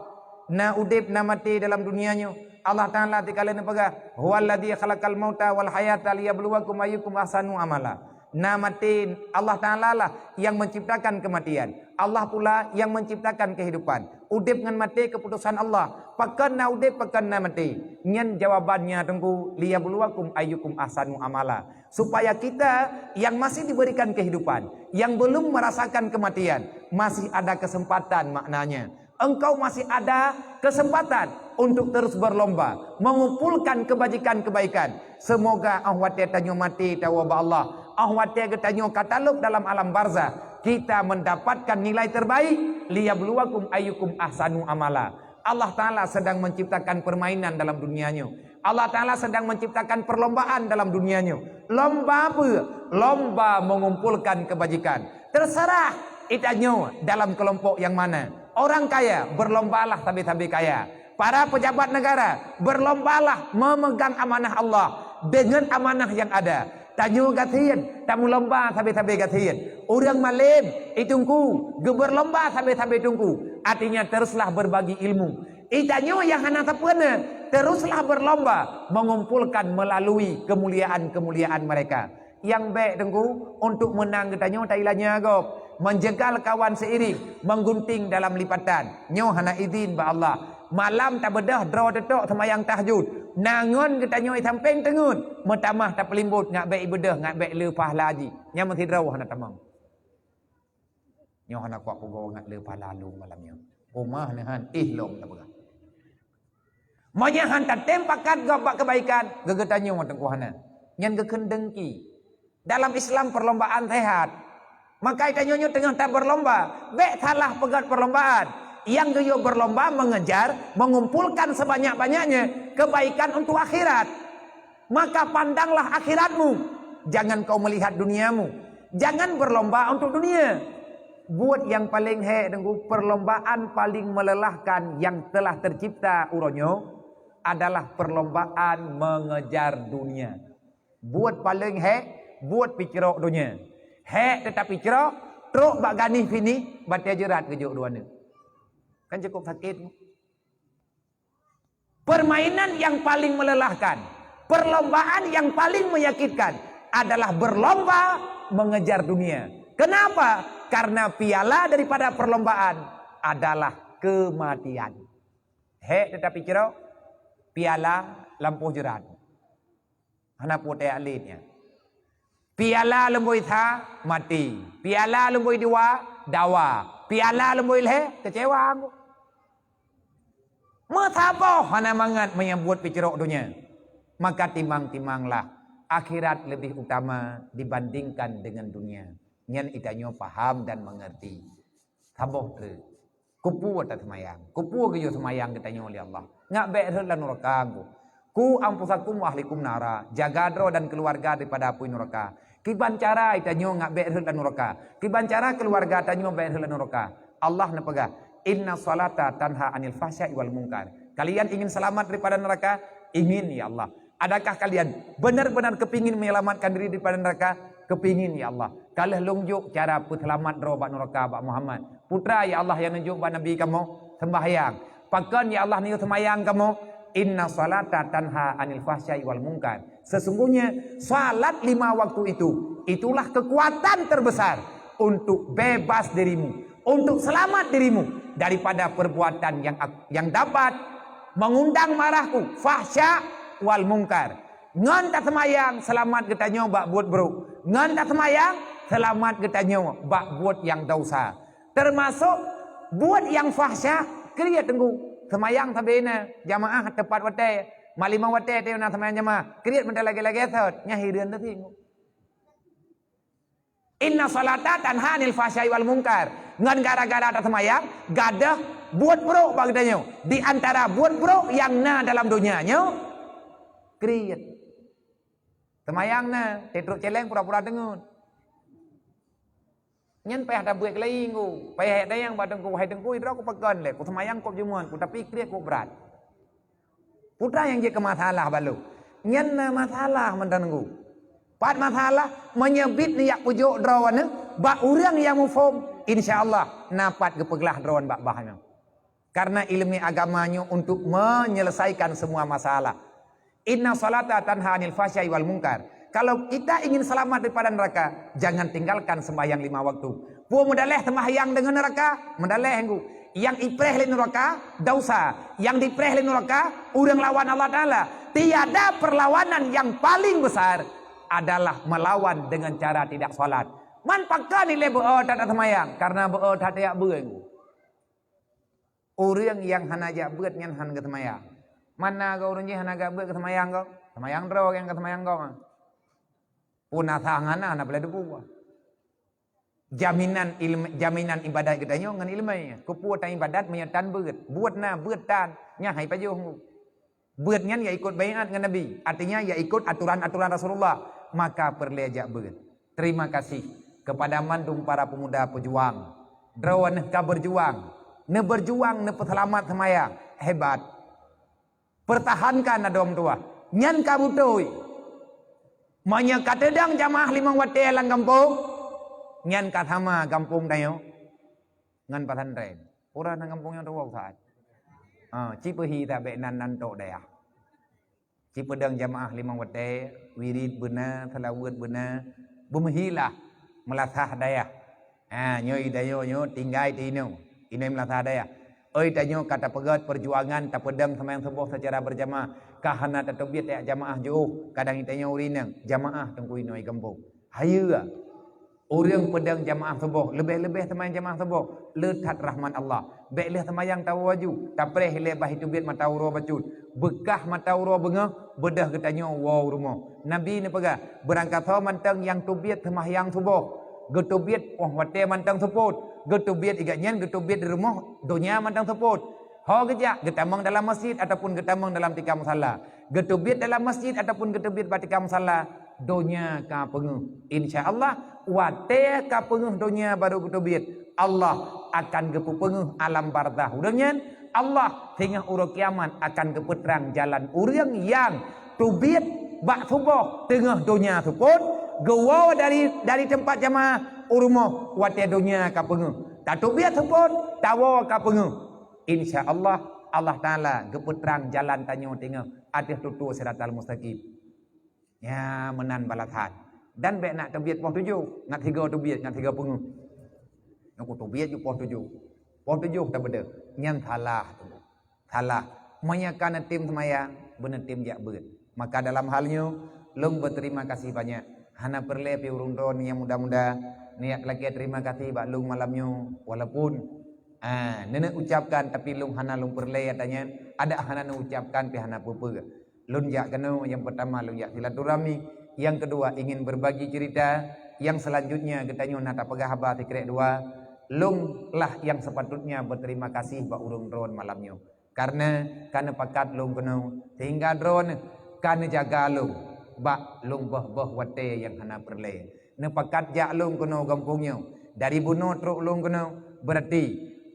Na udép, na maté dalam dunia nyoe. Allah Taala teuka lheueh neupeugah, "Huwallazi khalaqal mauta wal hayata liyabluwakum ayyukum ahsanu amala." Na maté, Allah Taala lah yang menciptakan kematian. Allah pula yang menciptakan kehidupan. Udép ngon maté keuputosan Allah. Pakon na udép, pakon na maté. Nyan jawabannya teungku, "Liyabluwakum ayyukum ahsanu amala." Supaya kita yang masih diberikan kehidupan, yang belum merasakan kematian, masih ada kesempatan maknanya. Engkau masih ada kesempatan untuk terus berlomba mengumpulkan kebajikan-kebaikan. Semoga 'oh watèe tanyoe maté tawoe bak Allah, 'oh watèe geutanyoe ka talop dalam alam barzakh, kita mendapatkan nilai terbaik, "Liyabluwakum ayyukum ahsanu amala." Allah Taala sedang menciptakan permainan dalam dunia nyoe. Allah Taala sedang menciptakan perlombaan dalam dunia nyoe. Lomba apa? Lomba mengumpulkan kebajikan. Terserah geutanyoe dalam kelompok yang mana. Orang kaya, berlombalah sabe-sabe kaya. Para pejabat negara, berlombalah memegang amanah Allah dengan amanah yang ada. Tanyoe gasien, tameulomba sabe-sabe gasien. Ureueng malém, i teungku, geubeurlomba sabe-sabe teungku. Artinya, teruslah berbagi ilmu. I tanyoe nyang hana sapeue na, teruslah berlomba mengumpulkan melalui kemuliaan-kemuliaan mereka. Nyang bèk teungku, untuk meunang geutanyoe tailanya gob, menjegal kawan seiring, menggunting dalam lipatan. Nyoe hana idhin bak Allah. Malam tabeudôh droe teutok seumayang tahajud. Na ngon geutanyoe i sampéng teungeut, meutamah tapeulimbot ngat bèk ibeudôh ngat bèk le pahala jih. Nyan meusidroe hana tamong. Nyoe hana kuat pugoe ngat le pahala lôn malam nyoe. Uma neuhan, éh lom tapeugah. Meunyo han tatem pakat gob bak keubaikan, geutanyoe teungku hana. Nyan geukheun dengki. Dalam Islam perlombaan sehat. Maka tanyoe nyoe teungoh tabeurlomba, bék salah peugét perlombaan. Nyang geuyue beurlomba mengejar, mengumpulkan sebanyak-banyaknya kebaikan untuk akhirat. Maka pandanglah akhiratmu, jangan kau melihat duniamu. Jangan berlomba untuk dunia. Buet nyang paleng hék, Teungku, perlombaan paling melelahkan yang telah tercipta uroe nyoe adalah perlombaan mengejar dunia. Buet paleng hék, buet picrok donya. Hék teutap picrok, trok bak ganéh finish, batée jeurat geujok dua neuk. Kan cukup sakét. Permainan yang paling melelahkan, perlombaan yang paling menyakitkan adalah berlomba mengejar dunia. Kenapa? Karena piala daripada perlombaan adalah kematian. Hék teutap picrok, piala lampôh jeurat. Hana peue atlet nyan. Piala lumboi sa, mati. Piala lumboi dua, dawa. Piala lumboi lhée, kecewa. Meusaboh hana mangat meunyoe buet picrok donya. Maka timang-timanglah, akhirat lebih utama dibandingkan dengan dunia. Nyan itanyoe paham dan mengerti. Saboh treuk. Keupeue taseumayang? Keupeue geuyue seumayang geutanyoe lé Allah? Ngat bék rhot lam nuraka, Teungku. Ku anfusakum wa ahlikum nara, jaga droe dan keuluwarga daripada apui nuraka. Kiban cara itanyoe ngat bék rhot lam nuraka? Kiban cara keuluwarga tanyoe bék rhot lam nuraka? Allah neupeugah, "Inna salata tanha anil fahsya'i wal munkar." Kalian ingin selamat daripada neraka? Ingin, ya Allah. Adakah kalian benar-benar kepingin menyelamatkan diri daripada neraka? Kepingin, ya Allah. Ka lheueh lôn jok cara peuseulamat droe bak nuraka bak Muhammad. Peue treuk, ya Allah, nyang neujok bak Nabi kamoe? Seumbahyang. Pakon, ya Allah, neuyue seumayang kamoe? "Inna salata tanha anil fahsya'i wal munkar." Sesungguhnya salat lima waktu itu, itulah kekuatan terbesar untuk bebas dirimu, untuk selamat dirimu daripada perbuatan yang ak-, yang dapat mengundang marahku, fahsya wal munkar. Ngon taseumayang, seulamat geutanyoe bak buet brok. Ngon taseumayang, seulamat geutanyoe bak buet nyang desya. Teumasok buet nyang fahsya, kriet, Teungku. Seumayang sabe na, jamaah tepat watée. Malimong watée teuh na seumayang jamaah. Kriet meunan lagée-lagée sot, nyan hireuen teuh, Teungku. "Inna salata tanha anil fahsya'i wal munkar." Ngon gara-gara taseumayang, gadôh buet brok bak geutanyoe. Di antara buet brok nyang na dalam donya nyoe, kriet. Seumayang na, tetrok celeng pura-pura teungeut. Nyan payah tabeuet keulayi, Teungku. Payah tanyong bak Teungku, "Wahai Teungku, droe kupakon lé, kuseumayang kop jeuet, tapi kriet kop brat." Peue treuk nyang jeuet keu masalah bak lôn? Nyan na masalah mantong, Teungku. Pat masalah, meunyoe bit neujak peujok droe nyoe bak ureuëng nyang muphom, insya Allah na pat geupeuglah droe bak bah nyoe. Karena ilmu agama nyoe untuk menyelesaikan semua masalah. "Inna salata tanha anil fahsya'i wal munkar." Kalau kita ingin selamat daripada neraka, jangan tinggalkan sembahyang lima waktu. Peue meudaléh sembahyang deungon neraka? Meudaléh, Teungku. Nyang ipreh lé neraka, desya. Nyang dipreh lé neraka, ureuëng lawan Allah Taala. Tiada perlawanan yang paling besar adalah melawan dengan cara tidak salat. Man pakon ilée beu-o that taseumayang, karena beu-o that tajak beuet, Teungku. Ureuëng nyang hana jak beuet nyan hana geuseumayang. Mana goe ureuëng jih hana jak beuet geuseumayang goe? Seumayang droe nyang geuseumayang goe mah. Pun asa hana, hana boleh debu. Jaminan ilm-, jaminan ibadat geutanyoe ngon iéleumé. Keupeue tan ibadat meunyoe tan beuet? Beuet na, beuet tan. Nyan hai pajoh. Beuet nyan ya ikut baiat ngon Nabi, artinya ya ikut aturan-aturan Rasulullah, maka peureulée jak beuet. Terima kasih kepada mandum para pemuda pejuang. Droeneuh ka berjuang, neuberjuang neupeuseulamat seumayang, hebat. Pertahankan adom tuah, nyan ka beutôi. Meunyoe ka teudong jamaah limong watée lam gampông, nyan ka sama gampông tanyoe ngon pesantren. Ureuëng lam gampông nyang tuwoe saat. Ha, ci peuhi tabek nan, nan tok dayah. Ci peudong jamaah limong watée, wirit beuna, seulaweuet beuna, beumeuhilah meulasah dayah. Ha, nyoe idayo nyoe tinggai ti inoe, inoe meulasah dayah. Oi tanyoe ka tapeugét peujuangan tapeudong seumayang suboh seucara beurjamaah, ka hana tateubiet jak jamaah jiôh, kadang itanyoe ureuëng inong jamaah teungku inoe gampông. Hayeue. Ureuëng peudong jamaah suboh, leubeh-leubeh seumayang jamaah suboh, le that rahmat Allah. Bék lheueh seumayang tawoe aju, tapreh ilée bah iteubiet mata uroe bacut. Beukah mata uroe beungoh, beudôh geutanyoe woe u rumoh. Nabi neupeugah, beurangkasoe mantong nyang teubiet seumahyang suboh, Geuteubiet poh watée mantong seupôt. Geuteubiet i gobnyan, geuteubiet di rumoh donya mantong seupôt. Ho geujak, geutamong dalam masjid ataupun geutamong dalam tika musala. Geuteubiet dalam masjid ataupun geuteubiet bak tika musala, donya ka peungeuh. Insya Allah, watée ka peungeuh donya barô geuteubiet, Allah akan geupeupeungeuh alam barzakh. Uroe nyan, Allah singoh uroe kiamat akan geupeutrang jalan ureuëng nyang teubiet bak suboh teungoh donya seupôt, geuwoe dari, dari teumpat jamaah u rumoh watée donya ka peungeuh. Tateubiet seupôt, tawoe ka peungeuh. Insya Allah, Allah Taala geupeutrang jalan tanyoe teungoh ateueh tutoe siratal mustaqim. Nyan meunan balasan. Dan bék nak teubiet poh tujoh, ngat sigoe teubiet, ngat sigoe peungeuh. Nyoe kuteubiet ju poh tujoh. Poh tujoh tabeudôh. Nyan salah tu. Salah. Meunyoe ka neutem seumayang, beuneutem jak beuet. Maka dalam hal nyoe, lôn beuterima kasih banyak. Hana peureulée pih ureuëng droe nyang muda-muda, neujak lakée terima kasih bak lôn malam nyoe. Walaupun, ah, neuneuk ucapkan, tapi lôn hana lôn peureulée ata nyan, adak hana neuucapkan pih hana peue-peue. Lôn jak keunoe, nyang peurtama lôn jak silaturahmi, nyang keudua ingin berbagi cerita, nyang selanjutnya geutanyoe na tapeugah haba sikrek dua, lôn lah nyang sepatutnya berterima kasih bak ureuëng droe malam nyoe. Karena ka neupakat lôn keunoe, sehingga droe ka neujaga lôn bak lôn boh-boh watée nyang hana peureulée. Neupakat jak lôn keunoe gampông nyoe, dari bunoe trok lôn keunoe, berarti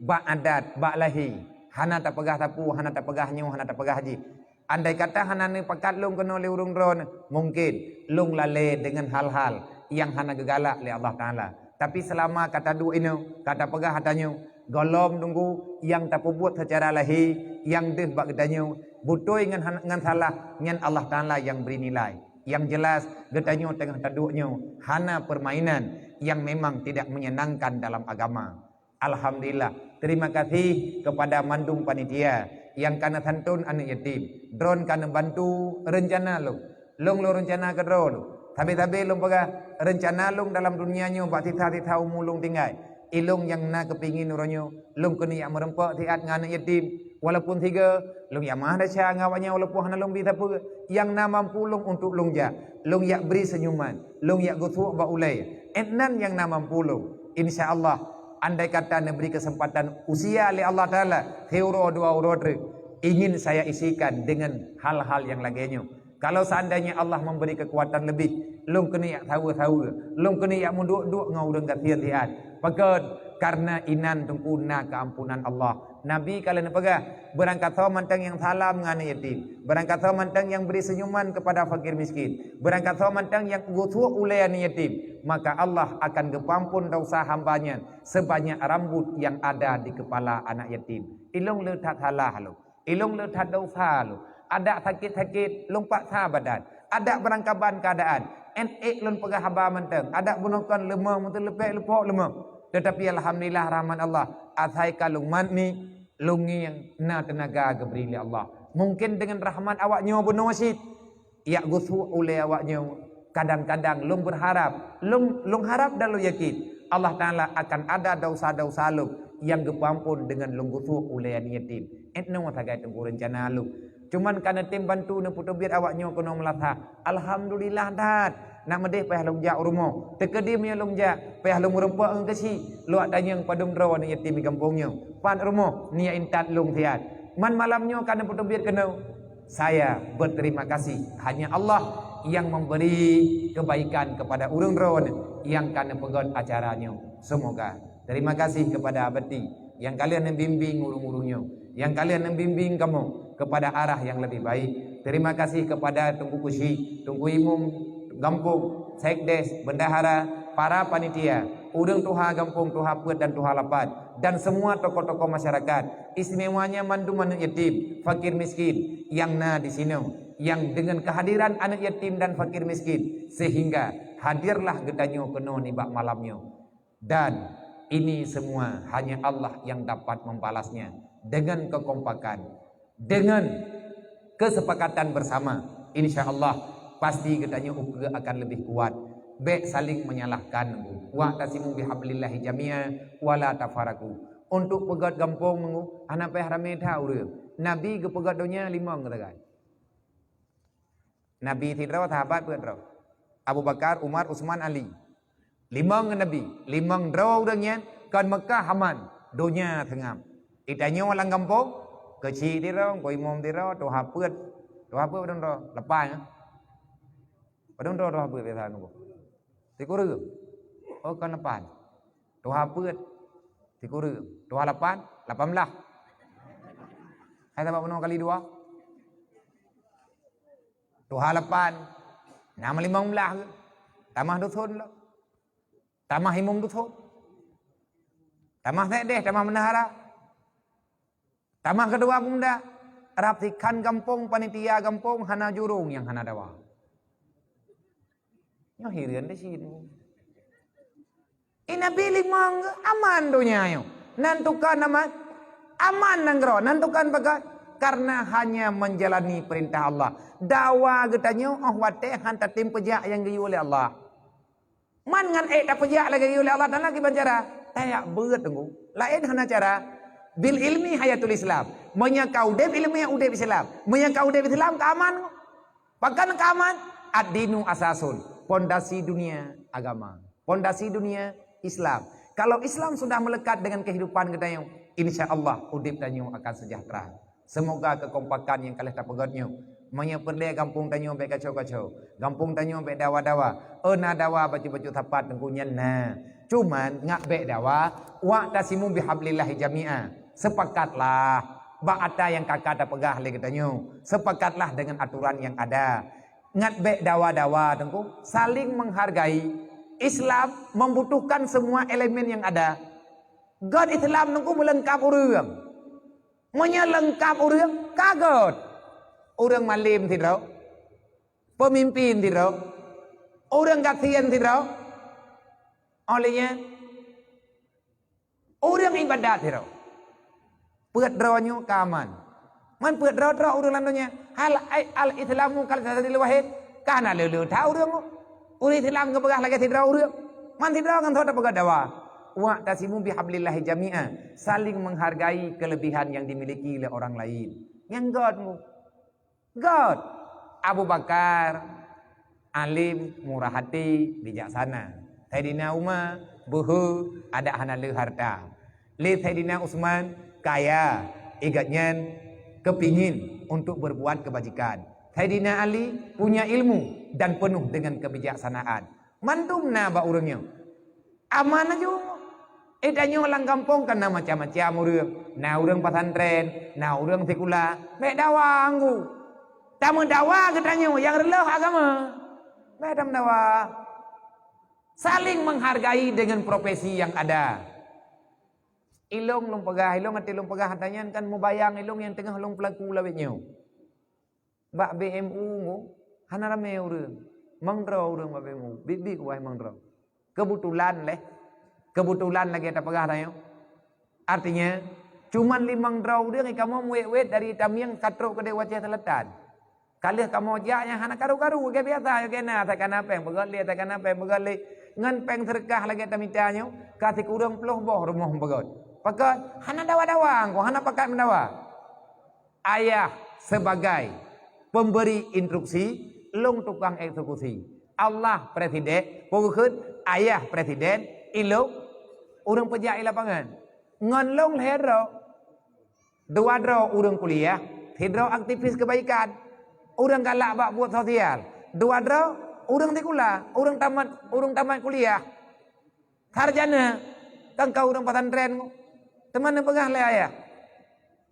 bak adat, bak lahé, hana tapeugah sapeue, hana tapeugah nyoe, hana tapeugah jih. Andai kata hana neupakat lôn keunoe lé ureuëng droe, mungken lôn lalée deungon hal-hal nyang hana geugalak lé Allah Taala. Tapi seulama ka taduek inoe, ka tapeugah ata nyoe, gohlom teungku nyang tapeubuet seucara lahé nyang deuh bak geutanyoe, beutôi ngon han-, ngon salah, nyan Allah Taala nyang bri nilai. Nyang jeulaih, geutanyoe teungoh taduek nyoe hana peurmainan nyang memang tidak menyenangkan dalam agama. Alhamdulillah, terima kasih kepada mandum panitia nyang ka neusantun aneuëk yatim. Droe ka neubantu reuncana lôn. Lôn, lôn reuncana keu droe lôn. Sabe-sabe lôn peugah, reuncana lôn dalam dunia nyoe bak sisa-sisa umu lôn tinggai. Ilôn nyang na keupingin uroe nyoe, lôn keuneuk jak meureumpok siat ngon aneuëk yatim. Walaupun sigoe, lôn jak meuah desya ngon awaknyan walaupun hana lôn bri sapeue. Nyang na mampu lôn untuk lôn jak, lôn jak bri seunyuman, lôn jak geusuek bak ulée. Ék nan nyang na mampu lôn. Insya Allah, andai kata neubri keuseumpatan usia lé Allah Taala, siuroe dua uroe treuk, ingin saya isikan deungon hal-hal nyang lagée nyoe. Kalau seandainya Allah memberi kekuatan lebih, lôn keuneuk jak saweue-saweue, lôn keuneuk jak meuduek-duek ngon ureuëng gasien siat. Pakon? Karena inan teungku na keuampunan Allah. Nabi ka lheueh neupeugah, "Beurangkasoe mantong nyang salam ngon aneuëk yatim, beurangkasoe mantong nyang bri seunyuman kepada fakir miskin, beurangkasoe mantong nyang geusuek ulée aneuëk yatim, maka Allah akan geupeuamphon desya hamba nyan sebanyak rambut nyang ada di keupala anak yatim." Ilôn le that salah lôn. Ilôn le that desya lôn. Adak sakét-sakét lôn paksa badan. Adak beurangkaban keuadaan. Ék-ék lôn peugah haba mantong. Adak bunoe kon leumoh, meuteuleupek leupok leumoh. Tetapi alhamdulillah rahmat Allah. Asai ka lôn mat ni, lôn ngieng na teunaga geubri lé Allah. Mungken deungon rahmat awaknyoe bunoe cit. Jak geusuek ulée awaknyoe. Kadang-kadang lôn beurharab, lôn, lôn harab dan lôn yakin Allah Taala akan ada desya-desya lôn nyang geupeuamphon deungon lôn geusuek ulée aneuëk yatim. Ék noe sagai teungku reuncana lôn. Cuman ka neutem bantu neupeuteubiet awaknyoe keunoe meulasa. Alhamdulillah that. Nak meudeh payah lôn jak u rumoh. Teukeudi meunyoe lôn jak, payah lôn meureumpok ngon keuchik. Lôn tanyong padum droe aneuëk yatim di gampông nyoe. Pat rumoh, neujak intat lôn siat. Man malam nyoe ka neupeuteubiet keunoe. Saya berterima kasih. Hanya Allah yang memberi kebaikan kepada ureuëng droe nyang ka neupeugét acara nyoe. Semoga. Terima kasih kepada Abati nyang ka lheueh neubimbing ureuëng-ureuëng nyoe, nyang ka lheueh neubimbing kamoe kepada arah yang lebih baik. Terima kasih kepada Teungku Kusi, Teungku Imum gampông, sekdes, bendahara, para panitia, ureuëng tuha gampông, tuha peuet dan tuha lapat, dan semua tokoh-tokoh masyarakat, istimewanya mandum aneuëk yatim, fakir miskin nyang na di sinoe, nyang deungon kehadiran aneuëk yatim dan fakir miskin, sehingga hadirlah geutanyoe keunoe nibak malam nyoe. Dan ini semua hanya Allah yang dapat membalasnya dengan kekompakan, dengan kesepakatan bersama. Insya Allah, pasti geutanyoe ukeue akan lebih kuat. Bék saling menyalahkan, Bu. "Wa'tasimu bihablillahi jami'a wa la tafarraqu." Untuk peugét gampông, Bu, hana payah ramé that ureuëng. Nabi geupeugét donya limong geusagai. Nabi sidroe, sahabat peuet droe. Abu Bakar, Umar, Utsman, Ali. Limong Nabi, limong droe ureuëng nyan kon Meukah aman, donya seungab. Di tanyoe lam gampông, keuchik sidroe, Teungku Imum sidroe, tuha peuet. Tuha peuet padum droe? Lapan, eh? Padum droe tuha peuet biasa nunggu? Sikureueng. Oh, kon lapan. Tuha peuet, sikureueng. Tuha lapan, lapan belas. Hai, sabab bunoe kali dua. Tuha lapan, na limong belas ke? Tamah dusun lom. Tamah imum dusun. Tamah sekdes, tamah bendahara. Tamah keudua pemuda. Rab sikhan gampông, panitia gampông, hana jurông nyang hana dawa. Nyoe hireuen di sini. Di Nabi limong aman donya nyoe. Nan tukang aman, aman nanggroe, nan tukang pakat, karena hanya menjalani perintah Allah. Dawa geutanyoe óh watée han tatem peujak nyang geuyue lé Allah. Man ngon ék tapeujak lagée geuyue lé Allah Taala kiban cara? Tajak beuet teungku. Laén hana cara. Bil ilmi hayatul Islam. Meunyoe ka udeb ilmiah, udeb Islam. Meunyoe ka udeb Islam, ka aman. Pakon ka aman? Ad-dinu asasun, pondasi dunia agama, pondasi dunia Islam. Kalau Islam sudah melekat dengan kehidupan geutanyoe, insya Allah udeb tanyoe akan sejahtera. Seumoga keukompakan nyang ka lheueh tapeugét nyoe, meunyoe peureulée gampông tanyoe bék kacau-kacau, gampông tanyoe bék dawa-dawa, eu na dawa bacut-bacut sapat teungku nyan na. Cuman ngat bék dawa, wa'tasimu bihablillahi jami'a. Seupakatlah bak ata nyang ka ka tapeugah lé geutanyoe. Seupakatlah deungon aturan nyang ada. Ngat bék dawa-dawa teungku, saling menghargai. Islam membutuhkan semua elemen yang ada. Göt Islam teungku meuleungkap ureuëng. Meunyoe leungkap ureuëng, ka göt. Ureuëng malem sidroe, peumimpin sidroe, ureuëng gasien sidroe. Óh lheueh nyan, ureuëng iébadat sidroe. Peuet droe nyoe ka aman. Man peuet droe-droe ureuëng lam donya. Hal ai-, al-Islamu kal jasadil wahid. Ka hana le-le that ureuëng. Ureuëng Islam geupeugah lagée sidroe ureuëng. Man sidroe ngon soe tapeugah dawa. Wa'tasimu bihablillahi jami'a. Saling menghargai kelebihan yang dimiliki oleh orang lain. Nyang göt mu. Göt. Abu Bakar, alim, murah hati, bijaksana. Saidina Umar, beuhe, adak hana le harta. Lé Saidina Utsman, kaya, i gobnyan keupingin untuk berbuat kebajikan. Saidina Ali punya ilmu dan penuh dengan kebijaksanaan. Mandum na bak ureuëng nyoe. Aman laju. Eh, tanyoe lam gampông kan na macam-macam ureuëng. Na ureuëng pesantren, na ureuëng sikula. Bék dawa anggô. Tameudawa geutanyoe nyang reuloh agama. Bék tameudawa. Saling menghargai dengan profesi yang ada. Ilong lôn peugah, ilong até lôn peugah ata nyan kan mubayang ilong nyang teungoh lôn peulaku lawét nyoe. Bak B M U nyoe hana ramé ureuëng. Mandroe ureuëng bak B M U, biet-biet wai mandroe. Keubeutulan leh. Keubeutulan lagée tapeugah tanyoe. Artinya, cuman limong droe ureuëng kamoe muwét-wét dari Tamiang ka trok keudeh u Aceh Selatan. Ka lheueh kamoe jak nyang hana karu-karu, lagée biasa, lagée na, asai kana péng peugét lé, asai kana péng peugét lé. Ngon péng seudeukah lagée tamita nyoe, ka sikureueng ploh boh rumoh peugét. Pakon? Hana dawa-dawa, engkau hana pakat meudawa. Ayah sebagai pemberi instruksi, lôn tukang eksekusi. Allah presiden, peue kheun, ayah presiden, ilong ureuëng peujak i lapangan. Ngon lôn lhée droe. Dua droe ureuëng kuliah, sidroe aktivis kebaikan. Ureuëng galak bak buet sosial. Dua droe ureuëng sikula, ureuëng tamat, ureuëng tamat kuliah. Sarjana, kan ka ureuëng pesantren. Teuma neupeugah lé ayah,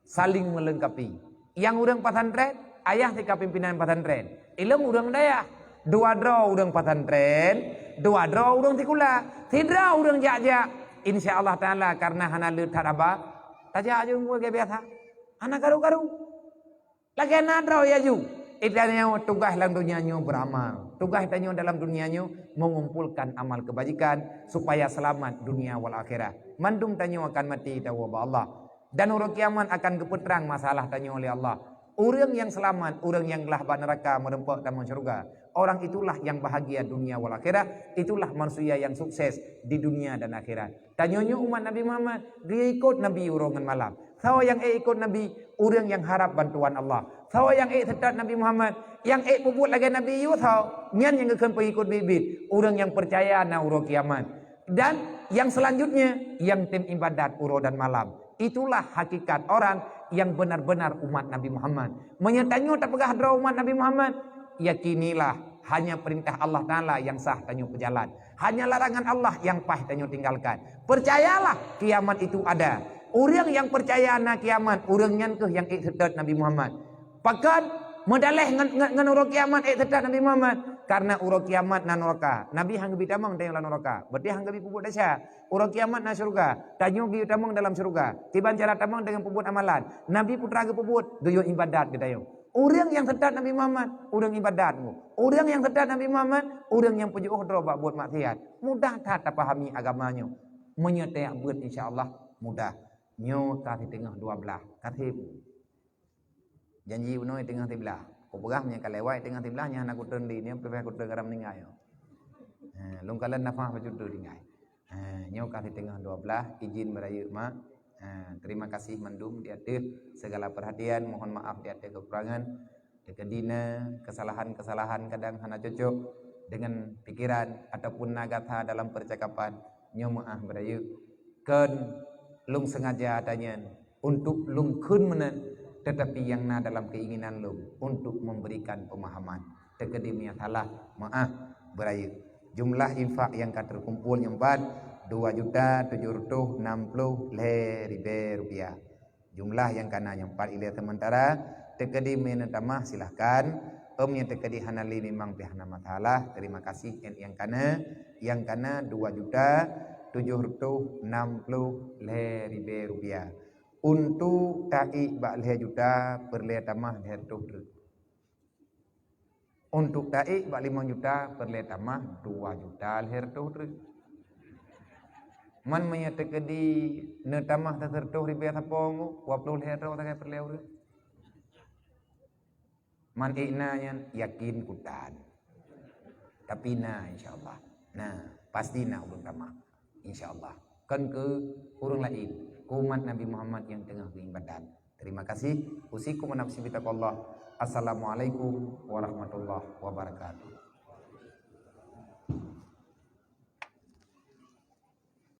saling melengkapi. Nyang ureuëng pesantren, ayah tika pimpinan pesantren. Ilong ureuëng dayah. Dua droe ureuëng pesantren, dua droe ureuëng sikula. Sidroe ureuëng jak-jak. Insya Allah Taala, karena hana le that haba, tajak aju lagée biasa. Hana karu-karu. Lagée na droe laju. Tanyoe tugaih lam dunia nyoe beramal. Tugaih tanyoe dalam dunia nyoe mengumpulkan amal kebajikan supaya selamat dunia wal akhirah. Mandum tanyoe akan mati tawoe bak Allah. Dan uroe kiamat akan geupeutrang masalah tanyoe lé Allah. Ureuëng nyang seulamat, ureuëng nyang glah bak neuraka meureumpok tamong syeuruga. Orang itulah yang bahagia dunia wal akhirah. Itulah manusia yang sukses di dunia dan akhirat. Tanyoe nyoe umat Nabi Muhammad, geuikot Nabi uroe ngon malam. Soe nyang ék ikot Nabi? Ureuëng nyang harab bantuan Allah. Soe nyang ék seutôt Nabi Muhammad? Nyang ék peubuet lagée Nabi Yusuf. Nyan nyang geukheun peungikot biet-biet. Ureuëng nyang peucaya na uroe kiamat. Dan yang selanjutnya, yang tem ibadat uroe dan malam. Itulah hakikat orang yang benar-benar umat Nabi Muhammad. Meunyoe tanyoe tapeugah droe umat Nabi Muhammad, yakinilah hanya perintah Allah Taala yang sah tanyoe peujalan. Hanya larangan Allah yang paih tanyoe tinggalkan. Percayalah kiamat itu ada. Ureuëng yang percaya na kiamat, ureuëng nyan kheueh nyang ék seutôt Nabi Muhammad. Pakon meudaleh ngon, ngon, ngon uroe kiamat ék seutôt Nabi Muhammad? Karena uroe kiamat na nuraka. Nabi han geubi tamong tanyoe lam nuraka. Berarti han geubi peubuet desya. Uroe kiamat na syeuruga. Tanyoe geuyue tamong dalam syeuruga. Kiban cara tamong deungon peubuet amalan. Nabi putra geupeubuet, geuyue ibadat geutanyoe. Ureuëng nyang seutôt Nabi Muhammad, ureuëng ibadat nyoe. Ureuëng nyang seutôt Nabi Muhammad, ureuëng nyang peujiôh droe bak buet maksiat. Mudah that tapahami agama nyoe. Meunyoe tajak beuet, insya Allah mudah. Nyoe ka siteungoh dua blaih. Ka siblaih. Janji unoe teungoh siblaih. Kupeugah meunyoe ka lewat teungoh siblaih, nyan hana kuteun di, nyoe pih kuteun garam ninggai nyoe. Ha, lôn kalon nafah bacut tu tinggai. Ha, nyoe ka siteungoh dua blaih, izin beurayeuk mak. Ha, terima kasih mandum di ateueh segala perhatian, mohon maaf di ateueh kekurangan. Teukeudi na kesalahan-kesalahan kadang hana cocok dengan pikiran ataupun na gata dalam percakapan, nyoe meuah beurayeuk. Kon lôn sengaja ata nyan untuk lôn kheun meunan, tetapi nyang na dalam keinginan lôn untuk memberikan pemahaman. Teukeudi meunyoe salah, meuah beurayeuk. Jumlah infak nyang ka terkumpul nyoe pat dua juta tujuh ratus enam puluh lhée ribée rupiah. Jumlah nyang ka na nyoe pat ilée sementara, teukeudi meunyoe neutamah silahkan, em nyang teukeudi hana lé memang pih hana masalah. Terima kasih nyang ka na, nyang ka na dua juta tujuh ratus enam puluh lhée ribée rupiah. Untuk taék bak lhée juta peureulée tamah lhée reutôh treuk. Untuk taék bak limong juta peureulée tamah dua juta lhée reutôh treuk. Man meunyoe teukeudi neutamah sireutôh ribée sapoe, dua ploh lhée droe sagai peureulée ureuëng. Man ék na nyan yakin kutan. Tapi na, insya Allah. Na, pasti na ulôn tamah. Insya Allah. Kon keu ureuëng laén, keu umat Nabi Muhammad nyang teungoh geuibadat. Terima kasih. Usikum wa nafsi bitaqwallah. Assalamualaikum warahmatullahi wabarakatuh.